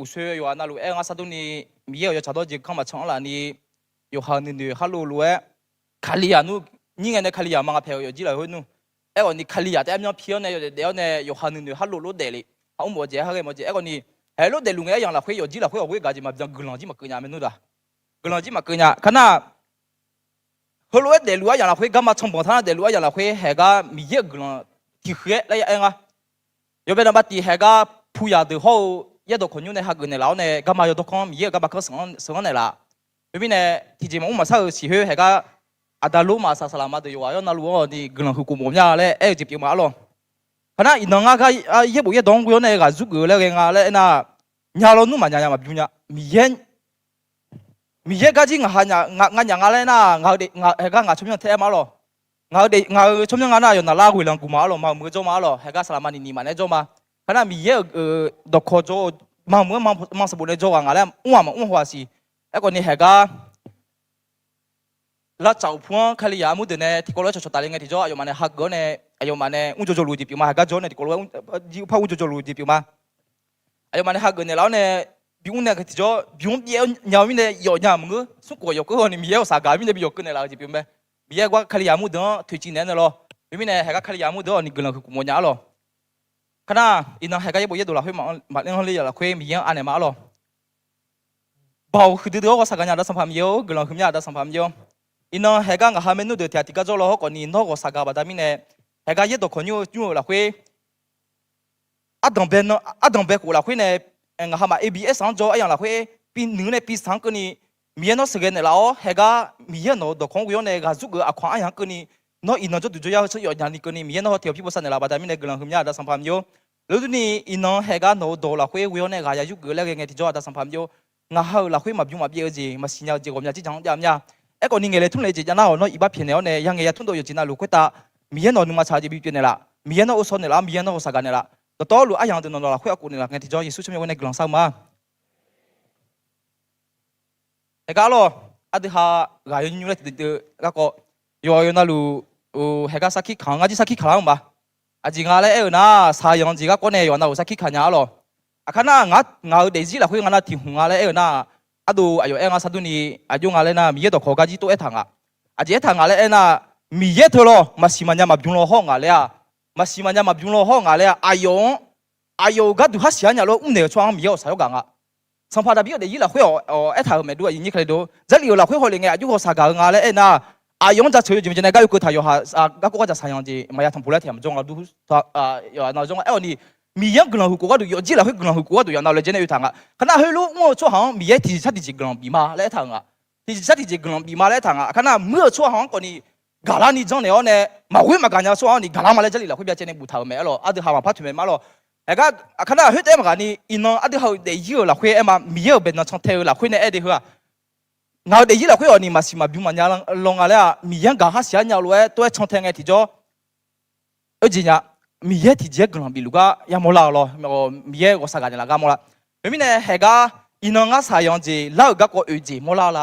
uqshoe yawqha navluf aer-eu ngar sar durni, Miqyaer-euq yawtsaq dawrjeq kanr maqcan-anr lafni, yawqha-euq nuinoeq harlov lof-aer, Kalizaq nmr, nyir ngae nae Kalizaq ma nga paeq-eu yawqjir lafkhoer nmr. Aerkhawf ni Kalizaq taef-aer myanr pi-awr nae yawdaef daef-awr nae yawqha nuinoeq harlov lof daef le. Aqmr mawf-eu jeq, har ghae mawf-eu jeq. Aerkhawf ni, haeq lof daefluf ngae aryamq lafkhoer yawqjir lafkhoer ghawqghoer gaq jeq maqbyan guiqlanq jir maqkeuv nya maernmr da. Guiqlanq jir maqkeuv nya. Kar nar, heulof-aer daefluf aryamq lafkhoer garma canbanq tar nar daefluf aryamq lafkhoer haeqgar Miqyaer-euq guiqlanq tiqhuiq-aer laer ya aer nga. Yawbae naqbav tif haeqgar puyaq deuq hawr-eu yaerdawq khawqnymr nae hageuf naeqlaf-awr nae garma yawdawr kanr Miqyaer-euq garma kanr sanq-anr naeqlaf-a. Khoermirnae, tiqjeq maqmr maqsar-euq siq khoer haeqgar aqda Lormav saqsaqlaqma deuq yawqghaq yawr navluf-anr ni guiqlanq huiq kuf mawf mya laer aer-eu jeq pyeuf ma arlawq. Kar nar iqnan ngar gar yaerbof yaerdawq-anr ghoe-awr nae ghaq yurgeuf-eu laer ghae nga laer aernar, nya lawnmr maqnya nya maqbymr nya. Miqyaer, Miqyaer garjir ngaq ha nya, nganyaf nga laer aernar, haeqgar ngaq tsawrmyanr taef-aer ma arlawq. Ngaq-euq, ngaq-euq tsawrmyanr nga nar yawqnaq lar ghoeqlanq guq ma arlawq, maqmuiq-eu jawr ma arlawq, haeqgar saqlaqma niqniq maf naeq-aer jawr ma. Kar nar Miqyaer-euq dawqkawq jawr-eu maqmuiq-anr manq sanqbof nae jawr ghaq ngaq laer mr-aq maqmr haw-aq siq. Aerkhawf ni haeqgar lavtsaf uqpu-anr Kalizaq armur deuq nae tiqkawv lof-aer cawqcawq tafle ngae tiqjawr aqyawfmaf nae hageuf-awr nae, aqyawfmaf nae mr jawrjawr luf-eu jeq pyeuf ma, haeqgar jawr-awr nae tiqkawv lof-aer jir par mr jawrjawr luf-eu jeq pyeuf ma. Aqyawfmaf nae hageuf naeqlaf-awr nae, bimr nae tiqjawr bimr byaev-awr nya-eu mirnae yawf nya maqngeur, smrkhof yawf keuv-awr ni Miqyaer-euq saqgaq mirnae bi yawf keuv naeqlaf-eu jeq pyeuf mae. Miqyaer gar Kalizaq armur deuq-anr toeqciv naeq-aer nae lawr. Khoermirnae haeqgar Kalizaq armur deuq-awr ni guiqlanq huiq kuf mawf nya arlawq. Kar nar iqnan haeqgar yaerbof yaerdawq lafkhoer maqlanr le-eu lafkhoer Miqyaer-anr anaeq ma arlawq. Baoq huiqdui dui-awr ghawqshaq gaq nya Aqda Sanqpaq Miqyaer-or, guiqlanq huiqmya Aqda Sanqpaq Miqyaer-or. Iqnan haeqgar ngaq ha maernmr deuq tiq ghaq tiq gar jawr law hawr khawf ni nawr ghawqshaq gaq baqda mirnae, haeqgar yaerdawq khawqnymr-eu jmr-eu lafkhoer ardanqbae, ardanqbae khof lafkhoer nae, ngaq ha maf A B S-anr jawr-eu aryamq lafkhoer pi nuir nae pi saq-anr keuvni, Miqyaer nawr sheuqghae naeqlaf-awr haeqgar Miqyaer nawq-euq dawqkawq-anr ghoe-awr nae ghaq yurgeuf-eu aqkawq-anr aryamq-anr keuvni, nawr iqnan jawrduq jawryar heu tser yawf nya ni keuvni Miqyaer nawr haw tiq ghaq pir bosav naeqlaf baqda mirnae guiqlanq huiqmya Aqda Sanqpaq Miqyaer-or. Lawrduq ni iqnan haeqgar nawq-euq dawq lafkhoer ghoe-awr nae ghaq ya yurgeuf laer ghae ngae tiqjawr Aqda Sanqpaq Miqyaer-or. Ngaq ha-euq lafkhoer maqbymr maqbyaev-eu jeq, maqsiq nya-eu jeq ghawqmya jirjaq-anr jav mya. Aerkhawf ni ngaeqle tmr le jeq jav nar-awq, nawr iqbax pyaeqnaeq-awr nae ya ngaeq ya tmr dov-eu yawqjeq navluf khoertav Miqyaer nawq-euq nuima tsaq-eu jeq bipyeuf naeqlaf, Miqyaer nawr ghovshaw naeqlaf-awr, Miqyaer nawr ghawqshaq gaq naeqlaf. Dawqtawvluf aryamq deuq nawq nawq lafkhoer aqkhof naeqlaf ngae tiqjawr Yeqsur tsawrmyanr ghoe nae guiqlanq shar-eu ma. Haeqgar lawr, aqdui ha ghaq yawnymr laer tiqdeuv deuv garkawv, yawqha yawqha navluf haeqgar sarkir kaq-anr ngar jir sarkir kaq lar-anr ma. Aqjeq nga laer aer-eu nar, shaqzanq jeq garkawv nae yawqha navluf sarkir kaq nya arlawq. Aqkar nar ngaq-euq daefzir lafkhoer nga nar tiq hmq nga laer aer-eu nar, ardov aqyawf aer nga sar durni aqjox nga laer nar Miqyaer dawqkawq gar jir tov aertaq nga. Aqjeq aertaq nga laer aer nar, Miqyaer teu lawr maqsiq maqnya maqbymr law hawr nga laer-aq, maqsiq maqnya maqbymr law hawr nga laer-aq, aqyawf-anr aqyawf-euq gharduq har siq-aer nya lof-aer mrnaeq-eu tsawrhaq-anr Miqyaer ghawqshaq yawr gaq nga. Sanqpaq Daqbir-euq daefzir lafkhoer-awq aertaq-euq maeqdur aqyuif nyir kali dov, Jarlif-euq lafkhoer hawlef ngae aqjox ghawqshaq gaq-eu nga laer aernar, aqyawf-anr jaceuq yawjeq jeq nae gar yawkeuv taq yawqha garkawv gar jaq shaqzanq jeq maqya tanqpuq laer tiq ghaq maqjawr nga dur. Yawqha nav jawr nga aer-awq ni, Miqyaer-anr guiqlanq huiq khof gharduq yawfjir lafkhoer guiqlanq huiq khof gharduq yawqha nav laejae nae oe taq nga. Kar nar heulof mr-eu tsawrhaq-anr Miqyaer tiqjeq sar tiqjeq guiqlanq bif ma laer aertaq-euq nga. Tiqjeq sar tiqjeq guiqlanq bif ma laer aertaq nga. Kar nar muir-euq tsawrhaq-anr khawf ni gaqlar ni janrnaeq-awr nae, maqghoer maqgaq nya-eu tsawrhaq-anr ni gaqlar ma laer Jarlif lafkhoer byacaevni boftaq-euq mae arlawq. Aqdui ha maqpar toeqmaeq ma arlawq. Haeqgar aqkar nar khoertav maqgaq ni iqnan aqdui ha-euq daefzir-euq lafkhoer aer ma, Miqyaer-euq baeqnan cantae-eu lafkhoer nae aer de heu-aq, ngaq-euq daefzir lafkhoer-awq ni maqsiq maqbymr maqnya law nga laer-aq, Miqyaer-anr gaq har siq-aer nya lof-aer tov-aer cantae ngae tiqjawr oe jeq nya. Miqyaer tiqjeq-aer guiqlanq bif luf gar yamawr lar-eu lawr. Miqyaer ghawqshaq gaq naeqlaf gar mawrlar. Khoermirnae haeqgar iqnan ngar shaqzanq jeq lar-euq garkawv oeq jeq mawrlar la.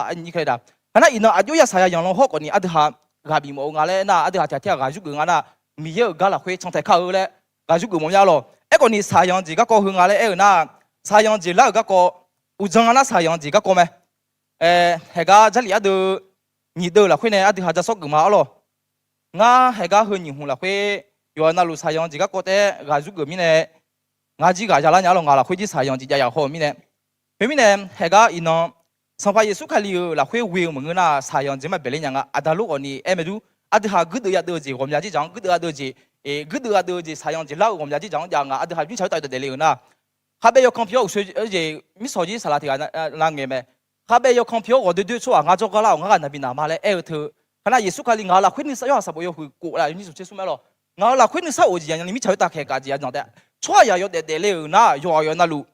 Kar nar iqnan aqjox ya shaqzanq yanq lan hawr khawf ni aqdui ha ghaq bif mawf-eu nga laer aernar, aqdui ha tiq ghaq tiq ghaq ghaq yurgeuf nga nar, Miqyaer-euq gar lafkhoer cantae kar-eu laer ghaq yurgeuf mawf mya lawq. Aerkhawf ni shaqzanq jeq garkawv heu nga laer aer-eu nar, shaqzanq jeq lar-euq garkawv uqdzan nga nar shaqzanq jeq garkawv mae. Haeqgar Jarlif ardeuv nyiq deuv lafkhoer nae aqdui ha ja sawr geuf ma arlawq. Ngar haeqgar heu nyiq hmq lafkhoer yawqha navluf shaqzanq jeq garkawv taef-aer ghaq yurgeuf mirnae, ngar jir ghaq yalar nya arlawq, ngaq lafkhoer jir shaqzanq jeq jav yaf haw-euq mirnae. Khoermirnae haeqgar iqnan Sanqpaq Yeqsur Kali-euq lafkhoer ghoe-eu maqngeur nar, saqyanq jeq maqbaeq ler nya nga. Aqda lor ghawqni aer mae dur, aqdui ha guirdeuv yadeuv-eu jeq ghawqmya jirdzaq-anr, guirdeuv yadeuv-eu jeq, guirdeuv yadeuv-eu jeq saqyanq jeq lar-eu ghawqmya jirdzaq-anr jav nga. Aqdui ha mirtsaq khoertav yawdaef daefle-euq nar, kharbaev yawkanr pi-awr uqshoe jeq mirshawq jir saqlaq tiq ghaq na ngaeq mae. Kharbaev yawkanr pi-awr ghawqdoer doer tsawrhaq ngar jawrgar lar-awq, ngar ghaq naqbi naq ma laer aer-eu teu. Kar nar Yeqsur Kali ngaq-euq lafkhoer nuisar, yawhaq sanqbof yawhuiq kof laf yawnyir smq tser smr mae lawq. Ngaq-euq lafkhoer nuisar of-eu jeq yanyani mirtsaq khoertav khaeq gaq jeq yadawq taef. Tsawrhaq yawdaef daefle-euq nar, yawqghaq yawqghaq navluf,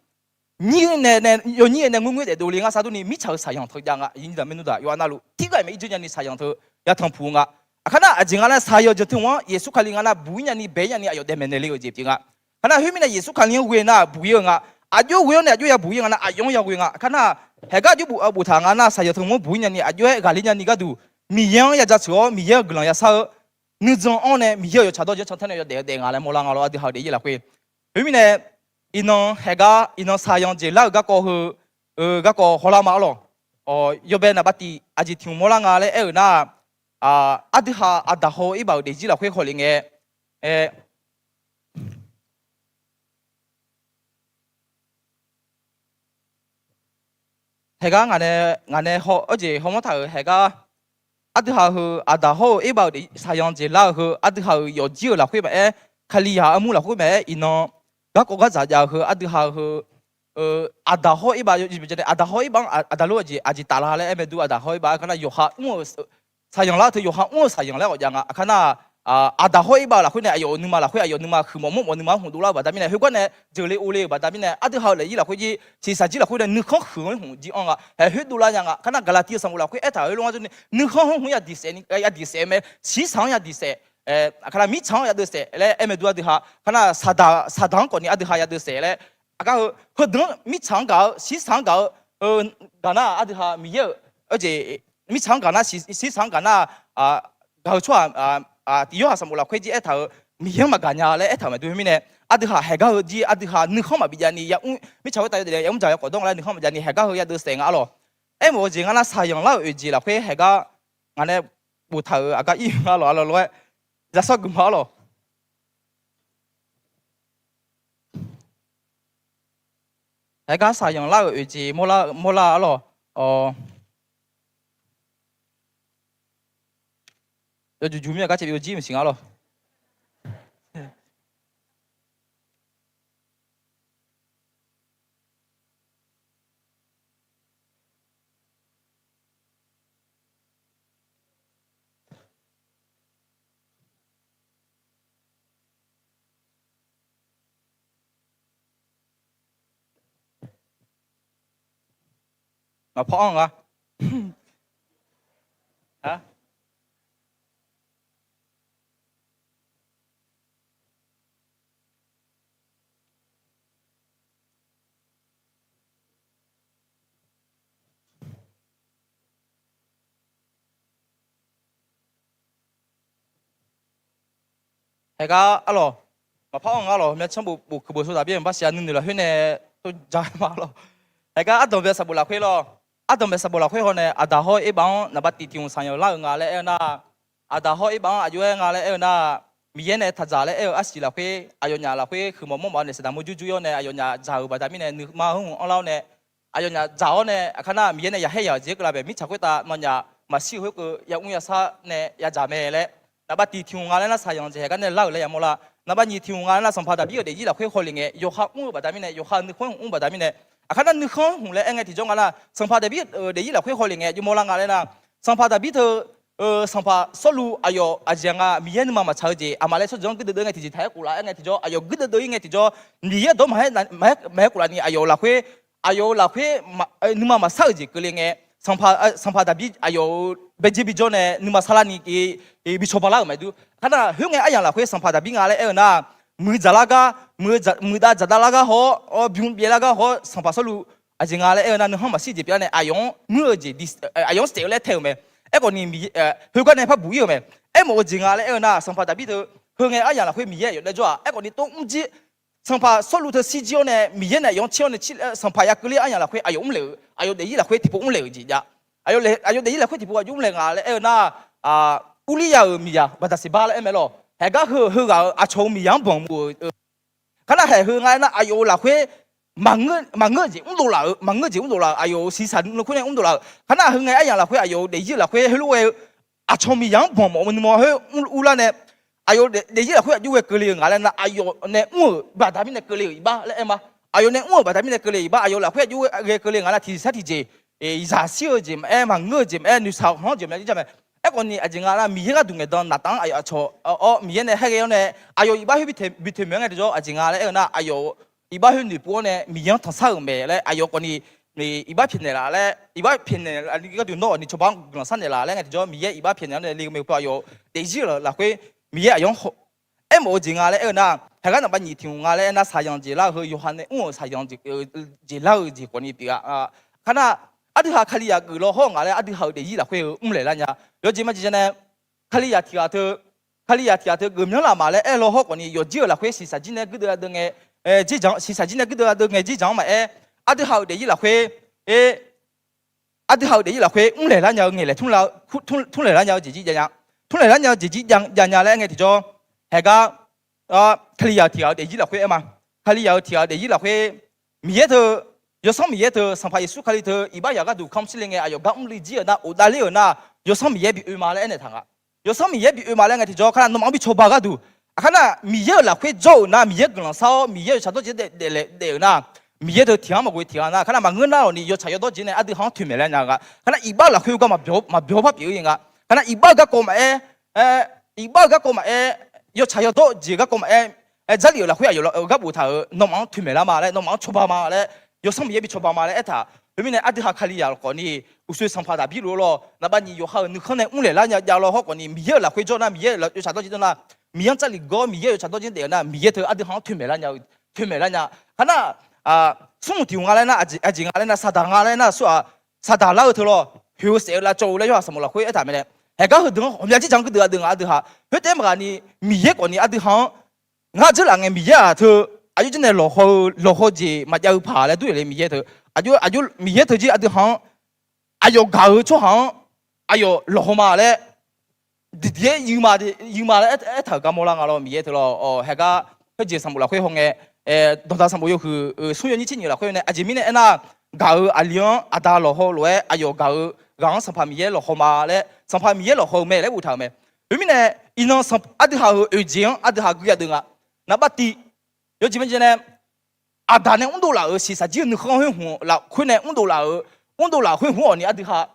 nyir nae nae yawnyir nae nae ngoer ngoer daefdov le ngar sar durni, mirtsaq-euq saqyanq teu jav nga. Yawqghaq navluf tirghaq mae irjeur nyani saqyanq teu yatanq puq-eu nga. Aqkar nar aqjeq nga laer saqyanq jeq teu-anr Yeqsur Kali nga nar buq-ir nyani bae-ir nyani aqyawf daef maeqnaeq le-euq jeq pyeuf nga. Kar nar khoermirnae Yeqsur Kali-anr ghoe nar buq-ir-eu nga. Aqjox ghoe-awr nae aqjox ya buq-ir nga nar aqyawf-anr ya ghoe nga. Aqkar nar, haeqgar aqjox bof taq nga nar saqyanq teu-anr buq-ir nyani aqjox-aer ghaqler nyani gharduq, Miqyaer-anr ya jaceuq-awr Miqyaer-euq guiqlanq ya sar-eu nuijan-anr nae Miqyaer-euq yawtsaq dawr jeq cantae nae yawdaef daef nga laer mawrlar nga lawr. Aqdui ha-euq daefzir lafkhoer, khoermirnae, iqnan haeqgar iqnan saqyanq jeq lar-euq garkawv heu, garkawv hawlar ma arlawq. Yawbae naqbav tif aqjeq tiq hmq mawrlar nga laer aer-euq nar, aqdui ha aqdaq haw-eu irbaf-euq daefzir lafkhoer hawlef ngae, aer, haeqgar ngaq nae, ngaq nae haw-eu jeq hawmawr taq-euq haeqgar, aqdui ha heu aqdaq hawr-eu irbaf-euq daef saqyanq jeq lar-eu heu aqdui ha-euq yawfjir-euq lafkhoer maqaer, Kalizaq armur lafkhoer maqaer, iqnan garkawv gardzaq jav-eu heu aqdui ha heu aqdaq hawr irbaf, aqdaq hawr irbaf-anr aqdaq lor-eu jeq aqjeq taflar laer aer mae dur. Aqdaq hawr irbaf aqkar nar yawqha mr-eu saqyanq lar teu yawqha mr-eu saqyanq laer ghawqjav nga. Aqkar nar, aqdaq hawr irbaf lafkhoer nae aqyawf-euq nuima lafkhoer aqyawf nuima huiqmawf mawrmawf nuima-anr hmq dovlar-eu baqda mirnae, khoergar nae jeuqle ovle-euq baqda mirnae, aqdui ha-euq daefzir lafkhoer jir shiqshaq jir lafkhoer nae nuikhanr huiq-anr hmq jir-anr nga. Haeq khoerdovlar nya nga. Aqkar nar Gaqlaqtiv-eu sanqbof lafkhoer aertaq-euq lof ngar durni nuikhanr hmq hmq ya diq saef mae, shiqshaq-anr ya diq saef, aqkar nar mirtsaq-anr ya deuv saef laer aer mae dur. Aqdui ha aqkar nar saqdaq, saqdaq-anr khawfni aqdui ha ya deuv saef laer, aqgar heu, heudeuq-anr mirtsaq-anr gaq-eu shiqshaq-anr gaq-eu gaq nar aqdui ha Miqyaer-euq jeq, mirtsaq-anr gaq nar shiqshaq-anr gaq nar, gaq-eu tsawrhaq, tiq yawhaq sanqbof lafkhoer jir aertaq-euq Miqyaer-anr maqgaq nya laer aertaq-euq mae dur. Khoermirnae, aqdui ha haeqgar heu jir aqdui ha nuikhanr maqbi javni yamr, mirtsaq khoertav yawdaef yamr dzaq yawkawf dawr nga laer nuikhanr maqbi javni haeqgar heu ya deuv saef nga arlawq. Aermawf-eu jeq nga nar saqyanq lar-euq oeq jeq lafkhoer haeqgar ngaq nae boftaq-euq aqgar ir-eu nga lawq, arlawq lawr-aer, yasawr guiqma arlawq. Haeqgar saqyanq lar-euq oeq jeq mawrlar arlawq. Yawjuq juq mir-a gar caev byov jir maqsiq nga arlawq. Maqpar anr nga. Haeqgar arlawq, maqpar anr nga arlawq, myav tsanr bof bof kuiq bof sov taq byaer maqpar siq-a, nuinoeq lafkhoer nae tov ja ma arlawq. Haeqgar ardanqbae sanqbof lafkhoer lawr, ardanqbae sanqbof lafkhoer haw nae aqdaq hawr-eu irbaf-anr naqbav tif tiq hmq saqyanq lar-euq nga laer aer-eu nar, aqdaq hawr-eu irbaf-anr aqjox-aer nga laer aer-eu nar, Miqyaer nae taq dzaq laer aer-eu arsiq lafkhoer aqyawfnyaf lafkhoer huiqmawf mawrmawf nae saqdaq murjur jur-awr nae aqyawfnyaf dzaq-euq baqda mirnae nuima-anr hmq anrlar-awr nae, aqyawfnyaf dzaq-awr nae aqkar nar Miqyaer nae yaqhaer yaq-euq jeq keuvlar bae mirtsaq khoertav nawnyaf maqshir-eu khoerkeuv yaur-ir yasar nae yadzaq mae laer, naqbav tiq tiq hmq nga laer nar saqyanq jeq haeqgar nae lar-euq laer yamawr lar. Naqbav nyiq tiq hmq nga laer nar sanqpaq Daqbir-euq daefzir lafkhoer hawle ngae yawqha mr-eu baqda mirnae, yawqha nuikhanr hmq mr-eu baqda mirnae, aqkar nar nuikhanr hmq laer aer ngae tiqjawr nga nar sanqpaq Daqbir-euq daefzir lafkhoer hawle ngae jmawr lar nga laer nar, sanqpaq Daqbir teu sanqpaq Sawrluv aqyawf aqjeq nga Miqyaer nuima maqtsaq-eu jeq aqmaf laer tsawrjeuq-anr guirdeuv deuv-ir ngae tiqjeq taq-aer khof laf-aer ngae tiqjawr, aqyawf guirdeuv deuv-ir ngae tiqjawr, Miqyaer dawr maqaer khof laf ni aqyawf-euq lafkhoer, aqyawf-euq lafkhoer nuima maqsar-euq jeq keuvle ngae, sanqpaq Daqbir aqyawf-euq baejer bijawr nae nuima sarlar ni bi cawba lar-euq mae dur. Aqkar nar khoerngae aryamq lafkhoer sanqpaq Daqbir nga laer aer-eu nar, muiqdzaq lar gar, muiqdav dzaqdav lar gar haw-awr, bym byaev lar gar haw-awr, sanqpaq Sawrluv aqjeq nga laer aer-eu nar nuikhanr maqshir jeq pyeuf-awr nae aqyawf-anr muir-eu jeq, aqyawf-anr saef-eu laer tae-euq mae. Aerkhawf ni khoergar nae par buq-ir-euq mae. Aermawf-eu jeq nga laer aer-eu nar sanqpaq Daqbir teu, heu ngae aryamq lafkhoer Miqyaer aqyawf nae jawr-aq, aerkhawf ni tov mr jir sanqpaq Sawrluv teu shirjir-awr nae Miqyaer nae aqyawf-anr caer-awr nae sanqpaq ya keuvle aryamq lafkhoer aqyawf mrlaeq-euq, aqyawf daefzir lafkhoer tiqpov mrlaeq-euq jeq jav. Aqyawf daefzir lafkhoer tiqpov aqjox mrlaeq nga laer aer-eu nar, Urliryav-euq miqzaq Baqdaqseqbar laer aer mae lawq. Haeqgar heu heughaq-euq aqcawq-euq miqzaq-anr banq muiq-euq, aqkar nar haeq heu nga aer nar aqyawf-euq lafkhoer maqngeur-eu jeq mrdov laf-euq, maqngeur-eu jeq mrdov laf-euq, aqyawf-euq shiqshaq nuikhanr nae mrdov laf-euq. Kharnar heunae aryamq lafkhoer aqyawf-euq daefzir lafkhoer heulof ghae-eu aqcawq miqyaq-anr banq mawf-eu nuima khoer mr lar nae, aqyawf daefzir lafkhoer aqjox ghae keuvle-euq nga laer nar, aqyawf nae mr-euq baqda mirnae keuvle-euq iqbax laer aer ma. Aqyawf nae mr-euq baqda mirnae keuvle iqbax, aqyawf lafkhoer aqjox ghae keuvle nga nar, tiqsar tiqjeq zaqshir-eu jeq maqaer, maqngeur-eu jeq maqaer, noeqshaq-eu khanq-anr jeq maqaer jir jar mae. Aerkhawf ni aqjeq nga laer, Miqyaer gharduq ngaeqdan naqtaf-anr aqyawf aqcawq-awr Miqyaer nae khaerghae-awr nae aqyawf iqbax khoer bi toeq maeq-aer ngae tiqjawr, aqjeq nga laer aer-eu nar, aqyawf iqbax khoer noeqpov-awr nae Miqyaer-anr tanqsar-euq mae laer aqyawf khawf ni iqbax pyaeqnaeq laf laer, iqbax pyaeqnaeq laf ni gharduq nawr-awq ni cawba-anr guiqlanq sharnaeq laf laer ngae tiqjawr, Miqyaer iqbax pyaeqnaeq-awr nae le mae-eu pov aqyawf daefzir lafkhoer Miqyaer aqyawf-anr haw aermawf-eu jeq nga laer aer-eu nar, haeqgar naqba nyiq tiq hmq nga laer aer nar, shaqzanq jeq lar-eu heu yawqha nae mr-euq shaqzanq jeq lar-eu jeq khawf ni pyeuf-a. Kharnar aqdui haq Kalizaq geuflar hawr nga laer aqdui haq-euq daefzir lafkhoer-eu mrlaeq lar nya. Yawjeq maqjeq nya nae, Kalizaq tiq ghaq teu, Kalizaq tiq ghaq teu geufmyanr laf ma laer aer-eu lawr hawr khawf ni, yawqjir-euq lafkhoer shiqshaq jir nae guirdeuv ardeuv ngae, jir-, shiqshaq jir nae guirdeuv ardeuv ngae jir dzaq-anr maqaer, aqdui haq-euq daefzir lafkhoer, aqdui haq-euq daefzir lafkhoer mrlaeq lar nya-eu ngaeqlaeq tmrlaeq lar nya-eu jeq jir jav nya. Tmrlaeq lar nya-eu jeq jir jav nya laer aer ngae tiqjawr, haeqgar Kalizaq-euq tiq ghaq-euq daefzir lafkhoer aer ma. Kalizaq-euq tiq ghaq-euq daefzir lafkhoer, Miqyaer teu, Yawsanr Miqyaer teu, Sanqpaq Yeqsur Kali teu iqbax yaq gharduq kamq shir le ngae aqyawf gar mrluiv jir-euq nar, of davler-euq nar, Yawsanr Miqyaer bi oe ma laer aernaeq taq nga. Yawsanr Miqyaer bi oe ma laer ngae tiqjawr, kharnar nawmaf-anr bi cawba gharduq, aqkar nar Miqyaer-euq lafkhoer jawr-euq nar, Miqyaer guiqlanq shar-awr Miqyaer-euq tsaqdawr jeq daef daef-euq nar, Miqyaer teu tiq ghaq-anr maqghoe tiq ghaq nar, kharnar maqngeur nar-awq ni yawtsaq yawdawr jeq nae aqdui haq-anr toeqmaeq lar nya nga. Kharnar iqbax-eu lafkhoer gar maqbyawq-eu pyeuf-ir nga. Kharnar iqbax-eu garkawv maqaer, iqbax-eu garkawv maqaer, yawtsaq yawdawr jeq garkawv maqaer, Jarlif-euq lafkhoer aqyawf gar boftaq-euq nawmaf-anr toeqmaeq lar ma laer, nawmaf-anr cawba ma laer, Yawsanr Miqyaer bi cawba ma laer aertaq. Khoermirnae aqdui haq Kalizaq khawf ni uqshoe Sanqpaq Daqbir lof-aer lawr, naqba nyiq yawqha-euq nuikhanr nae mrlaeq lar nya jav lawr hawr khawf ni, Miqyaer-euq lafkhoer jawr nar, Miqyaer-euq yawtsaq dawr jeq dawr nar, Miqyaer-euq tsaqdawr jeq daef-euq nar, Miqyaer teu aqdui haq-anr toeqmaeq lar nya-eu, toeqmaeq lar nya. Kharnar smr hmq tiq hmq nga laer nar, aqjeq nga laer nar, Saqdaq nga laer nar, saqdaq lar-eu teu lawr, hoeq-eu saef-eu lavcawv-eu laer yawhaiq sanqbof lafkhoer aertaq mae nae, haeqgar heudeuq-anr ghawqmya jir jan guirdeuv ardeuv nga aqdui haq. Khoertaef maqghaq ni, Miqyaer khawf ni aqdui haq-anr ngar dzeurlaf ngae Miqyaer-aq teu aqjox jir nae lawqhaw-eu lawqhaw jeq maqjav-eu paq laer dur-euq le. Miqyaer teu, aqjox, aqjox Miqyaer teu jir aqdui haq-anr aqyawf gaq-eu tsawrhaq-anr aqyawf lawqhaw ma laer diqdiq-aer yuif ma laer aertaq-euq gar mawrlar nga lawr. Miqyaer teu lawr, haeqgar khoerjeq sanqbof lafkhoer hawngae, Dawqdaq sanqbof yawhuiq smr yawnyir tser nyiq lafkhoer nae aqjeq mirnae aernar, gaq-eu aqli-anr aqda lawqhaw lof-aer aqyawf gaq-eu ghaq-anr Sanqpaq Miqyaer lawqhaw ma laer, Sanqpaq Miqyaer lawqhaw-eu mae laer boftaq-euq mae. Khoermirnae, iqnan aqdui haq-euq oeq jeq-anr aqdui haq gui yadeuq nga. Naqbav tiq, yawjeq maqjeq nae, Aqdaq nae mrdov laf-euq shiqshaq jir-eu nuikhanr khoer hmq lafkhoer nae mrdov laf-euq, mrdov laf khoer hmq-awq ni aqdui haq,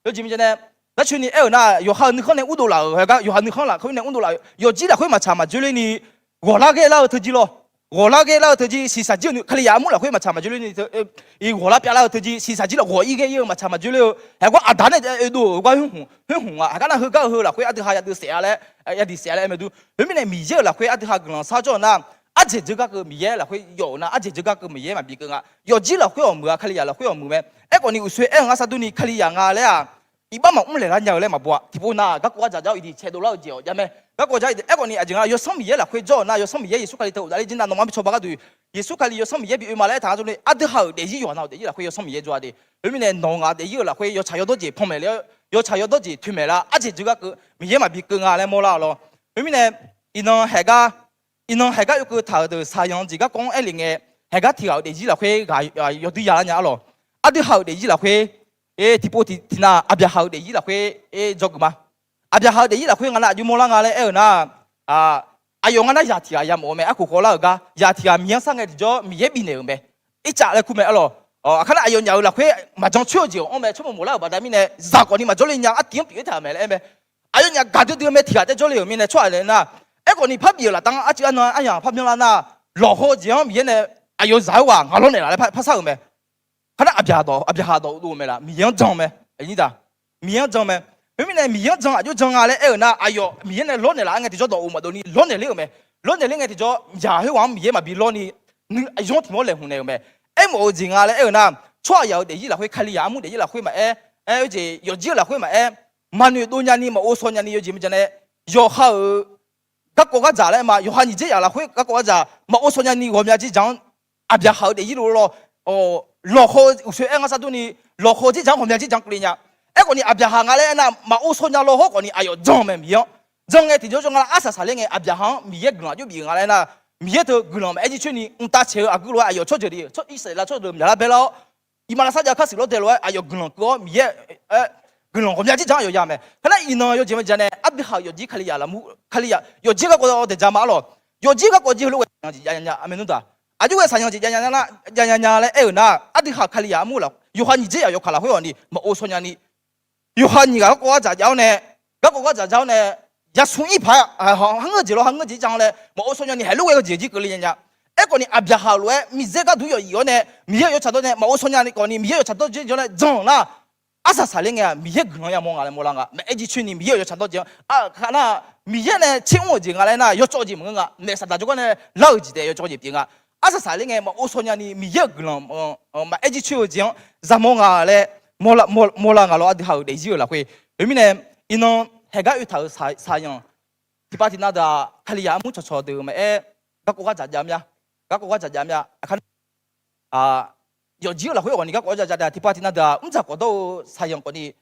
yawjeq maqjeq nae, darcoeni aer-euq nar, yawqha-euq nuikhanr nae mrdov laf-euq, haeqgar yawqha nuikhanr lafkhoer nae mrdov laf-euq, yawqjir lafkhoer maqtsaq maqdzoerler ni, ghawqlar ghae lar-eu teu jir lawr. Ghawqlar ghae lar-eu teu jir shiqshaq jir-eu nuikhanr, Kalizaq armur lafkhoer maqtsaq maqdzoerler ni, iq ghawqlar pyavlar-eu teu jir shiqshaq jir laf ghawq-ir ghae-ir-eu maqtsaq maqdzoerler-eu, haeqgar Aqdaq nae oedov-euq gar khoer hmq, khoer hmq nga. Haeqgar nar heugar-eu heu lafkhoer aqdui haq yadeuq saef-a laer, yadeuq saef-a laer aer mae dur. Khoermirnae Miqyaer-euq lafkhoer aqdui haq guiqlanq shar jawr-eu nar, ardzaeq dzeur gar keuv Miqyaer lafkhoer yawf-euq nar, ardzaeq dzeur gar keuv Miqyaer maqbi keuv nga. Yawqjir lafkhoer awq muiq-a, Kalizaq lafkhoer awq muiq mae. Aerkhawf ni uqshoe aer-eu ngar sar durni Kalizaq nga laer-aq, iqbax maqmr laeq lar nya-eu laer maqbaw-a. Tiqpov nar garkawv gardzaq jar-awr iqdui caedov lar-eu jeq-awq jav mae. Garkawv jar-awr aerkhawf ni aqjeq nga, Yawsanr Miqyaer lafkhoer jawr-euq nar, Yawsanr Miqyaer Yeqsur Kali teu ghofdaef ler jir nar, nawmaf-anr bi cawba gharduq, Yeqsur Kali Yawsanr Miqyaer bi oe ma laer aertaq ngar durni, aqdui haq-euq daefzir yawqha nav-euq daefzir lafkhoer Yawsanr Miqyaer jawr-a de. Khoermirnae nawq-eu ngaq daefzir-eu lafkhoer yawtsaq yawdawr jeq panmaeq ler, yawtsaq yawdawr jeq toeqmaeq lar, ardzaeq dzeur gar keuv Miqyaer maqbi keuv nga laer mawrlar-awq lawr. Khoermirnae, iqnan haeqgar, iqnan haeqgar oekeuv taq-euq deuq saqyanq jeq garkawv-anr aer le ngae, haeqgar tiq ghaq-euq daefzir lafkhoer ghaq yawdui ya lar nya-a lawq. Aqdui haq-euq daefzir lafkhoer, tiqpov tiqnar Aqbyaqhaq-euq daefzir lafkhoer dzawgeuf ma. Aqbyaqhaq-euq daefzir lafkhoer nga nar aqjox mawrlar nga laer aer-euq nar, aqyawf nga nar zaq tiq ghaq yamawf-eu mae. Arkhof khawvlar-euq gar zaq tiq ghaq Miqyaer-anr sar ngae tiqjawr Miqyaer bifnaeq-euq mae. Ircaf laer kur mae-a lawq. Aqkar nar aqyawfnyaf-euq lafkhoer maqjan coer-eu jeq-awq anr mae. Tsawrmawq mawf lar-euq baqda mirnae zaq khawf ni maqjawr le nya, artiv-anr pyeuf-ir taq-euq mae laer aer mae. Aqyawfnyaf gaqdui dui-eu mae tiq ghaq taef jawrle-euq mirnae tsawrhaq nae nar, aerkhawf ni parbif-euq laftav-anr arcuiv arnan aryamq par myanrlar nar, lawqhaw jeq-anr Miqyaer nae aqyawf zaq-aer ghaq nga lawrnaeq laf laer par shar-euq mae. Aqkar nar Aqbyaqhaq dawq-eu mae laf, Miqyaer-anr jan-eu mae. Miqyaer-anr jan mae. Khoermirnae Miqyaer-anr jan aqjox jan nga laer aer-euq nar, aqyawf Miqyaer nae lawrnaeq laf-aer ngae tiqjawr dawq of maqdov ni lawrnaeq ler-euq mae. Lawrnaeq ler ngae tiqjawr yaq khoerghaq-anr Miqyaer maqbi lawr ni, yawr tiq mawr laeqhmq naeq-euq mae. Aermawf-eu jeq nga laer aer-euq nar, tsawrhaqzaq-euq daefzir lafkhoer, Kalizaq armur daefzir lafkhoer maqaer, aer-eu jeq yawqjir-eu lafkhoer maqaer, maqnoeq dov nyani maqghovshaw nyani yawjeq maqjan nae, yawqha-euq garkawv gardzaq laer ma, yawqha nyiq dzer yaf lafkhoer garkawv gardzaq maqghovshaw nyani ghawqmya jir jan-anr, Aqbyaqhaq-euq daefzir lor lawr, lawqhaw uqshoe aer ngar sar durni, lawqhaw jir jan-anr ghawqmya jir jan keuvle nya. Aerkhawf ni Aqbyaqhaq nga laer aernar maqghovshaw nya lawr hawr khawf ni aqyawf jan mae Miqyaer-anr. Jan ngae tiqjawr jawr nga laer arsaq saqler ngae Aqbyaqhaq-anr Miqyaer guiqlanq aqjox bif-euq nga laer aernar, Miqyaer teu guiqlanq maqaer jircoer ni mqtav caeq-eu aqgeu lof-aer aqyawf tsawrjeuq de, Irsaqleqlav tsawrjeuq maqyaq lar bae lar-awr, iqmalavsar jav kar siq lawr dae lof-aer aqyawf guiqlanq keuv-awr Miqyaer guiqlanq ghawqmya jir jan aqyawf ya mae. Khoernar iqnan yawjeq maqjav nae aqdui haq-euq yawfjir Kalizaq lafmur, Kalizaq yawfjir garkawv daef ja ma arlawq. Yawfjir garkawv jir heulof ghae saqyanq jeq jav nya nya, aqmyanluf daq. Aqjox ghae saqyanq jeq jav nya nya laer aer-euq nar, aqdui haq Kalizaq armur-eu laf, yawqha nyiq dzer yawkaq lafkhoer awq ni maqov shaw nya ni, yawqha nyiq ghaq garkawv ghardzaq jav-awr nae, garkawv ghardzaq jav-awr nae, yasmr ir paq-aer, harngeur jeq lawr harngeur jeq jan-awr laer maqov shaw nya ni heulof ghae-eu jeq jir keuvle nya nya. Aerkhawf ni Aqbyaqhaq lof-aer miqdzaer gharduq yawf ir-awr nae Miqyaer-euq yawtsaq dawr nae maqov shaw nya ni khawf ni Miqyaer yawtsaq dawr dzer jan-awr nae dzan nar, arsaq saqler ngae-aq Miqyaer guiqlanq yamawr nga laer mawrlar nga. Maqaer jircoer ni Miqyaer-euq yawtsaq dawr jeq-anr aqkaq nar, Miqyaer nae tser mr-euq jeq nga laer nar yawcawv jeq maqngeur nga. Naef saqdaq jawrgar nae lar-euq jeq taef yawcawv jeq pyeuf nga. Arsaq saqler ngae maqov shaw nya ni Miqyaer-euq guiqlanq maqaer jircoer-eu jeq-anr yamawr nga laer mawrlar nga lawr, aqdui haq-euq daefzir-euq lafkhoer. Khoermirnae, iqnan haeqgar oetaq-euq saqyanq tiqpav tiqnav deuq-aq Kalizaq armur cawqcawq deuq maqaer, garkawv ghardzaq jav mya, garkawv ghardzaq jav mya. Yawfjir-eu lafkhoer khawf ni garkawv ghardzaq jav taef-a. Tiqpav tiqnav deuq-aq mrdzaq khawf dawr-eu saqyanq khawf ni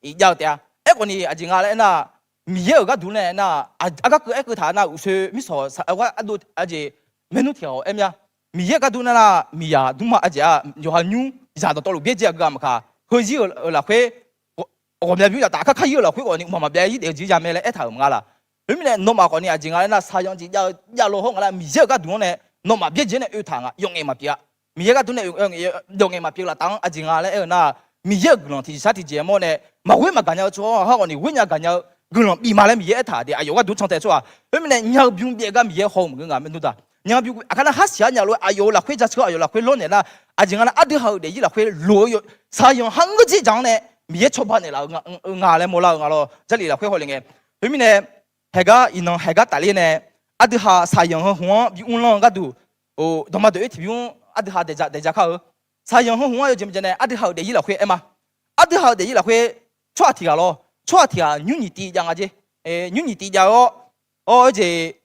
jav-eu taef-a. Aerkhawf ni aqjeq nga laer aernar, Miqyaer-euq gharduq nae aernar, argar keuv aer keuv taq nar uqsoer mirshawq saq-awr ardov aqjeq maernmr tiq ghaq-awq aer mya. Miqyaer gharduq nar nar miqyaq dmrma aqjeq-aq yawqha nymr zaq dawqtawvluf byaerdzae-a geu-aq maqkaq, heuzir-euq lafkhoer ghawqmya bymr yaf taf kar kar ir-eu lafkhoer khawf ni mqmaq maqbyav ir daef-eu jeq ya mae laer aertaq-euq maqnga laf. Khoermirnae nawmaf khawf ni aqjeq nga laer nar saqyanq jeq jav-eu jav law hawr nga laer Miqyaer-euq gharduq-anr nae nawmaf byaerdzae nae oe taq nga yawf ngaef maqpyeuf-a. Miqyaer gharduq nae yawf ngaef maqpyeuf laftav-anr aqjeq nga laer aer-eu nar, Miqyaer-euq guiqlanq tiqjeq sar tiqjeq mawr nae maqghoer maqgaq nya-eu tsawrhaq khawf ni ghoer nya gaq nya-eu guiqlanq bif ma laer Miqyaer aertaq de. Aqyawf gharduq can tae tsawrhaq khoermirnae nya-eu bym byaef gar Miqyaer haw-eu maqngeur nga maqnur daq. Nya-eu bym aqkar nar har siq-aer nya lof-aer aqyawf-euq lafkhoer jaceuq-eu aqyawf lafkhoer lawrnaeq nar, aqjeq nga nar aqdui haq-euq daefzir lafkhoer loq-eu saqyanq harngeur dzerdzaq-anr nae Miqyaer cawba naeqlaf-eu nga laer mawrlar-eu nga lawr. Jarlif lafkhoer hawle ngae. Khoermirnae, haeqgar iqnan haeqgar tafler nae aqdui haq saqyanq heu hmq-anr bi mrlanr-eu gharduq dawqma dawq-oer tiqbymr aqdui haq daeqja kar-eu. Saqyanq heu hmq-anr yawjeq maqjav nae aqdui haq-euq daefzir lafkhoer aer ma. Aqdui haq-euq daefzir lafkhoer tsawrhaq tiq ghaq lawr, tsawrhaq tiq ghaq nymr nyiq tiv jav nga jer. Nymr nyiq tiv jav-awr, awr-eu jeq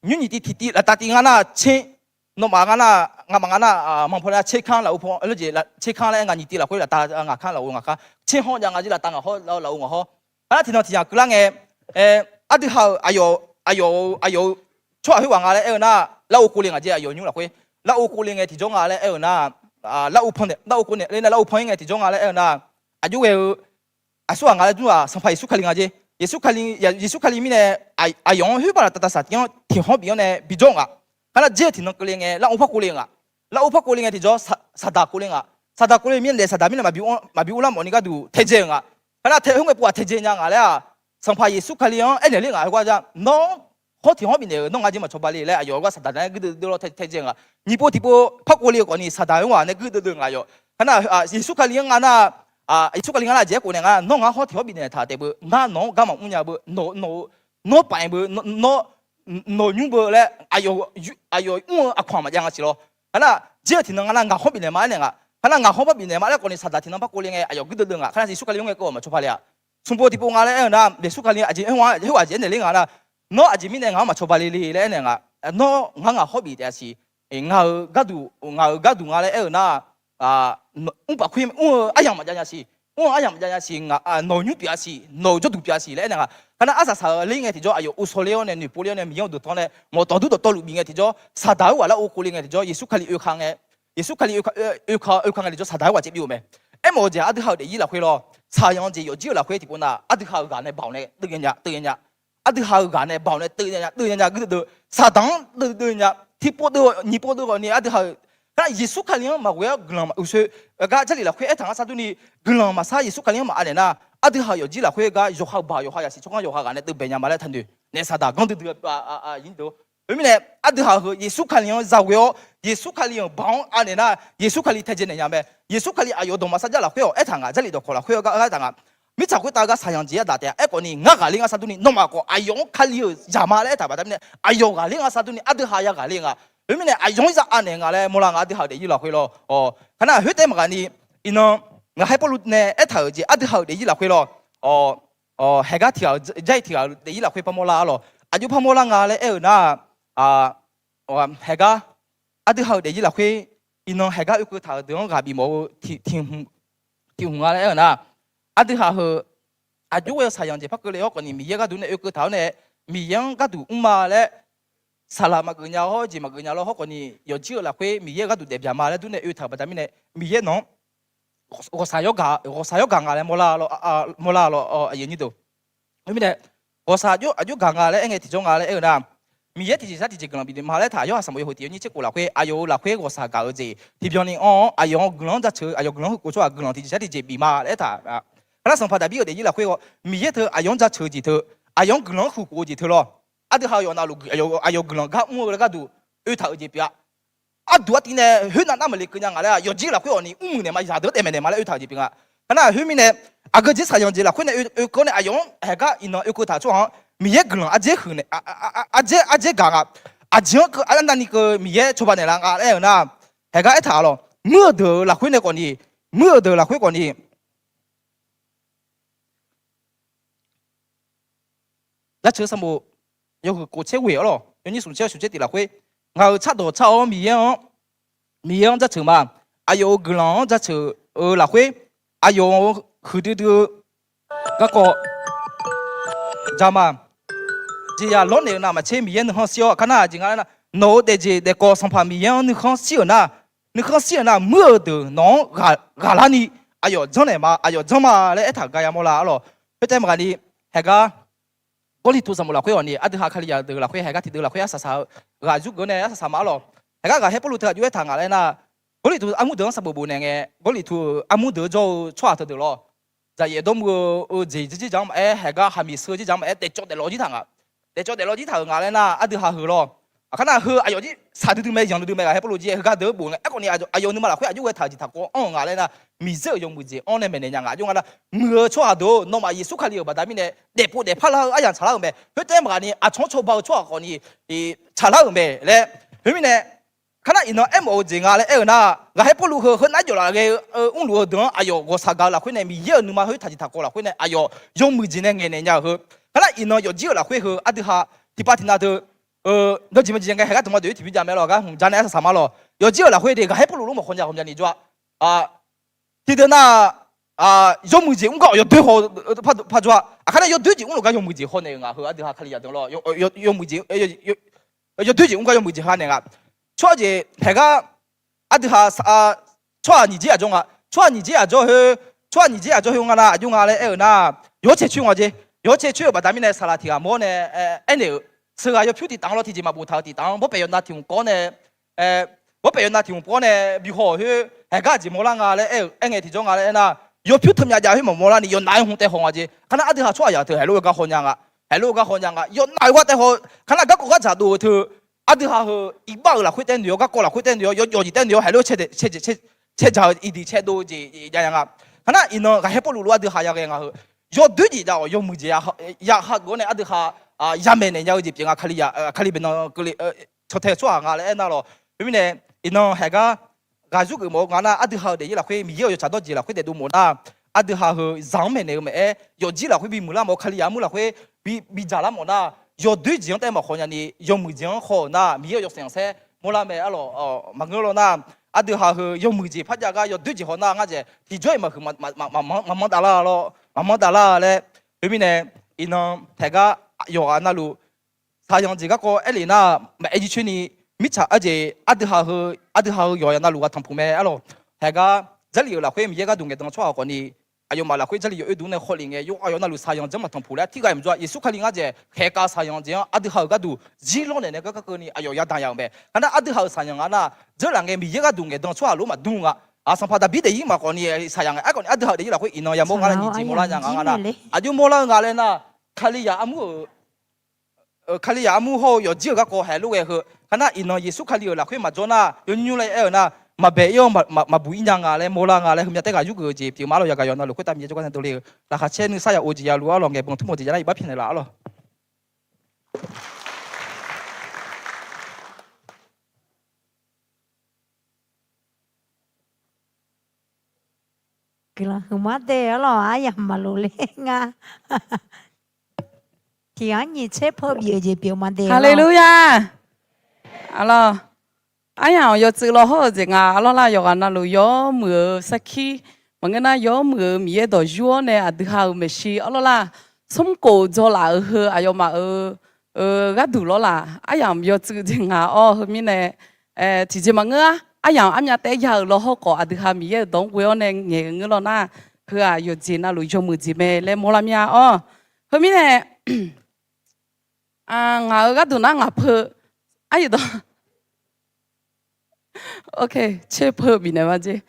nymr nyiq tiv tiq tiv laftav tiv nga nar tser, nawmaf nga nar, ngamaf nga nar, manqpaw nar tser kanr lafov paw, tser kanr laer aer nga nyiq tiv lafkhoer laftav ngaq kanr lafov ngaq kanr tser hawr jav nga jer laftav ngaq hawr lafov ngaq hawr. Aernar tiqnan tiq yaq keuvlar ngae, aqdui haq-euq aqyawf, aqyawf-eu, aqyawf-eu tsawrhaq khoerghaq nga laer aer-eu nar, larov kov le nga jer aqyawf nymr lafkhoer. Larov kov le ngae tiqjawr nga laer aer-eu nar, larov pan nae, larov kov nae ler nae larov pan-ir ngae tiqjawr nga laer aer-eu nar, aqjox ghae-eu aqsurghaq nga laer dur-aq Sanqpaq Yeqsur Kali nga jer. Yeqsur Kali, Yeqsur Kali mirnae aqyawf-anr khoerpav laftav tavsaq tiv-anr tiq hawr bif-anr nae bijawr-eu nga. Aernar dzer-eu tiqnan keuvle ngae larov par kov le nga. Larov par kov le ngae tiqjawr, saqdaq kov le nga. Saqdaq kov le mirnae saqdaq mirnae maqbi uvlar mawf ni gharduq taedzae-eu nga. Aernar tae khoerngae pov-aq taedzae nya nga laer-aq, Sanqpaq Yeqsur Kali-anr aernaeq ler nga heugar ja, nawr hawr tiq hawr bifnaeq-euq nawr nga jer maqcawba le laer aqyawf-euq gar saqdaq nae guirdeuv deuv lawr taedzae nga. Nyiq pov tiq pov par kov le-eu khawf ni saqdaq-euq ghaq nae guirdeuv deuv nga yawf. Aernar Yeqsur Kali-anr nga nar, Yeqsur Kali nga nar aqjeq aerkhof nae nga nar nawr ngar hawr tiq hawr bifnaeq taq taef beu, ngar nawq-anr gar maqmr nya beu, nawq-eu nawr paf-aer beu, nawr, nawq-eu nymr beu laer aqyawf mr-eu aqkawq-aq maqjav nga siq lawr. Aernar dzer-eu tiqnan nga nar ngaq hawr bifnaeq ma aernaeq nga. Aernar ngaq hawr par bifnaeq ma laer khawf ni saqdaq tiqnan par kov le ngae aqyawf guirdeuv deuv nga. Aernar Yeqsur Kali-anr ngae keuv-awq maqcawba le-aq. Smq pov tiq pov nga laer aer-eu nar Yeqsur Kali aqjeq khoerghaq aqjeq aernaeq ler nga nar, nawr aqjeq mirnae ngaq-anr maqcawba le le laer aernaeq nga. Nawr ngar ngaq hawr bif taef-a siq. Ngaq-euq gharduq, ngaq-euq gharduq nga laer aer-eu nar, mr paf khoer mr-eu aryamq maqjav nya siq. Mr-eu aryamq maqjav nya siq. Nawq-euq nymr pyeuf-a siq, nawq-euq jawrduq pyeuf-a siq laer aernaeq nga. Aernar arsaq saq-eu ler ngae tiqjawr aqyawf uvshaw ler-awr nae noeqpov ler-awr nae Miqyaer-anr dawqtawv nae mawf dawq dur dawqtawvluf bif ngae tiqjawr saqdaq-euq ghaq larov kov le ngae tiqjawr Yeqsur Kali oe ka ngae, Yeqsur Kali oe ka ngae tiqjawr saqdaq-euq ghaq caev bi-euq mae. Aermawf-eu jeq aqdui haq-euq daefzir lafkhoer lawr, saqyanq jeq yawfjir-eu lafkhoer tiqpov nar aqdui haq-euq ghaq nae baoq nae deuv nya nya deuv nya nya. Aqdui haq-euq ghaq nae baoq nae deuv nya nya deuv nya nya guirdeuv deuv, saqdaq-anr deuv deuv nya. Tiqpov deuv nyiq pov deuv khawf ni aqdui haq-euq gar Yeqsur Kali-anr maqghoe-awr guiqlanq uqshoe gar Jarlif lafkhoer aertaq ngar sar durni, guiqlanq maqsar Yeqsur Kali-anr maqav naeq nar, aqdui haq-euq yawfjir lafkhoer gar yawqha baq yawqha yasiq tsawrganr yawqha ghaq nae deuvbae nya ma laer taqnoeq naeq saqdaq ganr duidui-eu. Khoermirnae, aqdui haq heu Yeqsur Kali-anr zaghoe-awr Yeqsur Kali-euq baoq-anr anaeq nar Yeqsur Kali taedzae naeq nya mae. Yeqsur Kali aqyawf-euq dawq maqsar jar lafkhoer-awq aertaq nga, Jarlif dawqkawq lafkhoer gar aertaq nga. Mirtsaq khoertav gar saqyanq jeq-aer daq taef-a. Aerkhawf ni ngar ghaqler ngar sar durni nawmaf khawf aqyawf-anr Kali-euq zaq ma laer aertaq baqda mirnae aqyawf ghaqler ngar sar durni aqdui haq ya ghaqler nga. Khoermirnae aqyawf-anr za anaeq nga laer mawrlar nga aqdui haq-euq daefzir lafkhoer lawr. Aernar khoertav maqgaq ni, iqnan ngaq haer Pawrluv nae aertaq-euq jeq aqdui haq-euq daefzir lafkhoer lawr. Haeqgar tiq ghaq-eu jar-ir tiq ghaq-eu daefzir lafkhoer par mawrlar arlawq. Aqjox par mawrlar nga laer aer-eu nar, haeqgar aqdui haq-euq daefzir lafkhoer iqnan haeqgar oekeuv taq-euq deuq-anr ghaq bifmawf-eu tiq hmq nga laer aer-eu nar, aqdui haq heu aqjox ghae-eu saqyanq jeq par keuvle-awr khawf ni Miqyaer gharduq nae oekeuv taq-awr nae Miqyaer-anr gharduq mr ma laer saqlaq maqgeuf nya hawr, jeq maqgeuf nya lawr hawr khawf ni, yawqjir-euq lafkhoer Miqyaer-euq gharduq daefbyaq ma laer durnae oe taq-euq baqda mirnae, Miqyaer nawq-anr ghawqshaq yawr gaq, ghawqshaq yawr gaq nga laer mawrlar lawr, mawrlar lawr, aqyuif aqnyir deuq. Khoermirnae, ghawqshaq aqjox gaq nga laer aer ngae tiqjawr nga laer aer-eu nar, Miqyaer tiqjeq sar tiqjeq guiqlanq bifnaeq ma laer taq, Yorhaq sanqbof yawhuiq tiq yawnyir tser khof lafkhoer aqyawf-euq lafkhoer ghawqshaq gaq-eu jeq tiqbyan ni anr-awr, aqyawf-anr guiqlanq-anr jaceuq-eu, aqyawf guiqlanq-anr huiq khof tsawrhaq guiqlanq tiqjeq sar tiqjeq bif ma laer aertaq. Kar nar Sanqpaq Daqbir-euq daefzir lafkhoer-awr, Miqyaer teu aqyawf-anr jaceuq-eu jeq teu, aqyawf-anr guiqlanq-anr huiq khof-eu jeq teu lawr, aqdui ha-euq yawf navluf aqyawf guiqlanq gar mr-eu laer gharduq oe taq-euq jeq pyeuf-a. Arduq artiv nae khoernav nar maqle keuv nya nga laer-aq, yawqjir lafkhoer awq ni mrmuiq naeq ma zaqdeuq-anr daef maeqnaeq ma laer oe taq-euq jeq pyeuf nga. Kar nar khoermirnae, aqgeu jir saqyanq jeq lafkhoer nae oe keuv-awr nae aqyawf-anr haeqgar iqnan oe keuv taq tsawrhaq-anr Miqyaer guiqlanq ardzaer huiq naeq, ardzaer, ardzaer gaq nga. Aqjeq-anr keuv arnavni keuv Miqyaer cawba naeqlaf nga laer aer-eu nar, haeqgar aertaq-a lawr, muir-euq deuq lafkhoer nae khawf ni, muir-euq deuq lafkhoer khawf ni, Jaceuq sanqbof yawhuiq khof tser ghoeq-awr lawq, yawnyir smq tser smq tser tiq lafkhoer, ngaq-euq tsardawq tsar-awr Miqyaer-anr, Miqyaer-anr jaceuq ma. Aqyawf-euq guiqlanq-anr jaceuq-eu lafkhoer, aqyawf-euq huiqdui dui-eu garkawv jaq ma. Jeqzaq lawrnaeq-euq navmaqtser Miqyaer nuikhanr shir-awr, aqkar nar aqjeq nga laer nar, nawq-euq daefjeq daefkawv Sanqpaq Miqyaer-anr nuikhanr shir-euq nar, nuikhanr shir-euq nar, muir-euq deuq nawq-anr ghaqlar ni aqyawf janrnaeq ma, aqyawf janr ma laer aertaq-euq gar yamawr la-awr lawq. Khoertav maqghaq ni, haeqgar Gawrliqtu sanqbof lafkhoer awq ni, aqdui ha Kalizaq deuq lafkhoer haeqgar tiqdeuq lafkhoer arsaq saq-eu ghaq yurgeuf-awr nae arsaq saq ma-awr lawq. Haeqgar ghaqkhaer Pawrluv teu aqjox aertaq nga laer nar, Gawrliqtu armur deuq-anr sanqbof bof naeq ngae, Gawrliqtu-euq armur deuq-anr jawr-eu tsawrhaq teudeuq lawr, dzaqyaf dawrmuiq-eu jeq jirjir jaq-anr maqaer, haeqgar haqmiq sheu jir jaq-anr maqaer, daefcawv daeflaw jir taq nga. Daefcawv daeflaw jir taq-euq nga laer nar, aqdui ha heu lawr. Aqkar nar heu aqyawf jir saqdui dui mae, yanqdui dui mae, ghaqkhaer Pawrluv jir-aer heugar deuq bof ngae, aerkhawf ni aqyawf nuima lafkhoer aqjox ghae taq-euq jeq taqkawv anr-euq nga laer nar, miqzeur-euq yawmuiq jeq anr nae maeqnaeq nya nga. Aqjox nga nar, muiq-eu tsawrhaq deuq-or, nawmaf Yeqsur Kali-euq baqda mirnae daefpov daefpar lar-eu aryamq tsaqlar-euq mae. Khoertav maqghaq ni, aqcawq-anr cawba-eu tsawrhaq khawf ni tsaqlar-euq mae laer. Khoermirnae, kar nar iqnan aermawf-eu jeq nga laer aer-eu nar, ghaqkhaer Pawrluv heu heunar jawf laf ghae-eu mrluf-eu deuq-anr aqyawf ghawqshaq gaq-eu lafkhoer nae, Miqyaer-euq nuima khoertav jeq taqkawv lafkhoer nae aqyawf yawmuiq jeq nae ngaeqnaeq nya-euq heu. Kar nar iqnan yawfjir-euq lafkhoer heu aqdui ha tiqpav tiqnav deuq, nawjeq maqjeq ngae haeqgar dmq-a deuq-ir tiqbymr jav mae lawr, gar hmq ja nae arsaq saq ma lawq. Yawfjir-euq lafkhoer de ghaqkhaer Pawrluv lor maqkhaw nya ghawqmyani jawr-a. Tiqdeuq nar, yawmuiq jeq mr gar-awq yawdoer haw par jawr-a. Aqkar nar yawdoer jeq mrluf gar yawmuiq jeq haw naeq-euq nga heu aqdui ha Kalizaq deuq lawr. Yawmuiq jeq, yawdoer jeq mr gar yawmuiq jeq ha naeq nga. Tsawrhaq jeq haeqgar aqdui ha tsawrhaq nyiq jir aqjawr nga. Tsawrhaq nyiq jir aqjawr khoer, tsawrhaq nyiq jir aqjawr khoer nga nar aqjox nga laer aer-eu nar, yawr cae coer nga jeq. Yawr cae coer-euq baqda mirnae saqlaq tiq ghaq mawr nae aernaeq-euq, sheuqghaq yawpyur tiqtaf-anr lawr tiqjeq maqbof taq-euq tiqtaf-anr bawrpaef yawnav tiq hmq kawv-awr nae, bawrpaef yawnav tiq hmq pov-awr nae bi haw-euq khoer, haeqgar aqjeq mawrlar nga laer aer-eu, aer ngae tiqjawr nga laer aer nar, yawpyur teumyav jav khoer maqmawr larni yawnav-aer hmq taev haw nga jeq. Kar nar aqdui ha tsawrhaq yaq teu haeqlof-eu gar haw nya nga. Haeqlof-eu gar haw nya nga. Yawnav-eu gar taev haw. Kar nar garkawv gar dzaq dov-eu teu, aqdui ha heu iqbax-euq lafkhoer taev noeq-awr, garkawv lafkhoer taev noeq-awr, yawjawf jeq taev noeq-awr, haeqlof-aer cae dzaq-eu iqdiq cae dov-eu jeq jav nya nga. Kar nar iqnan ghaqkhaer Pawrluv lof aqdui ha ya ghae nga heu, yawdoer jeq jav-awq yawmuiq jeq ya hageuf-awr nae aqdui ha ya maeqnaeq nya-eu jeq pyeuf nga. Kali baeqnan keuvle cantae tsawrhaq nga laer aer nar lawq. Khoermirnae, iqnan haeqgar ghaq yurgeuf mawf-eu nga nar, aqdui ha-euq daefzir lafkhoer Miqyaer-euq yawtsaq dawrjeq lafkhoer daefdov mawf nar, aqdui ha heu zaq-anr maeqnaeq-eu maqaer, yawfjir lafkhoer bimuiq lar mawf-eu, Kalizaq armur lafkhoer bi, bidzaq lar mawf nar, yawdoer jeq-anr taef maqkhaw nyani, yawmuiq jeq-anr haw-euq nar, Miqyaer-euq yawshaef khanqsaer mawrlar mae. Arlawq, maqngeur lawr nar, aqdui ha heu yawmuiq jeq par jav gar yawdoer jeq haw nar ngar dzaeq tiqjawr-iq maqhuiq, maqmanr dav lar-a lawr, maqmanr dav lar-a laer. Khoermirnae, iqnan taeq gar yawqghaq navluf saqyanq jeq garkawv aer lef nar, maqaer jircoer ni, mirtsaq arjeq aqdui ha heu, aqdui ha heu yawqghaq navluf ghaq tanqpuq mae. Arlawq, taeq gar Jarlif-euq lafkhoer Miqyaer gharduq ngaeqdan tsawrhaq khawf ni, aqyawfmaf lafkhoer Jarlif yawoer dmr nae khawf lef ngae, yawqghaq yawqghaq navluf saqyanq jeq-anr maqtanqpuq laer tirghaq maqjawr-a. Yeqsur Kali ngar dzaeq khaeqkhav saqyanq jeq-anr aqdui ha-euq gharduq zir lawrnaeq nae garkar keuvni aqyawf yadaq ya-euq mae. Kar nar aqdui ha-euq saqyanq nga nar, dzeurlaf ngae Miqyaer gharduq ngaeqdan tsawrhaq lof maqdur nga. Aq, Sanqpaq Daqbir daefzir maf khawf ni saqyanq nga. Aerkhawf ni aqdui ha-euq daefzir lafkhoer iqnan yamawr nga lar nyiq jeq mawrlar nya nga nga nar, aqjox mawrlar-eu nga laer nar, Kalizaq armur-euq Kalizaq armur hawr-eu yawfjir-euq garkawv haeqlof ghae heu. Kar nar iqnan Yeqsur Kali-euq lafkhoer maqjawr nar, yawnymr laer aer-eu nar, maqbae ir-awr maqbuq ir nya nga laer mawrlar nga laer heumya taef ghaq yurgeuf-eu jeq pyeuf ma. Arlawq, yagaq yawqghaq navluf khoertav Miqyaer jawrgar nae dovle-eu laqkhaq caer nuisar yaf of jeq ya luf arlawq, ngaeqbanq tmr mawf jeq ya nar iqbax pyaeqnaeq laf arlawq. Guiqlanq huiqma dae arlawq, aryamq maqlof le nga. Tiq-anr nyiq tser peu bif-eu jeq pyeuf ma dae. Haleluya! Arlawq, aryamq yawtsuif law hawr-eu jeq nga arlawq lar, yawqghaq navluf yawmuiq-eu sarkir maqngeur nar, yawmuiq-eu Miqyaer dawq yur-awr nae aqdui ha-euq maeqshi arlawq lar, smrkhof dzaw laf-euq heu aqyawfmaf-euq gharduq lawr laq, aryamq yawtsuif jeq ngaq-awr. Heu mirnae tiqjeq maqngeur-a. Aryamq armyav taef-aer ya-euq lawr hawrkhawf, aqdui ha Miqyaer-euq dawq-anr ghoe-awr nae ngaeq-eu ngeur lawr nar, heu-aq yawqjeq navluf yawmuiq jeq mae laer mawrlar mir-a-awr. Heu mirnae ngaq-euq gharduq nar ngaq peu, aryeq dawq tser peu bifnaeq ma jeq.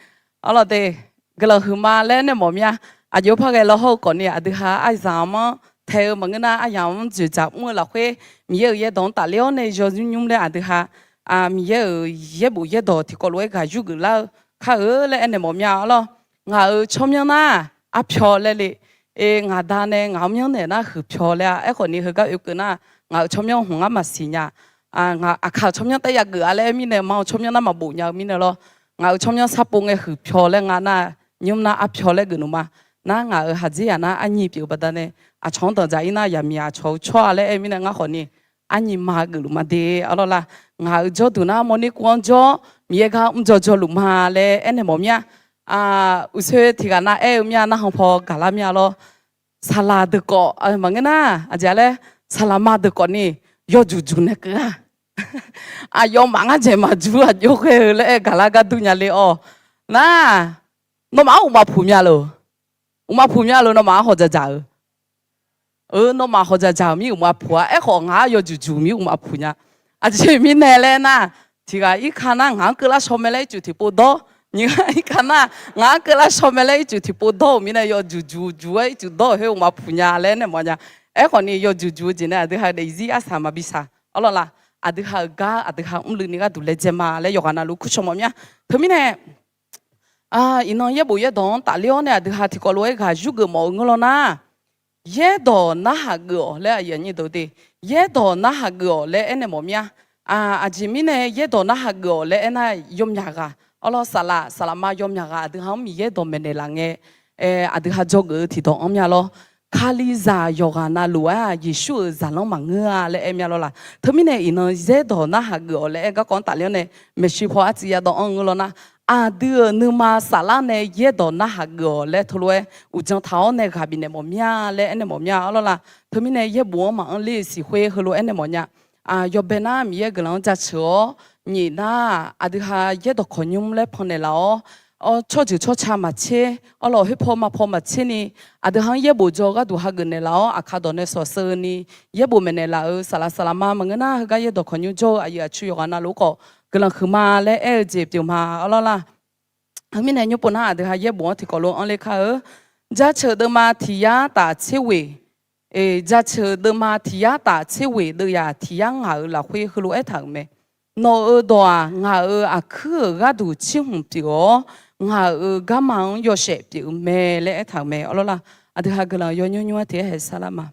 Arlawq de, guiqlanq huiqma laer nae mawf mir-a. Aqjox par ghae lawr hawr-eu khawfni, aqdui ha aryamq-anr tae-eu maqngeur nar, aryamq-anr dzoeqdzaq mr-eu lafkhoer, Miqyaer-euq yaerdawq-anr tafler-awr nae yawnymr nymr laer aqdui ha Miqyaer-euq yaerbof yaerdawq tiqkawv lof-aer ghaq yurgeuf lar-eu kar-eu laer aernaeq mawf mir-a. Arlawq, ngaq-euq tsawrmyanr nar arpyaw laer le. Ngaq da nae ngaq-anr myanrnaeq nar huiqpyaw laer-a. Aerkhawfni heugar oekeuv nar, ngaq-euq tsawrmyanr hmq ngar maqsiq nya. Aqkaq-euq tsawrmyanr taef yageuf-a laer aer mirnae, ma-euq tsawrmyanr nar maqbof nya-eu mirnae lawr. Ngaq-euq tsawrmyanr sarpov ngae huiqpyaw laer nga nar, nymr nar arpyaw laer geuf nmq ma. Nar ngaq-euq haqdzer yaq nar arnyiq pyeuf-eu baqdanae, aqcawq-anr danqdzaq-ir nar yaqmiq aqcawq-eu tsawrhaq laer aer mirnae ngar khawfni, arnyiq ma geufluf ma de. Arlawq la, ngaq-euq jawrduq nar mawrner kuv-anr jawr, Miqyaer gar mr jawr jawrluf ma laer aernaeq mawf mir-a. Uqsoe tiqghaq nav aer-eu mir-a, narhaq paw gaqlar mir-a lawr. Saqlaq deuq khawf maqngeur nar, aqjeq laer, saqlaq ma deuq khawfni yawjuq juq nae keuv-a. Aqyawfmaf ngar dzaeq maqjuq aqjox ghae-eu laer aer gaqlar gar dur nya le-awq. Nar, nawmaf-anr uqmaf puq mya lof. Uqmaf puq mya lof, nawmaf-anr hawq dzaqdzaq-eu. Eu, nawmaf hawq dzaqdzaq-euq mir uqmaf puq-a. Aerkhawf ngaq-anr yawjuq juq mir uqmaf puq nya. Aqjeq mirnae laer nar, tiqghaq irka nar ngaq-anr keuvlar shaw mae laer ircuf tiqpov dawr. Nyiq ghaq irka nar ngaq-anr keuvlar shaw mae laer ircuf tiqpov dawr-euq mirnae yawjuq juq juq-aer ircuf dawr-euq khoer uqmaf puq nya laer nae mawf nya. Aerkhawfni yawjuq juq-eu jeq nae aqdui ha-eu daefzir arsaq maqbi saq. Arlawq la, aqdui ha-euq gar aqdui ha mrluivni gharduq laejae ma laer yawqghaq navluf kurcaw mawf mir-a. Teumirnae iqnan yaerbof yaerdawq-anr tafler-awr nae aqdui ha tiqkawv lof-aer ghaq yurgeuf mawf-eu ngeur law nar, yaerdawq narhaq geuf-awq laer aqyuif aqnyir deuq de. Yaerdawq narhaq geuf-awq laer aernaeq mawf mir-a. Aqjeq mirnae yaerdawq narhaq geuf-awq laer aernar, yawmyaq ghaq, arlawr saqlaq, saqlaq ma yawmyaq ghaq aqdui ha-anr Miqyaer dawq maeqnaeq laf ngae, aqdui ha dzawgeuf-eu tiqdawq anr mya lawr. Kalizaq yawqghaq navluf-aer-aq, Yeqsur-euq zaqlanr maqngeur-a laer aer mya lawr la. Teumirnae iqnan yaerdawq narhaq geuf-awq laer aer garkawv-anr tafler-awr nae, maeqshi paw arciv yadawv anr-eu ngeur law nar, aqdui-euq nuima saflar nae yaerdawq narhaq geuf-awq laer teulof-aer uqdzan taq-awr nae ghaq bifnaeq mawf mir-a laer aernaeq mawf mir-a. Arlawr la, teumirnae yaerbof-anr maqanr ler-eu siqkhoer heulof-aer nae mawf nya. Yawbae nar Miqyaer guiqlanq-anr jaceuq-awr, nyiq nar aqdui ha yaerdawq kawq nymr laer pannaeq laf-awr, tsawrjeuq tsawrca maqtser, arlawq khoerpaw maqpaw maqtser ni, aqdui ha-anr yaerbof dzaw-eu gharduq hageuf naeqlaf-awr, aqkar dawq nae sawqseu ni, yaerbof maeqnaeq laf-euq saqlaq saqlaq ma maqngeur nar, heugar yaerdawq kawq nymr jawr-eu aqyuif aqtsu yawqghaq navluf-ur khawf, guiqlanq huiqma laer aer-eu jeq pyeuf ma. Arlawr la, heumirnae nymr pov nar aqdui ha yaerbof-anr tiqkawv lof-anr ler kar-eu. Jaceuq deuvma tiq yar taf tser ghoeq, jaceuq deuvma tiq yar taf tser ghoeq deuvyaq tiq yar ngaq-euq lafkhoer heulof-aer aertaq-euq mae. Nawq-euq dawq-aq, ngaq-euq aqkuir-euq gharduq tser hmq pyeuf-awr, ngaq-euq garma-anr yawshaef pyeuf-eu mae laer aertaq-euq mae. Arlawr la, aqdui ha guiqlanq yawnymr nymr-aer tiq aer haeq sar lar ma.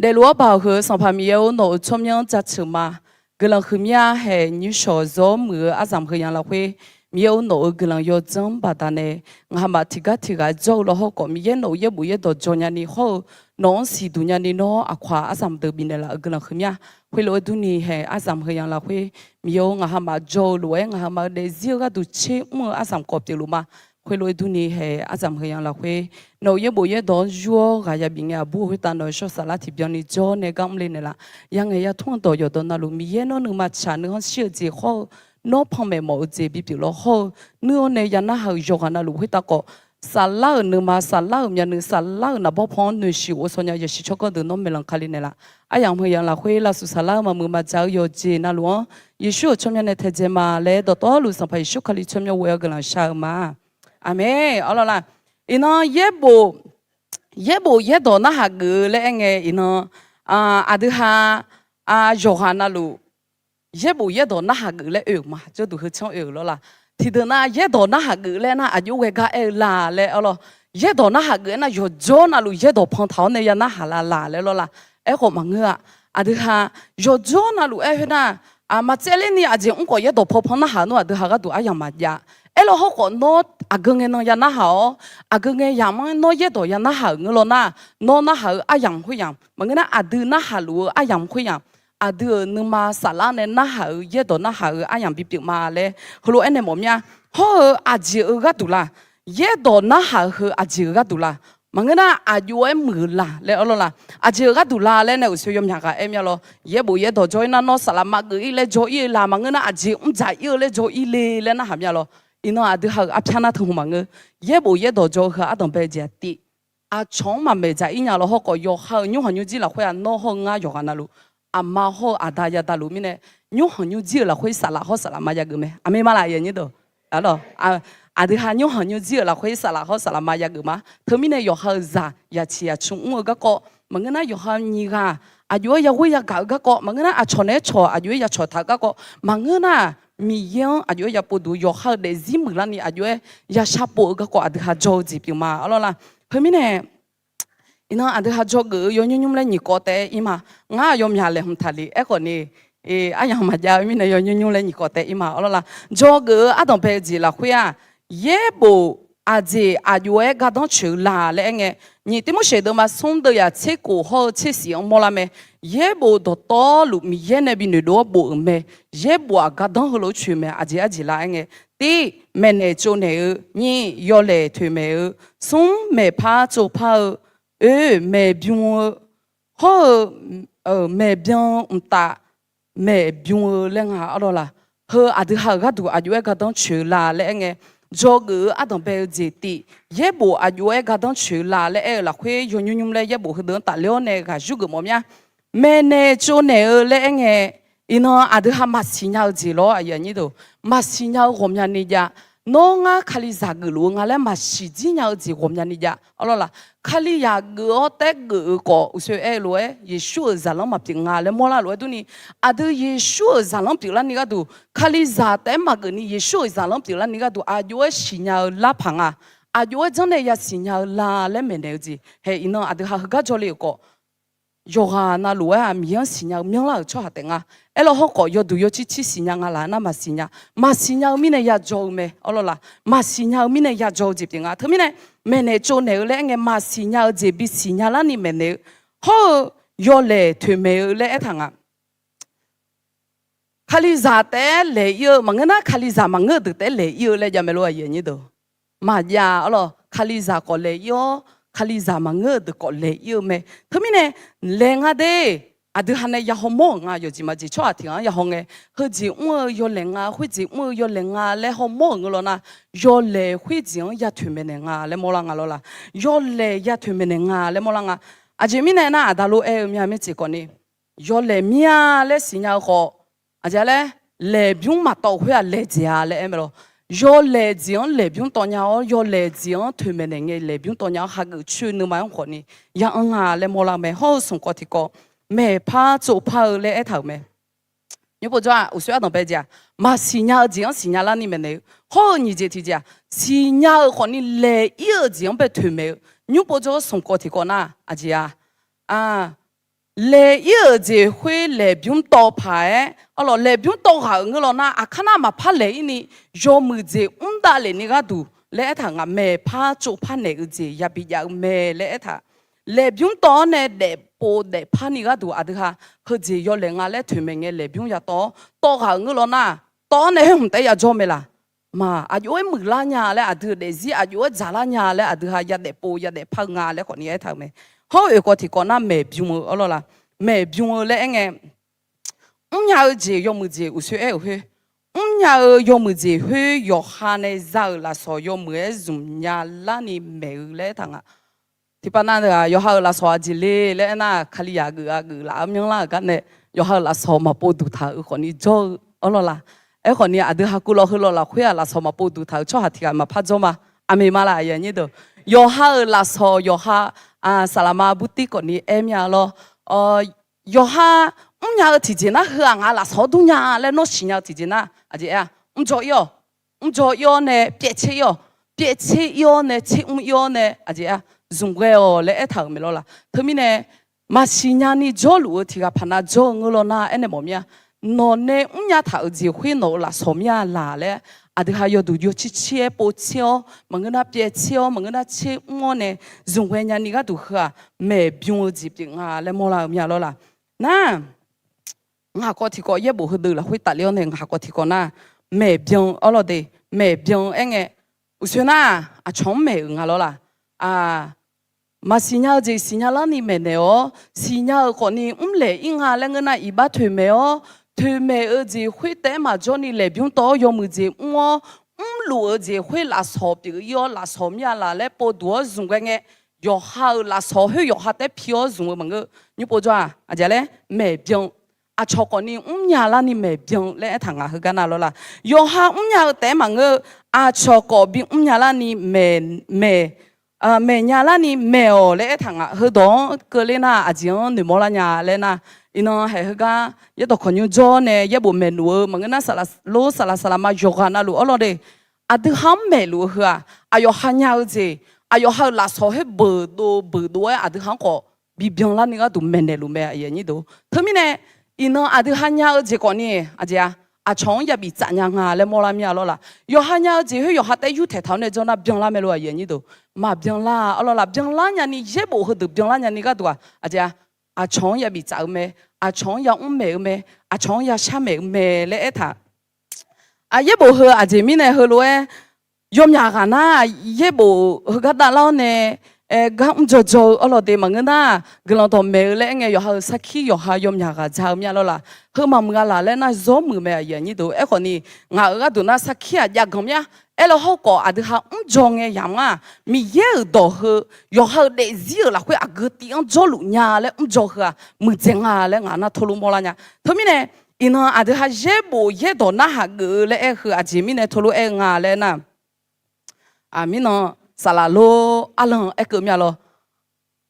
Daefluf-anr baoq heu-eu Sanqpaq Miqyaer-or, nawq-euq tsawrmyanr jaceuq ma. Guiqlanq huiqmya haeq nymrshawq zawr muiq-eu aryamq heu yanq lafkhoer, Miqyaer-or, nawq-euq guiqlanq yawdzanr baqdanae, ngaq hamaf tiqgar tiqghaq jawr-eu lawr hawrkhawf, Miqyaer nawq-euq yaerbof yaerdawq dzaw nyani hawr-eu, nawq-anr siqduq nyani nawr aqkawq-aq aryamq deuq bifnaeq laf-euq guiqlanq huiqmya. Khoerlof-aer durni haeq aryamq heu yanq lafkhoer, Miqyaer-or, ngaq hamaf jawr-eu lof-aer ngaq hamaf-eu daefzir-eu gharduq tser mr-eu aryamq kawq pyeufluf ma. Khoerlof-aer durni haeq aryamq heu yanq lafkhoer, nawq-euq yaerbof yaerdawq-anr yur-awr ghaq yabif ngae aqbur-eu khoertav nawq-euq shawr saflar tiqbyan ni jawr nae gar mr le naeqlaf. Yar ngaeq yar tmr-eu dawq yawqdawq navluf Miqyaer nawr nuima tsaq nuikhanr shir-eu jeq hawr-eu, nawr panmaeq mawf-eu jeq bipyeuf lawr hawr-eu, nuir-awr nae yanarhaq-euq yawqghaq navluf khoertav khawf, saflar-euq nuima, saflar-euq myavnuiv, saflar-euq naqbawr paw-anr noeqshiq ghovshaw nya yasiq tsawrganr deuq nawr maeqlanq kali naeqlaf. Aryamq heu yanq lafkhoer lavsuf saflar-eu maqmuiq maqjaq-eu yawqjeq navluf-anr, Yeqsur-euq tsawrmyanr nae taedzae ma laer dawqtawvluf Sanqpaq Yeqsur Kali tsawrmyanr ghoe-awr guiqlanq shar-eu ma. Aqmeq. Arlawr la, iqnan yaerbof, yaerbof yaerdawq narhaq geuf-eu laer aer ngae iqnan, aqdui ha yawqghaq navluf yaerbof yaerdawq narhaq geuf laer oe-euq ma. Jawrduq heu canr oe-euq lawr la. Tiqdeuq nav yaerdawq narhaq geuf laer nar aqjox ghae gar aer-eu la laer arlawr. Yaerdawq narhaq geuf aernar yawqjawr navluf yaerdawq pantaq-awr nae ya narhaq la laq laer lawr la. Aerkhawf maqngeur-a. Aqdui ha yawqjawr navluf aer khoer nar, maqtsaevler ni aqjeq mr khawf yaerdawq paw pan narhaq nmr aqdui ha gharduq aryamq maqjav. Aerlawr hawrkhawf nawr aqgeu ngae nan ya narhaq-awr, aqgeu ngae yamq-anr nawr yaerdawq ya narhaq-euq ngeur law nar, nawr narhaq-eu aryamq khoeryamq maqngeur nar, aqdui narhaq luf-eu aryamq khoeryamq, aqdui-euq nuima saflar nae narhaq-eu yaerdawq narhaq-eu aryamq bipyeuf ma laer heulof-aer nae mawf mir-a. Hawr-eu aqjeq-eu gharduq la? Yaerdawq narhaq-eu heu aqjeq-eu gharduq la? Maqngeur nar aqjox-aer muiq-eu la laer arlawr la. Aqjeq-euq gharduq la laer nae uqsoe yawmyaq ghaq aer mir-a lawr. Yaerbof yaerdawq jawr-ir nar nawr saflar maqgeuf-ir laer jawr-ir-eu la, maqngeur nar aqjeq mrdzaq-ir-eu laer jawr-ir le laer narhaq mir-a lawr. Iqnan aqdui ha-euq arpyar nar teu hmq maqngeur. Yaerbof yaerdawq jawr-eu heu ardanq bae-eu jeq-aq tiv. Aqcawq-anr maqmaeq dzaq-ir nya lawr hawrkhawf, yawqha-euq nymrhaq nymrjir lafkhoer-aq, nawr hawr-eu ngar yawqghaq navluf, aqma hawr-eu aqda yadaluf mirnae, nymrhaq nymrjir-euq lafkhoer saflar hawr saflar ma yageuf mae. Aqmeq ma laf, aqdui ha nymrhaq nymrjir-euq lafkhoer saflar hawr saflar ma yageuf ma. Teumirnae yawqha-euq zaq yaqciq yaqcmr mr-eu garkawv, maqngeur nar yawqha nyiq ghaq aqjox-aer yaghoer yagaq-eu garkawv, maqngeur nar aqcawq naeq-aer cawq aqjox-aer yacawq taq-eu garkawv, maqngeur nar Miqyaer-anr aqjox-aer yapov duq, yawqha-euq daefzir muiqlarni aqjox-aer yashar pov-eu garkawv aqdui ha jawr-eu jeq pyeuf ma arlawr la. Khoermirnae, iqnan aqdui ha jawrgeuf-eu yawnymr nymr laer nyiq kawv taef-aer ir ma. Ngar yawmyaq laeqhmq taqlef aerkhawf ni, aryamq maqjav-eu mirnae yawnymr nymr laer nyiq kawv taef-aer ir ma arlawr la. Jawrgeuf-eu ardanq bae-eu jeq lafkhoer-aq, yaerbof aqjeq aqjox-aer gardanr coeq-eu la laer aerngae, nyiq Tirmorseq deuvma smr deuvyaq tser kof hawr-eu tser shif-anr mawrlar mae. Yaerbof dawqtawvluf Miqyaer nae binoeq dov-awr bof-euq mae. Yaerbof-aq gardanr heulof-aer coeq mae. Aqjeq arjeq la aerngae, tir, maeqnaeq tsovnaeq-eu, nyiq, yawlaeq toeqmaeq-eu, smr, maeqpar tsovpar-eu, oe, maeqbym-eu, hawr-eu, maeqbyan mqtav maeqbym-eu laer nga arlawr la. Heu aqdui ha-euq gharduq aqjox-aer gardanr coeq-eu la laer aerngae, jawrgeuf-eu ardanq bae-eu jeq tiv, yaerbof aqjox-aer gardanr coeq-eu la laer aer-eu lafkhoer yawnymr nymr laer yaerbof heudeuq-anr tafler-awr nae ghaq yurgeuf mawf mir-a. Maeqnaeq tsovnaeq-eu laer aerngae, iqnan aqdui ha maqsiq nya-eu jeq lawr, maqsiq nya-eu ghawqmyani jav. Nawr ngar Kalizaq geufluf-eu nga laer maqsiq jir nya-eu jeq ghawqmyani jav arlawr la. Kalizaq geuf-awr taef-aer geuf-eu khawf uqshoe aer-eu lof-aer Yeqsur-euq zaqlanr maqpyeuf nga laer mawrlar lof-aer durni, aqdui Yeqsur-euq zaqlanr pyeuflarni gharduq, Kalizaq taef-aer maqgeuf ni Yeqsur-euq zaqlanr pyeuflarni gharduq aqjox-aer siqnya-eu lar paq nga. Aqjox-aer janrnae yasiq nya-eu la laer maeqnaeq-eu jeq hae. Iqnan aqdui ha heugar jawrle-euq khawf, yawqghaq navluf-aer-aq Miqyaer-anr siqnya-eu myanrlar-euq tsawrhaq taef nga. Aerlawr hawrkhawf yawduq yawcir cir siqnya nga laf nar maqsiq nya. Maqsiq nya-eu mirnae yajawr-eu mae arlawr la. Maqsiq nya-eu mirnae yajawr-eu jeq pyeuf nga. Teumirnae maeqnaeq tsovnaeq-eu laer aerngae maqsiq nya-eu jeq bisiq nya larni maeqnaeq-eu, hawr-eu yawlaeq toeqmaeq-eu laer aertaq nga. Kalizaq taef-aer laeq ir-eu maqngeur nar Kalizaq maqngeur-eu deuq taef-aer laeq ir-eu laer jav mae lor, aqyuif aqnyir deuq. Maqjav arlawr, Kalizaq khawf laeq ir-awr Kalizaq maqngeur-eu deuq khawf laeq ir-eu mae. Teumirnae laeq nga de, aqdui ha nae ya hawmawr-euq nga, yawqjeq maqjeq tsawrhaq tiq ghaq-anr ya haw ngae, heujeq mr-eu yawlaeq nga, khoerjeq mr-eu yawlaeq nga laer hawmawr-euq ngeur lawr nar, yawlaeq khoerjeq-anr ya toeqmaeq naeq nga laer mawrlar nga lawr la. Yawlaeq ya toeqmaeq naeq nga laer mawrlar nga. Aqjeq mirnae nar aqda lof aer-eu myav maerjeq khawfni, yawlaeq mir-a laer siqnya-eu khawf, aqjeq laer, laeqbymr maqtawv-eu khoer-aq laeq dzaeq-a laer aer mae lawr. Yawlaeq jeq-anr laeqbymr tawv nya-awr yawlaeq jeq-anr toeqmaeq naeq ngae laeqbymr tawv nya-awr hageuf coer-eu nuima-anr khawfni ya anr nga laer mawrlar-eu mae. Hawr-eu smq kawv tiq kawv, maeqpar tsovpar-eu laer aertaq-euq mae. Nymr povjawr-aq uqshoe ardanq bae jeq-aq, maqsiq nya-eu jeq-anr siqnya larni maeqnaeq-eu, hawr-eu nyiq jeq tiq jeq-aq, siqnya-eu khawfni laeq ir-euq jeq-anr bae toeqmaeq-eu. Nymr povjawr smq kawv tiq kawv nar aqjeq-a, laeq ir-euq jeq khoer laeqbymr tawv paq-aer arlawr, laeqbymr tawv ghaq-euq ngeur lawr nar, aqkar nar maqpar laeq ir ni, yawmuiq jeq mr davlef ni gharduq laer aertaq nga, maeqpar tsovpar naeq-eu jeq yabi jav-eu mae laer aertaq. Laeqbymr tawv-awr nae daefpov daefpar ni gharduq aqdui ha heujeq yawlaeq nga laer toeqmaeq ngae laeqbymr ya tawv-awr tawv ghaq-euq ngeur lawr nar, tawv-awr nae khoer hmq taef-aer ya jawr mae laq? Maq, aqjox-aer muiqlar nya laer, aqdui-euq daefzir aqjox-aer dzaqlar nya laer aqdui ha ya daefpov ya daefpar-eu nga laer khawfni aertaq-euq mae. Hawr-eu oeq kawv tiq kawv nar maeqbym-eu arlawr la. Maeqbym-eu laer aerngae, mrnya-eu jeq yawmuiq jeq uqshoe aer-euq khoer, mrnya-eu yawmuiq jeq khoer yawqha nae za-euq lafsawq yawmuiq-aer zmq nya larni maeq-eu laer aertaq nga. Tiqpav nav-aq yawqha-euq lafsawq aqjeq le laer aernar, Kalizaq geuf-a geuf laf-aer myanrlar-euq gar nae yawqha-euq lafsawq maqpov duq taq-euq khawfni jawr-eu arlawr la. Aerkhawfni aqdui ha kuv lawq heu lawq lafkhoer-aq lafsawq maqpov duq taq-euq tsawrhaq tiq ghaq maqpar jawr ma. Aqmeq ma laf, aqyuif aqnyir deuq. Yawqha-euq lafsawq yawqha saqlaqma burtiv khawfni aer mir-a lawr. Yawqha mrnya-eu tiqjeq nar heu-aq ngaq lafsawq-anr dur nya laer nawr siqnya-eu tiqjeq nar aqjeq aer-a, mrjawr ir-awq. Mrjawr ir-awr nae pyaev tser ir-awq. Pyaev tser ir-awr nae tser mr ir-awr nae aqjeq aer-a, zmq ghae-awq laer aertaq-euq mae lawr la. Teumirnae maqsiq nya ni jawrluf-eu tiq ghaq paq nav jawr-eu ngeur lawr nar aernaeq mawf mir-a. Nawq nae mrnya taq-euq jeq khoer nawq-euq lafsawq mir-a laq laer, aqdui ha yawduq yawcir cir-aer pov tser-awr maqngeur nar pyaev tser-awr maqngeur nar tser mr-awr nae zmq ghae nya ni gharduq heu-aq maeqbym-eu jeq pyeuf nga laer mawrlar-eu mir-a lawr la. Nar ngaq kawv tiq kawv yaerbof heudeuq lafkhoer tafler-awr nae ngaq kawv tiq kawv nar, maeqbyan arlawr de, maeqbyan aerngae, uqshoe nar aqcawq-anr maeq-euq nga lawr la. maqsiq nya-eu jeq siqnya larni maeqnaeq-awr, siqnya-euq khawfni mrlaeq ir nga laer ngeur nar, iqbax toeqmaeq-awr, toeqmaeq-eu jeq khoertaef-aer maqjawr ni laeqbymr tawv-awr yawmuiq jeq mr-awr, mrluf-eu jeq khoer lafsawq pyeuf ir-awr, lafsawq mir-a laf laer povduq-awr zmq ghae ngae, yawqha-euq lafsawq khoer yawqha taef-aer pi-awr zmq-eu maqngeur. Nymr povjawr-aq, aqjeq laer maeqbyan, aqcawq khawfni mrnya larni maeqbyan laer aertaq ngaq heugar nar lawr la. Yawqha mrnya-eu taef-aer maqngeur-eu, aqcawq khawf bimrnya larni maeq, maeq, maeqnya larni maeq-awq laer aertaq ngaq. Heudawq-anr keuvler nar aqjeq-anr noeqmawr lar nya laer nar, iqnan haeq heugar yaerdawq kawq nymr jawr nae yaerbof maeqluf-eu maqngeur nar, saqlaq lor saqlaq saqlaq ma yawqghaq navluf-awr lawr de. Aqdui ha-anr maeqluf-eu heu-aq, aqyawf ha nya-eu jeq, aqyawf ha-euq lafsawq khoer beuqdov beuqdov-aer aqdui ha-anr khawf bibyan larni gharduq maeqnaeqluf mae, aqyuif aqnyir deuq. Teumirnae, iqnan aqdui ha nya-eu jeq khawfni, aqjeq-a, aqcawq-anr yabif tsaf nya nga laer mawrlar mir-a lawr la. Yawqha nya-eu jeq khoer yawqha taef-aer yurtaeq taq-awr nae jawr nar byanlar mae lor, aqyuif aqnyir deuq. Maqbyanlar-a, arlawr la, byanlar nyani, yaerbof heudeuq byanlar nyani gharduq-aq, aqjeq-a, aqcawq-anr yabif tsaf-eu mae, aqcawq-anr yamr maeq-eu mae, aqcawq-anr yashar maeq-eu mae laer aertaq. Yaerbof heu aqjeq mirnae heulof-aer yawmyaq ghaq nar, yaerbof heugar davlar-awr nae, aer, gar mr jawr jawr-eu arlawr de maqngeur nar, guiqlanq dawqmaeq-eu laer aer ngae, yawqha-euq sarkir yawqha yawmyaq ghaq ja-eu mir-a lawr la. Heu maqmuiq-a laf laer nar zawr muiq mae, aqyuif aqnyir deuq. Aerkhawfni, ngaq-euq gharduq nar sarkir-aq jav ganq mir-a. Aerlar hawrkhawf aqdui ha mr jawr ngae yamq nga, Miqyaer-euq dawq heu, yawqha-euq daefzir-euq lafkhoer aqgeu tiv-anr jawrluf nya laer mr jawr heu-aq muiqdzaeq nga laer ngaq nar teulof mawrlar nya. Teumirnae, iqnan aqdui ha yaerbof yaerdawq narhaq geuf-eu laer aer-eu heu aqjeq mirnae teulof aer-eu nga laer nar, mirnan saqlaq lor arlan aerkeuv mir-a lawr.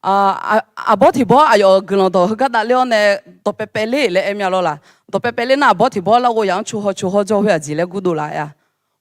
Aqbawr tiqbawr aqyawf-euq guiqlanq dawq heugar davler-awr nae dawqpae pae ler laer aer mir-a lawr la. Dawqpae pae ler nar aqbawr tiqbawr larghov yaf-anr cu haw cu haw jawr khoer aqjeq laer gurdov laf-a.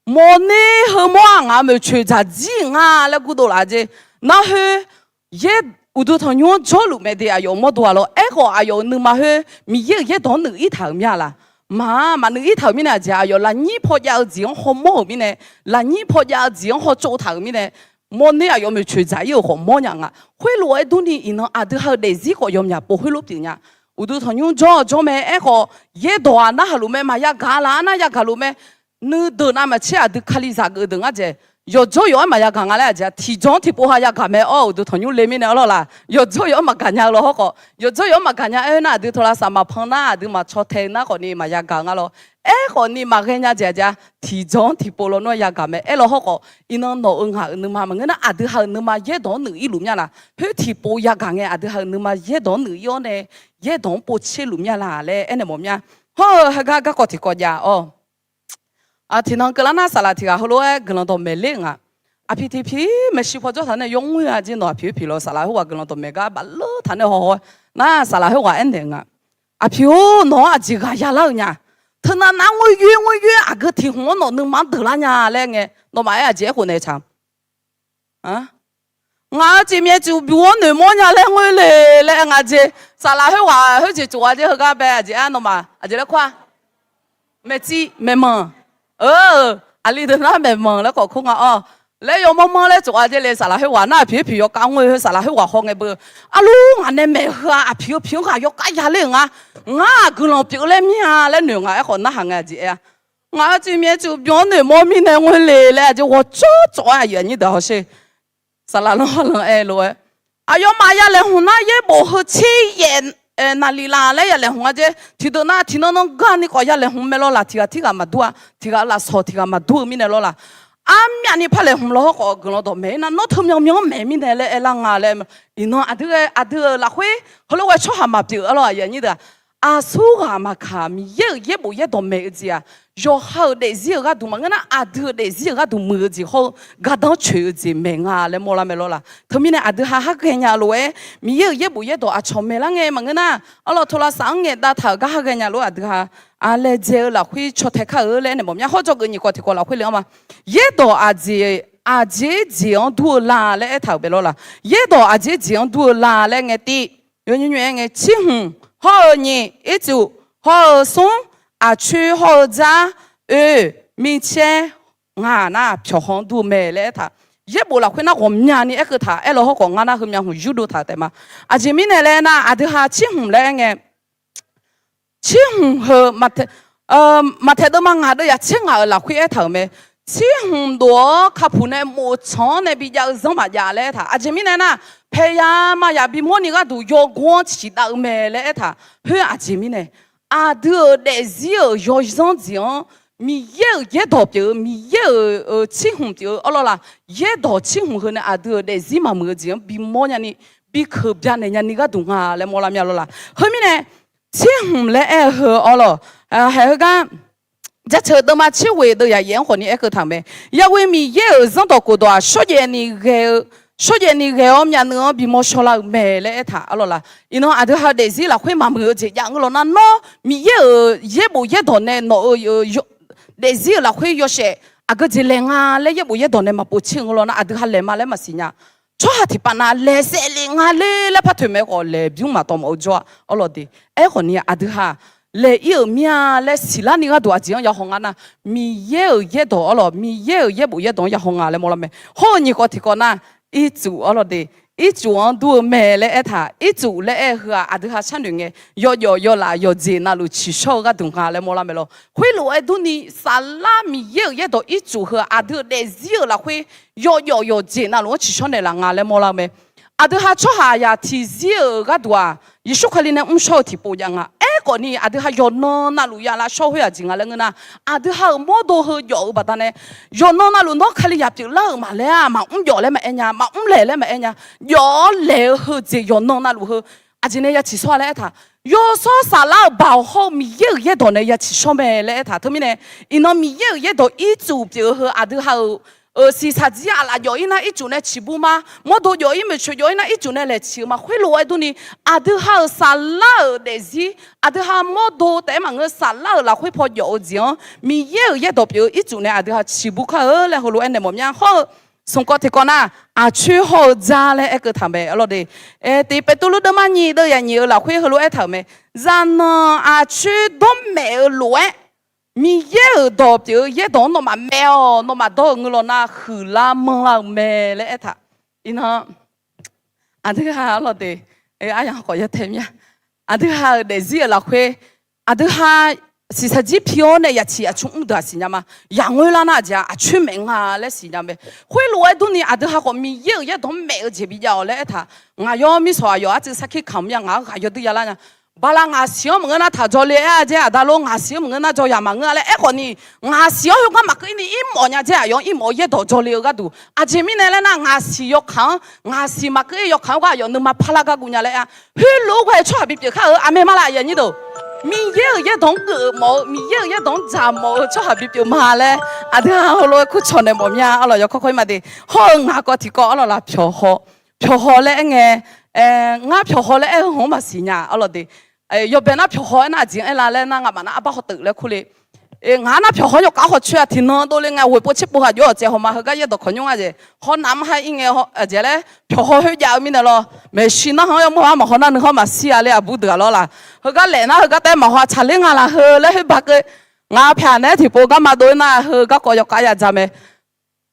Mawrner heumawr-aq ngaq-euq maeqtsoeq dzaqdzir nga laer gurdov laf-a jeq. Narkhoer yaer uqduq tanqnymr-anr jawrluf mae de aqyawf-euq mawrdo-a lawr. Aerkhawf aqyawf-euq nuima khoer Miqyaer-euq yaerdawq-anr nuif ir taq-euq mir-a laf. Maq, maqnuif ir taq-euq mirnae aqjeq aqyawf lafnyir paw jav-eu jeq-anr hawmawr-euq mirnae, lafnyir paw jav-eu jeq-anr hawtsov taq-euq mirnae, mawrner aqyawf maeqtsoeq dzaq ir-euq khawf mawr nya nga. Khoerlof-aer durni iqnan aqdui ha-eu daefzir khawf yawmyaq pov khoerlof pyeuf nya. Uqduq tanqnymr jawr-eu jawr mae. Aerkhawf yaerdawq-aq narhaq luf mae, maqya gaq laf-a nar yagaq luf mae. Nuideuq navmaqtser aqdui kalizaq geuf deuq ngar dzaeq. Yawqjawr yawq-aer maqya gaq nga laer aqjeq-a, tiqjawr-anr tiqpov ha yagaq mae. Awr, uqduq tanqnymr le mirnae arlawr la. Yawqjawr yawq-anr maqgaq nya-eu lawr hawrkhawf, yawqjawr yawq-anr maqgaq nya aer nar aqdui tawlaf saq maqpan nar aqdui maqcaw tae nar khawfni maqya gaq nga lawr. Aerkhawfni maqghae nya jeq aqjeq-a, tiqjawr-anr tiqpov lawnmr-aer yagaq mae aer lawr hawrkhawf, iqnan nawq-euq ngaq-euq nuima maqngeur nar aqdui ha-euq nuima yaerdawq-anr nuif ir luf mir-a laf. Khoer tiqpov yagaq ngae aqdui ha-euq nuima yaerdawq-anr nuif ir-awr nae yaerdawq-anr povtser luf mir-a laf laer aernaeq mawf mir-a. Hawr-eu heugar garkawv tiqkawv jav-awq. Tiqnan keuvlar nar saqlaq tiq ghaq heulof-aer guiqlanq dawqmaeq ler-eu nga. Aqpiq tiqpiq maeqshi paw jawr taq nae yawngoer-a jeq nawq aqpiq-aer piq lawq saqlaq khoerghaq guiqlanq dawqmaeq gar bafleur taq nae hawhaw-aer nar saqlaq khoerghaq aernaeq nga. Aqpiq-or, nawq-anr aqjeq ghaq ya lar-euq nya. Teunav nav ngoer yoer ngoer yoer aqgeu tiq hmq-anr nawq nuima-anr deuq lar nya laer ngae, nawmaf-aer aqjeq aerkhof naeq tsaq. Ngaq-euq jeq myav jeq uqbyuq-anr noeqmawr nya laer ngoer le laer nga jeq. Saqlaq khoerghaq khoerjeq tsof-a jeq heugar bae aqjeq-aer nawmaf aqjeq laer kur-a. Maeqtsiv maeqmanq. Aqli deuq nar maeqmanq laer khawf kur nga-awr. Laer yawmanr manr laer tsof-a jeq le saqlaq khoerghaq nar aqpiq-aer piq yawkhav ngoer heu saqlaq khoerghaq haw ngae beu. Arlur ngaq nae maeq heu-aq aqpiq-eu piq-anr ghaq yawkhav ya ler-euq nga. Ngar-aq guiqlanq pyeuf laer mir-a laer noeq nga aerkhawf narhaq ngae aqjeq aer-a. Ngaq-euq jeq myav jeq uqbyuq-anr noeqmawr mirnae ngoer le laer aqjeq ghawqcawr cawv-aer aqyuif aqnyir deuq hawsher. Saqlaq lanr lanr aer lof-aer, aqyawfmaf ya laeqhmq nar yaerbof heu tser yaef naqliq laf laer ya laeqhmq-a jeq. Tiqdeuq nar tiqnan nan garni khawf ya laeqhmq mae lawr laq. Tiq ghaq tirghaq maqdur-a. Tiq ghaq-eu lafsawq tiq ghaq maqdur-eu mirnae lawr laq. Armyavni par laeqhmq lawr hawrkhawf guiqlanq dawqmaeq-ir nar nawr teu myanmyan-anr maeq mirnae laer aerlar nga laer. Iqnan aqdui-eu lafkhoer heulof-aer tsawrhaq maqpyeuf-a lawr aqyuif aqnyir deuq-aq. Aqsurghaq maqkaq Miqyaer-euq yaerbof yaerdawq maeq-eu jeq-aq, yawqha-euq daefzir-euq gharduq maqngeur nar aqdui-euq daefzir-euq gharduq muiq-eu jeq hawr-eu gardanr coeq-eu jeq maeq nga laer mawrlar mae lawr laq. Teumirnae aqdui ha har ghaenya lof-aer Miqyaer-euq yaerbof yaerdawq aqcawq maeq lar ngae maqngeur nar, arlawr tawlaf saf-anr ngaeqdav taq-euq gar har ghaenya lof-aer aqdui ha laedzae-eu lafkhoer caw tae kar-eu laer aernaeq mawf mya. Hawr dzawgeuf nyiq kawv tiq kawv lafkhoer le-anr ma. Yaerdawq aqjeq, aqjeq jeq-anr dur-eu la laer aertaq-euq bae lawr laq. Yaerdawq aqjeq jeq-anr dur-eu la laer ngae tiv, yawnyir nyoer-aer ngae tsir hmq hawr-eu nyiq ircuf hawr-eu smr, aqcoer hawr-eu dzar, oe, micaer, ngaq nar pyawq haw-anr dur-eu mae laer aertaq. Yaerbof lafkhoer nar ghawqmyani aerkeuv taq aer lawr hawrkhawf ngar nar heumya hmq yurdov taq taef ma. Aqjeq mirnae laer nar aqdui ha tsir hmq laer aer ngae tsir hmq heu, maqtaeq deuvma ngaq deuv yaf tser ngaq-euq lafkhoer aertaq-euq mae. tsirhmq dof-awr kapuq nae moftsanq-anr nae bijav-eu zanr maqjav laer aertaq. Aqjeq mirnae nar, paeqyaq maqyaq bimawr ni gharduq yawgor-anr ciqdav-eu mae laer aertaq. Khoer aqjeq mirnae, aqdui-euq daefzir-euq yawzanr jeq-anr, Miqyaer-euq yaerdawq pyeuf-eu, Miqyaer-euq tsirhmq pyeuf-eu arlawr la, yaerdawq tsirhmq heu nae aqdui-euq daefzir maqmuiq-eu jeq-anr bimawr nyani, bikeuq byanaeq nyani gharduq nga laer mawrlar mir-a lawr la. Heu mirnae, tsirhmq laer aer-eu heu arlawr, haeq heugar Jaceuq deuvma tser ghoeq deuv yaqyaef-anr khawfni aerkeuv taq-euq mae. Yaghoe Miqyaer-euq zanrdawq khofdawq-aq, shawrjaev ni ghae-eu, shawrjaev ni ghae-awr myavnuiv-anr bimawr shawrlar-eu mae laer aertaq arlawr la. Iqnan aqdui ha-eu daefzir lafkhoer maqmuiq-eu jeq jav ngeur lawr nar, nawr Miqyaer-euq yaerbof yaerdawq nae nawq-euq daefzir-euq lafkhoer yawshaef aqgeu jeq laeq nga laer yaerbof yaerdawq nae maqpov tser-eu ngeur lawr nar, aqdui ha laeq ma laer maqsiq nya. Tsawrhaq tiqpav nav laeq saef lef nga ler laer par toeq mae khawf laeq bymr maqtawv mawf-eu jawr-a arlawr de. Aerkhawfni aqdui ha laeq ir-euq mir-a laer siqlar ni gharduq aqjeq-anr yahaw nga nar, Miqyaer-euq yaerdawq arlawr, Miqyaer-euq yaerbof yaerdawq-anr yahaw nga laer mawrlar mae. Hawr-eu nyiq khawf tiqkawv nar, ircuf arlawr de. Ircuf-anr dur-eu mae laer aertaq. Ircuf laer aer-eu heu-aq, aqdui ha sharnoeq ngae, yawjawf yawlaf yawqjeq navluf tsiqshawr-eu gharduq nga laer mawrlar mae lawr. Khoerlof-aer durni, saflar Miqyaer-euq yaerdawq ircuf heu-aq, aqdui-euq daefzir-euq lafkhoer yawjawf yawqjeq navluf-anr tsiqshawr naeqlaf nga laer mawrlar mae. Aqdui ha tsawrhaq aqyaf tiqzir-euq gharduq-aq, Yeqsur Kali nae mrshawr-eu tiqpov jav nga. Aerkhawfni aqdui ha yawqnan navluf ya lavshawr khoer-aq jeq nga laer ngeur nar, aqdui ha-euq mawrdo heu jawf-eu baqdanae, yawqnan navluf nawr Kalizaq pyeuflar-euq maqlaer-a, maqmr jawf laer maqaer nya, maqmr laeq laer maqaer nya. Jawf-awr laeq-eu heu jeq yawqnan navluf heu aqjeq nae ya tsiqshawr-a laer aertaq. Yawshawr saflar-euq baoq hawr-eu Miqyaer-euq yaerdawq nae ya tsiqshawr mae laer aertaq. Teumirnae, iqnan Miqyaer-euq yaerdawq ircuf pyeuf-eu heu aqdui ha-euq siqsaqjir aqlaf jawf ir nar ircuf nae tsiqbur ma. Mawrdo jawf ir maeqtsoeq jawf ir nar ircuf nae laeq tsiq-eu ma. Khoerlof-aer durni, aqdui ha-euq saflar-euq daefzir, aqdui ha mawrdo taef-aer maqngeur, saflar-euq lafkhoer paw jawf-eu jeq-anr Miqyaer-euq yaerdawq pyeuf-eu ircuf nae aqdui ha tsiqbur kar-eu laer heulof-aer naeq mawf mya. Hawr-eu smq kawv tiqkawv nar, aqcoer hawr-eu dzar laer aerkeuv taq mae arlawr de. Tiq Beqtuvluv deuvma nyiq deuv yaqnyiq-eu lafkhoer heulof-aer aertaq-euq mae. Zaqnanq aqcoer dawrmaef-eu lof-aer, Miqyaer-euq dawq pyeuf-eu yaerdawq-anr nawmaf maeq-awq, nawmaf dawr-euq ngeur lawr nar huiqlar manrlar-eu mae laer aertaq. Iqnan aqdui ha arlawr de, aryaq khawf ya tae mir-a. Aqdui ha-euq daefzir-euq lafkhoer, aqdui ha siqsaqjir pi-awr nae ya ciq ya cmr mr deuq-aq siqnya ma. Yaq ngoerlar nar aqjeq-aq aqcoer maeq nga laer siqnya mae. Khoerlof-aer durni aqdui ha khawf Miqyaer-euq yaerdawq-anr maeq-eu jeq bijav-awq laer aertaq. Ngaq yawr mirshawq aqyawf arciv sarkir kamq mir-a, ngaq-anr ghaq yawduir yalar nya. Bala ngaq siq-anr maqngeur nar taq jawrle-aer-a jaer, aqda lor ngaq siq-anr maqngeur nar jawr yaq maqngeur-a laer aerkhawfni, ngaq siq-anr heugar maqkeuv ir ni ir mawf nya jaer aqyawf-anr ir mawf-eu yaerdawq jawrle-eu gharduq. Aqjeq mirnae laer nar, ngaq siq yawkaq-anr, ngaq siq maqkeuv ir yawkaq-anr gar aqyawf nuima parlar gar guv nya laer-a. Khoerlof-aer ghae-eu tsawrhaq bipyeuf kar-eu, aqmeq ma laf yaf nyir deuq. Miqyaer-euq yaerdawq-anr geuf mawf-eu, Miqyaer-euq yaerdawq-anr dzaq mawf-eu tsawrhaq bipyeuf ma laer, aqdui ha heulof-aer kurcawq naeq mawf mir-a arlawr, yawkawr kawr ir ma de. Hawr-eu ngaq kawv tiqkawv arlawr la pyawqhaw. Pyawqhaw laer aer ngae, ngar pyawqhaw laer aer-eu heu-anr maqsiq nya arlawr de. Yawbae nar pyawqhaw aernar aqjeq aerlar laer nar, ngamaf nar arbar hawteuf laer kurle. Ngaq-anr nar pyawqhaw yawkaf khawf coer-a, tiqnan dovle ngae ghoeqpov tserpov ghaq jov-awq tsaev hawq ma heugar yaerdawq kawq nymr-a jeq. Hawnar mr har ir ngae, aqjeq laer pyawqhaw khoerjav-eu mirnae lawr. Maeqshi narhaq-anr yawmuiq-a maqhaw nar nuikhanr maqshir-a le aqbur deuq-aq lawr la. Heugar laef nar heugar taef-aer maqhaw tsaqler nga laq heu laer khoer baqkeuvni, ngaq pyaq naeq-aer tiqpov garma dov-ir nar heu garkawv yawkaf ya ja mae.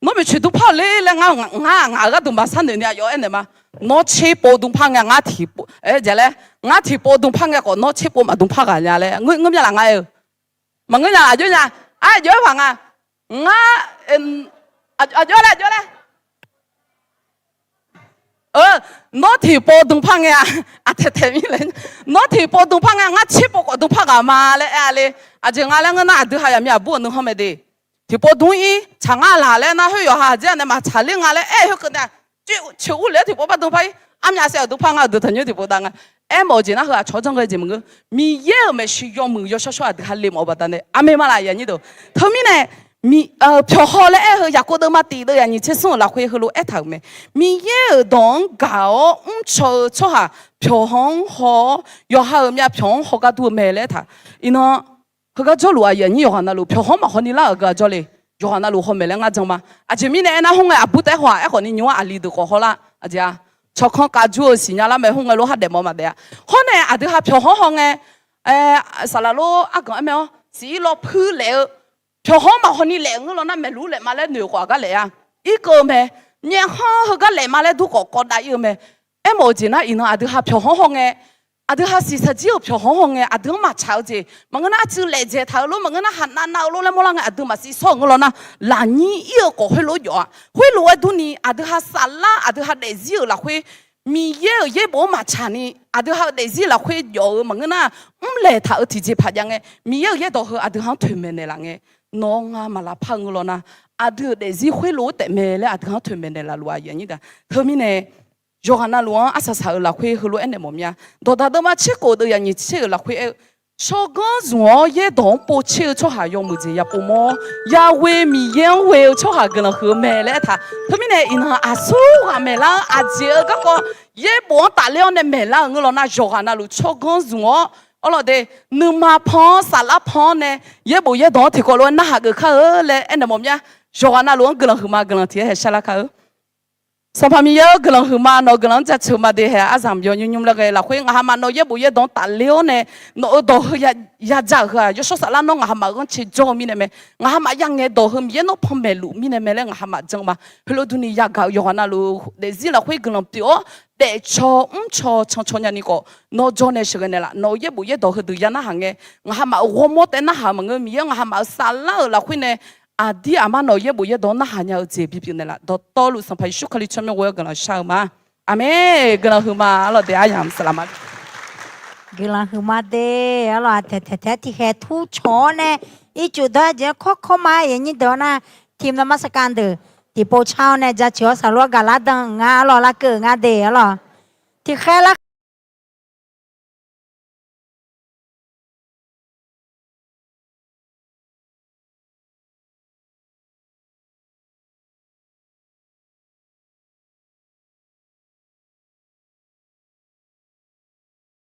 Nawr maeqtsoeq dmr par-euq ler laer ngar, ngar ngaq-euq gharduq maqsar noeq ni aqyawf aernaeq ma. Nawr tserpov dmr par ngae ngar tiqpov, aer, aqjeq laer, ngar tiqpov dmr par ngae khawf nawr tserpov maqdmr par ghaq nya laer ngeur mya laf nga-eu. Maqngeur nya laf jawr nya. Aqjox-aer paq nga. Ngar, aqjox laer, aqjox laer. Nawr tiqpov dmr par ngae-a, aqtaeq taeq mir laer. Nawr tiqpov dmr par ngae ngar tserpov khawf dmr par ghaq ma laer aer-a le. Aqjeq nga laer ngeur nar aqdui ha yaqmir aqbur-euq nuikhanr mae de. Tiqpov dmr-ir tsaq ngar laq laer nar khoer yawqha aqjeq-a nae maqtsaq ler nga laer aer-eu khoerkeuvni-a, coer coeq urler-awr tiqpov par dmr par-ir. Armyav saev-euq dmr par nga deuq tanqnymr tiqpov dav nga. Aermawf-eu jeq nar heu aqcawq-anr janr ghae jeq maqngeur. Miqyaer-euq maeqshi yawmuiq yawshawr shawr aqdui ha le mawf-eu baqdanae aqmeq ma laf yaf nyir deuq. Teumirnae, pyawqhaw laer aer-eu Yaqkov deuvma tiq deuv yaqnyiq tser smr-euq lafkhoer heulof-aer aertaq-euq mae. Miqyaer-euq dawq-anr gaq-awr mrcaw-eu tsawrhaq pyawqhaw-anr haw-awr yawqha-euq myavpyawq-anr haw gar dur-eu mae laer aertaq. Iqnan heugar jawrluf aqyuif aqnyir yawqghaq navluf pyawqhaw-anr maqhaw ni lar-euq geu-a jawrle. Yawqghaq navluf hawmaeq laer ngar jan ma. Aqjeq mirnae aernar, khoerngae aqbur taef-aer haw-aq, aerkhawf ni nymr-anr aqli deuq khawf hawlar. Aqjeq-a, tsawrkanr kavjur-eu siqnya lar mae, khoerngae lof har daef mawf-eu maqdaef-a. Hawr nae aqdui ha pyawqhaw-anr haw ngae, saqlaq lor arganq aer mae-awr siq-ir law puir laef-eu, pyawqhaw-anr maqhaw ni laef-eu ngeur law nar maeqlur laef ma laer noeq khawf aqgar laef-a. Irkeuv-eu mae. Nyaef hanr heugar laef ma laer dur khawf kawv dav ir-eu mae. Aermawf-eu jeq nar iqnan aqdui ha pyawqhaw-anr haw ngae, Aqdui ha siqsaqjir-euq pyawq hawr haw ngae, aqdui-anr maqtsaq-eu jeq maqngeur nar, arcuiv laejae taq-eu lor, maqngeur nar, haqnav nav-eu lor laer mawrlar ngae, aqdui maqsiq sawr-euq ngeur law nar, lafnyir ir-eu khawf khoerlof-aer jawf-a. Khoerlof-aer durni, aqdui ha saflar, aqdui ha daefzir-euq lafkhoer, Miqyaer-euq yaerbof-anr maqtsaq ni, aqdui ha-euq daefzir lafkhoer jawf-eu maqngeur nar, mrlaeq taq-eu tiqjeqpaq jav ngae, Miqyaer-euq yaerdawq heu aqdui ha-anr toeqmaeq naeqlaf ngae, nawq-awr ngar maqlaqpar-eu ngeur law nar, aqdui-euq daefzir khoerlof-aer taefmae laer aqdui ha-anr toeqmaeq naeqlaf luf-aq. Teumirnae, yawqghaq navluf-anr arsaq saq-euq lafkhoer heulof-aer aernaeq mawf mir-a. Dawqdaq deuvma tser khof deuv yaf nyiq tser-euq lafkhoer aer-eu, tsawrganr zmq-awr yaerdawq-anr povtser-eu tsawrhaq yawmuiq jeq ya povmawr-awr, yaghoe Miqyaer-anr ghoe-eu tsawrhaq guiqlanq huiq-eu mae laer aertaq. Teumirnae iqnan aqsurghaq maeqlar-eu aqjeq-eu garkawv yaerbof-anr tafler-awr nae maeqlar-euq ngeur law nar, yawqghaq navluf tsawrganr zmq-awr, arlawq de, nuima pan-awr saflar pan-awr nae, yaerbof yaerdawq-anr tiqkawv lof-aer narhaq geuf kar-eu laer aernaeq mawf mir-a. Yawqghaq navluf-anr guiqlanq huiqma guiqlanq tiq-aer haeq sharlar kar-eu. Sanqpaq Miqyaer-or, guiqlanq huiqma, nawq-euq guiqlanq-anr jaceuq ma de haeq-a. Arzamq yawnyir nymr laer ghae lafkhoer, ngaq hamaf nawq yaerbof yaerdawq-anr tafler-awr nae, nawq-euq dawq heu ya, yaja-euq heu-aq, yawshawr saflar nawr ngaq hamaf-euq ghanrcae jawr-eu mirnae mae. Ngaq hamaf ya'ngaeq dawq heu Miqyaer nawr panmaeq luf mirnae mae laer ngaq hamaf jan ma. Heulof durni yagaq-euq yawqghaq navluf daefzir lafkhoer guiqlanq pyeuf-awr, daefcaw mrcaw cancaw nyani khawf, nawr jawr nae sheuqghae naeqlaf. Nawq-euq yaerbof yaerdawq heudeuq ya narhaq ngae, ngaq hamaf-euq ghawrmawr taef narhaq-euq maqngeur, Miqyaer-or, ngaq hamaf-euq saflar-euq lafkhoer nae, aqdir aqmar nawq yaerbof yaerdawq-anr narhaq nya-eu jeq bipyeuf naeqlaf. Dawqtawvluf Sanqpaq Yeqsur Kali tsawrmyanr ghoe-awr guiqlanq shar-eu ma. Aqmeq. Guiqlanq huiqma. Arlawq de aryamq saqlaq ma. Guiqlanq huiqma de. Arlawq, aqtaeq taeq taeq-aer tiqkhaeq tur cawq-awr nae, ircuf dawr-aer jeq-aer kawr kawr ma. Yanyir deuq-awr nar, tiq navmaqsaqkaq deuq tiqpov car-awr nae jaceuq-awr saqlor-aer gaqlar dan nga. Arlawq, larkeuv nga de. Arlawq, tiqkhaeq lar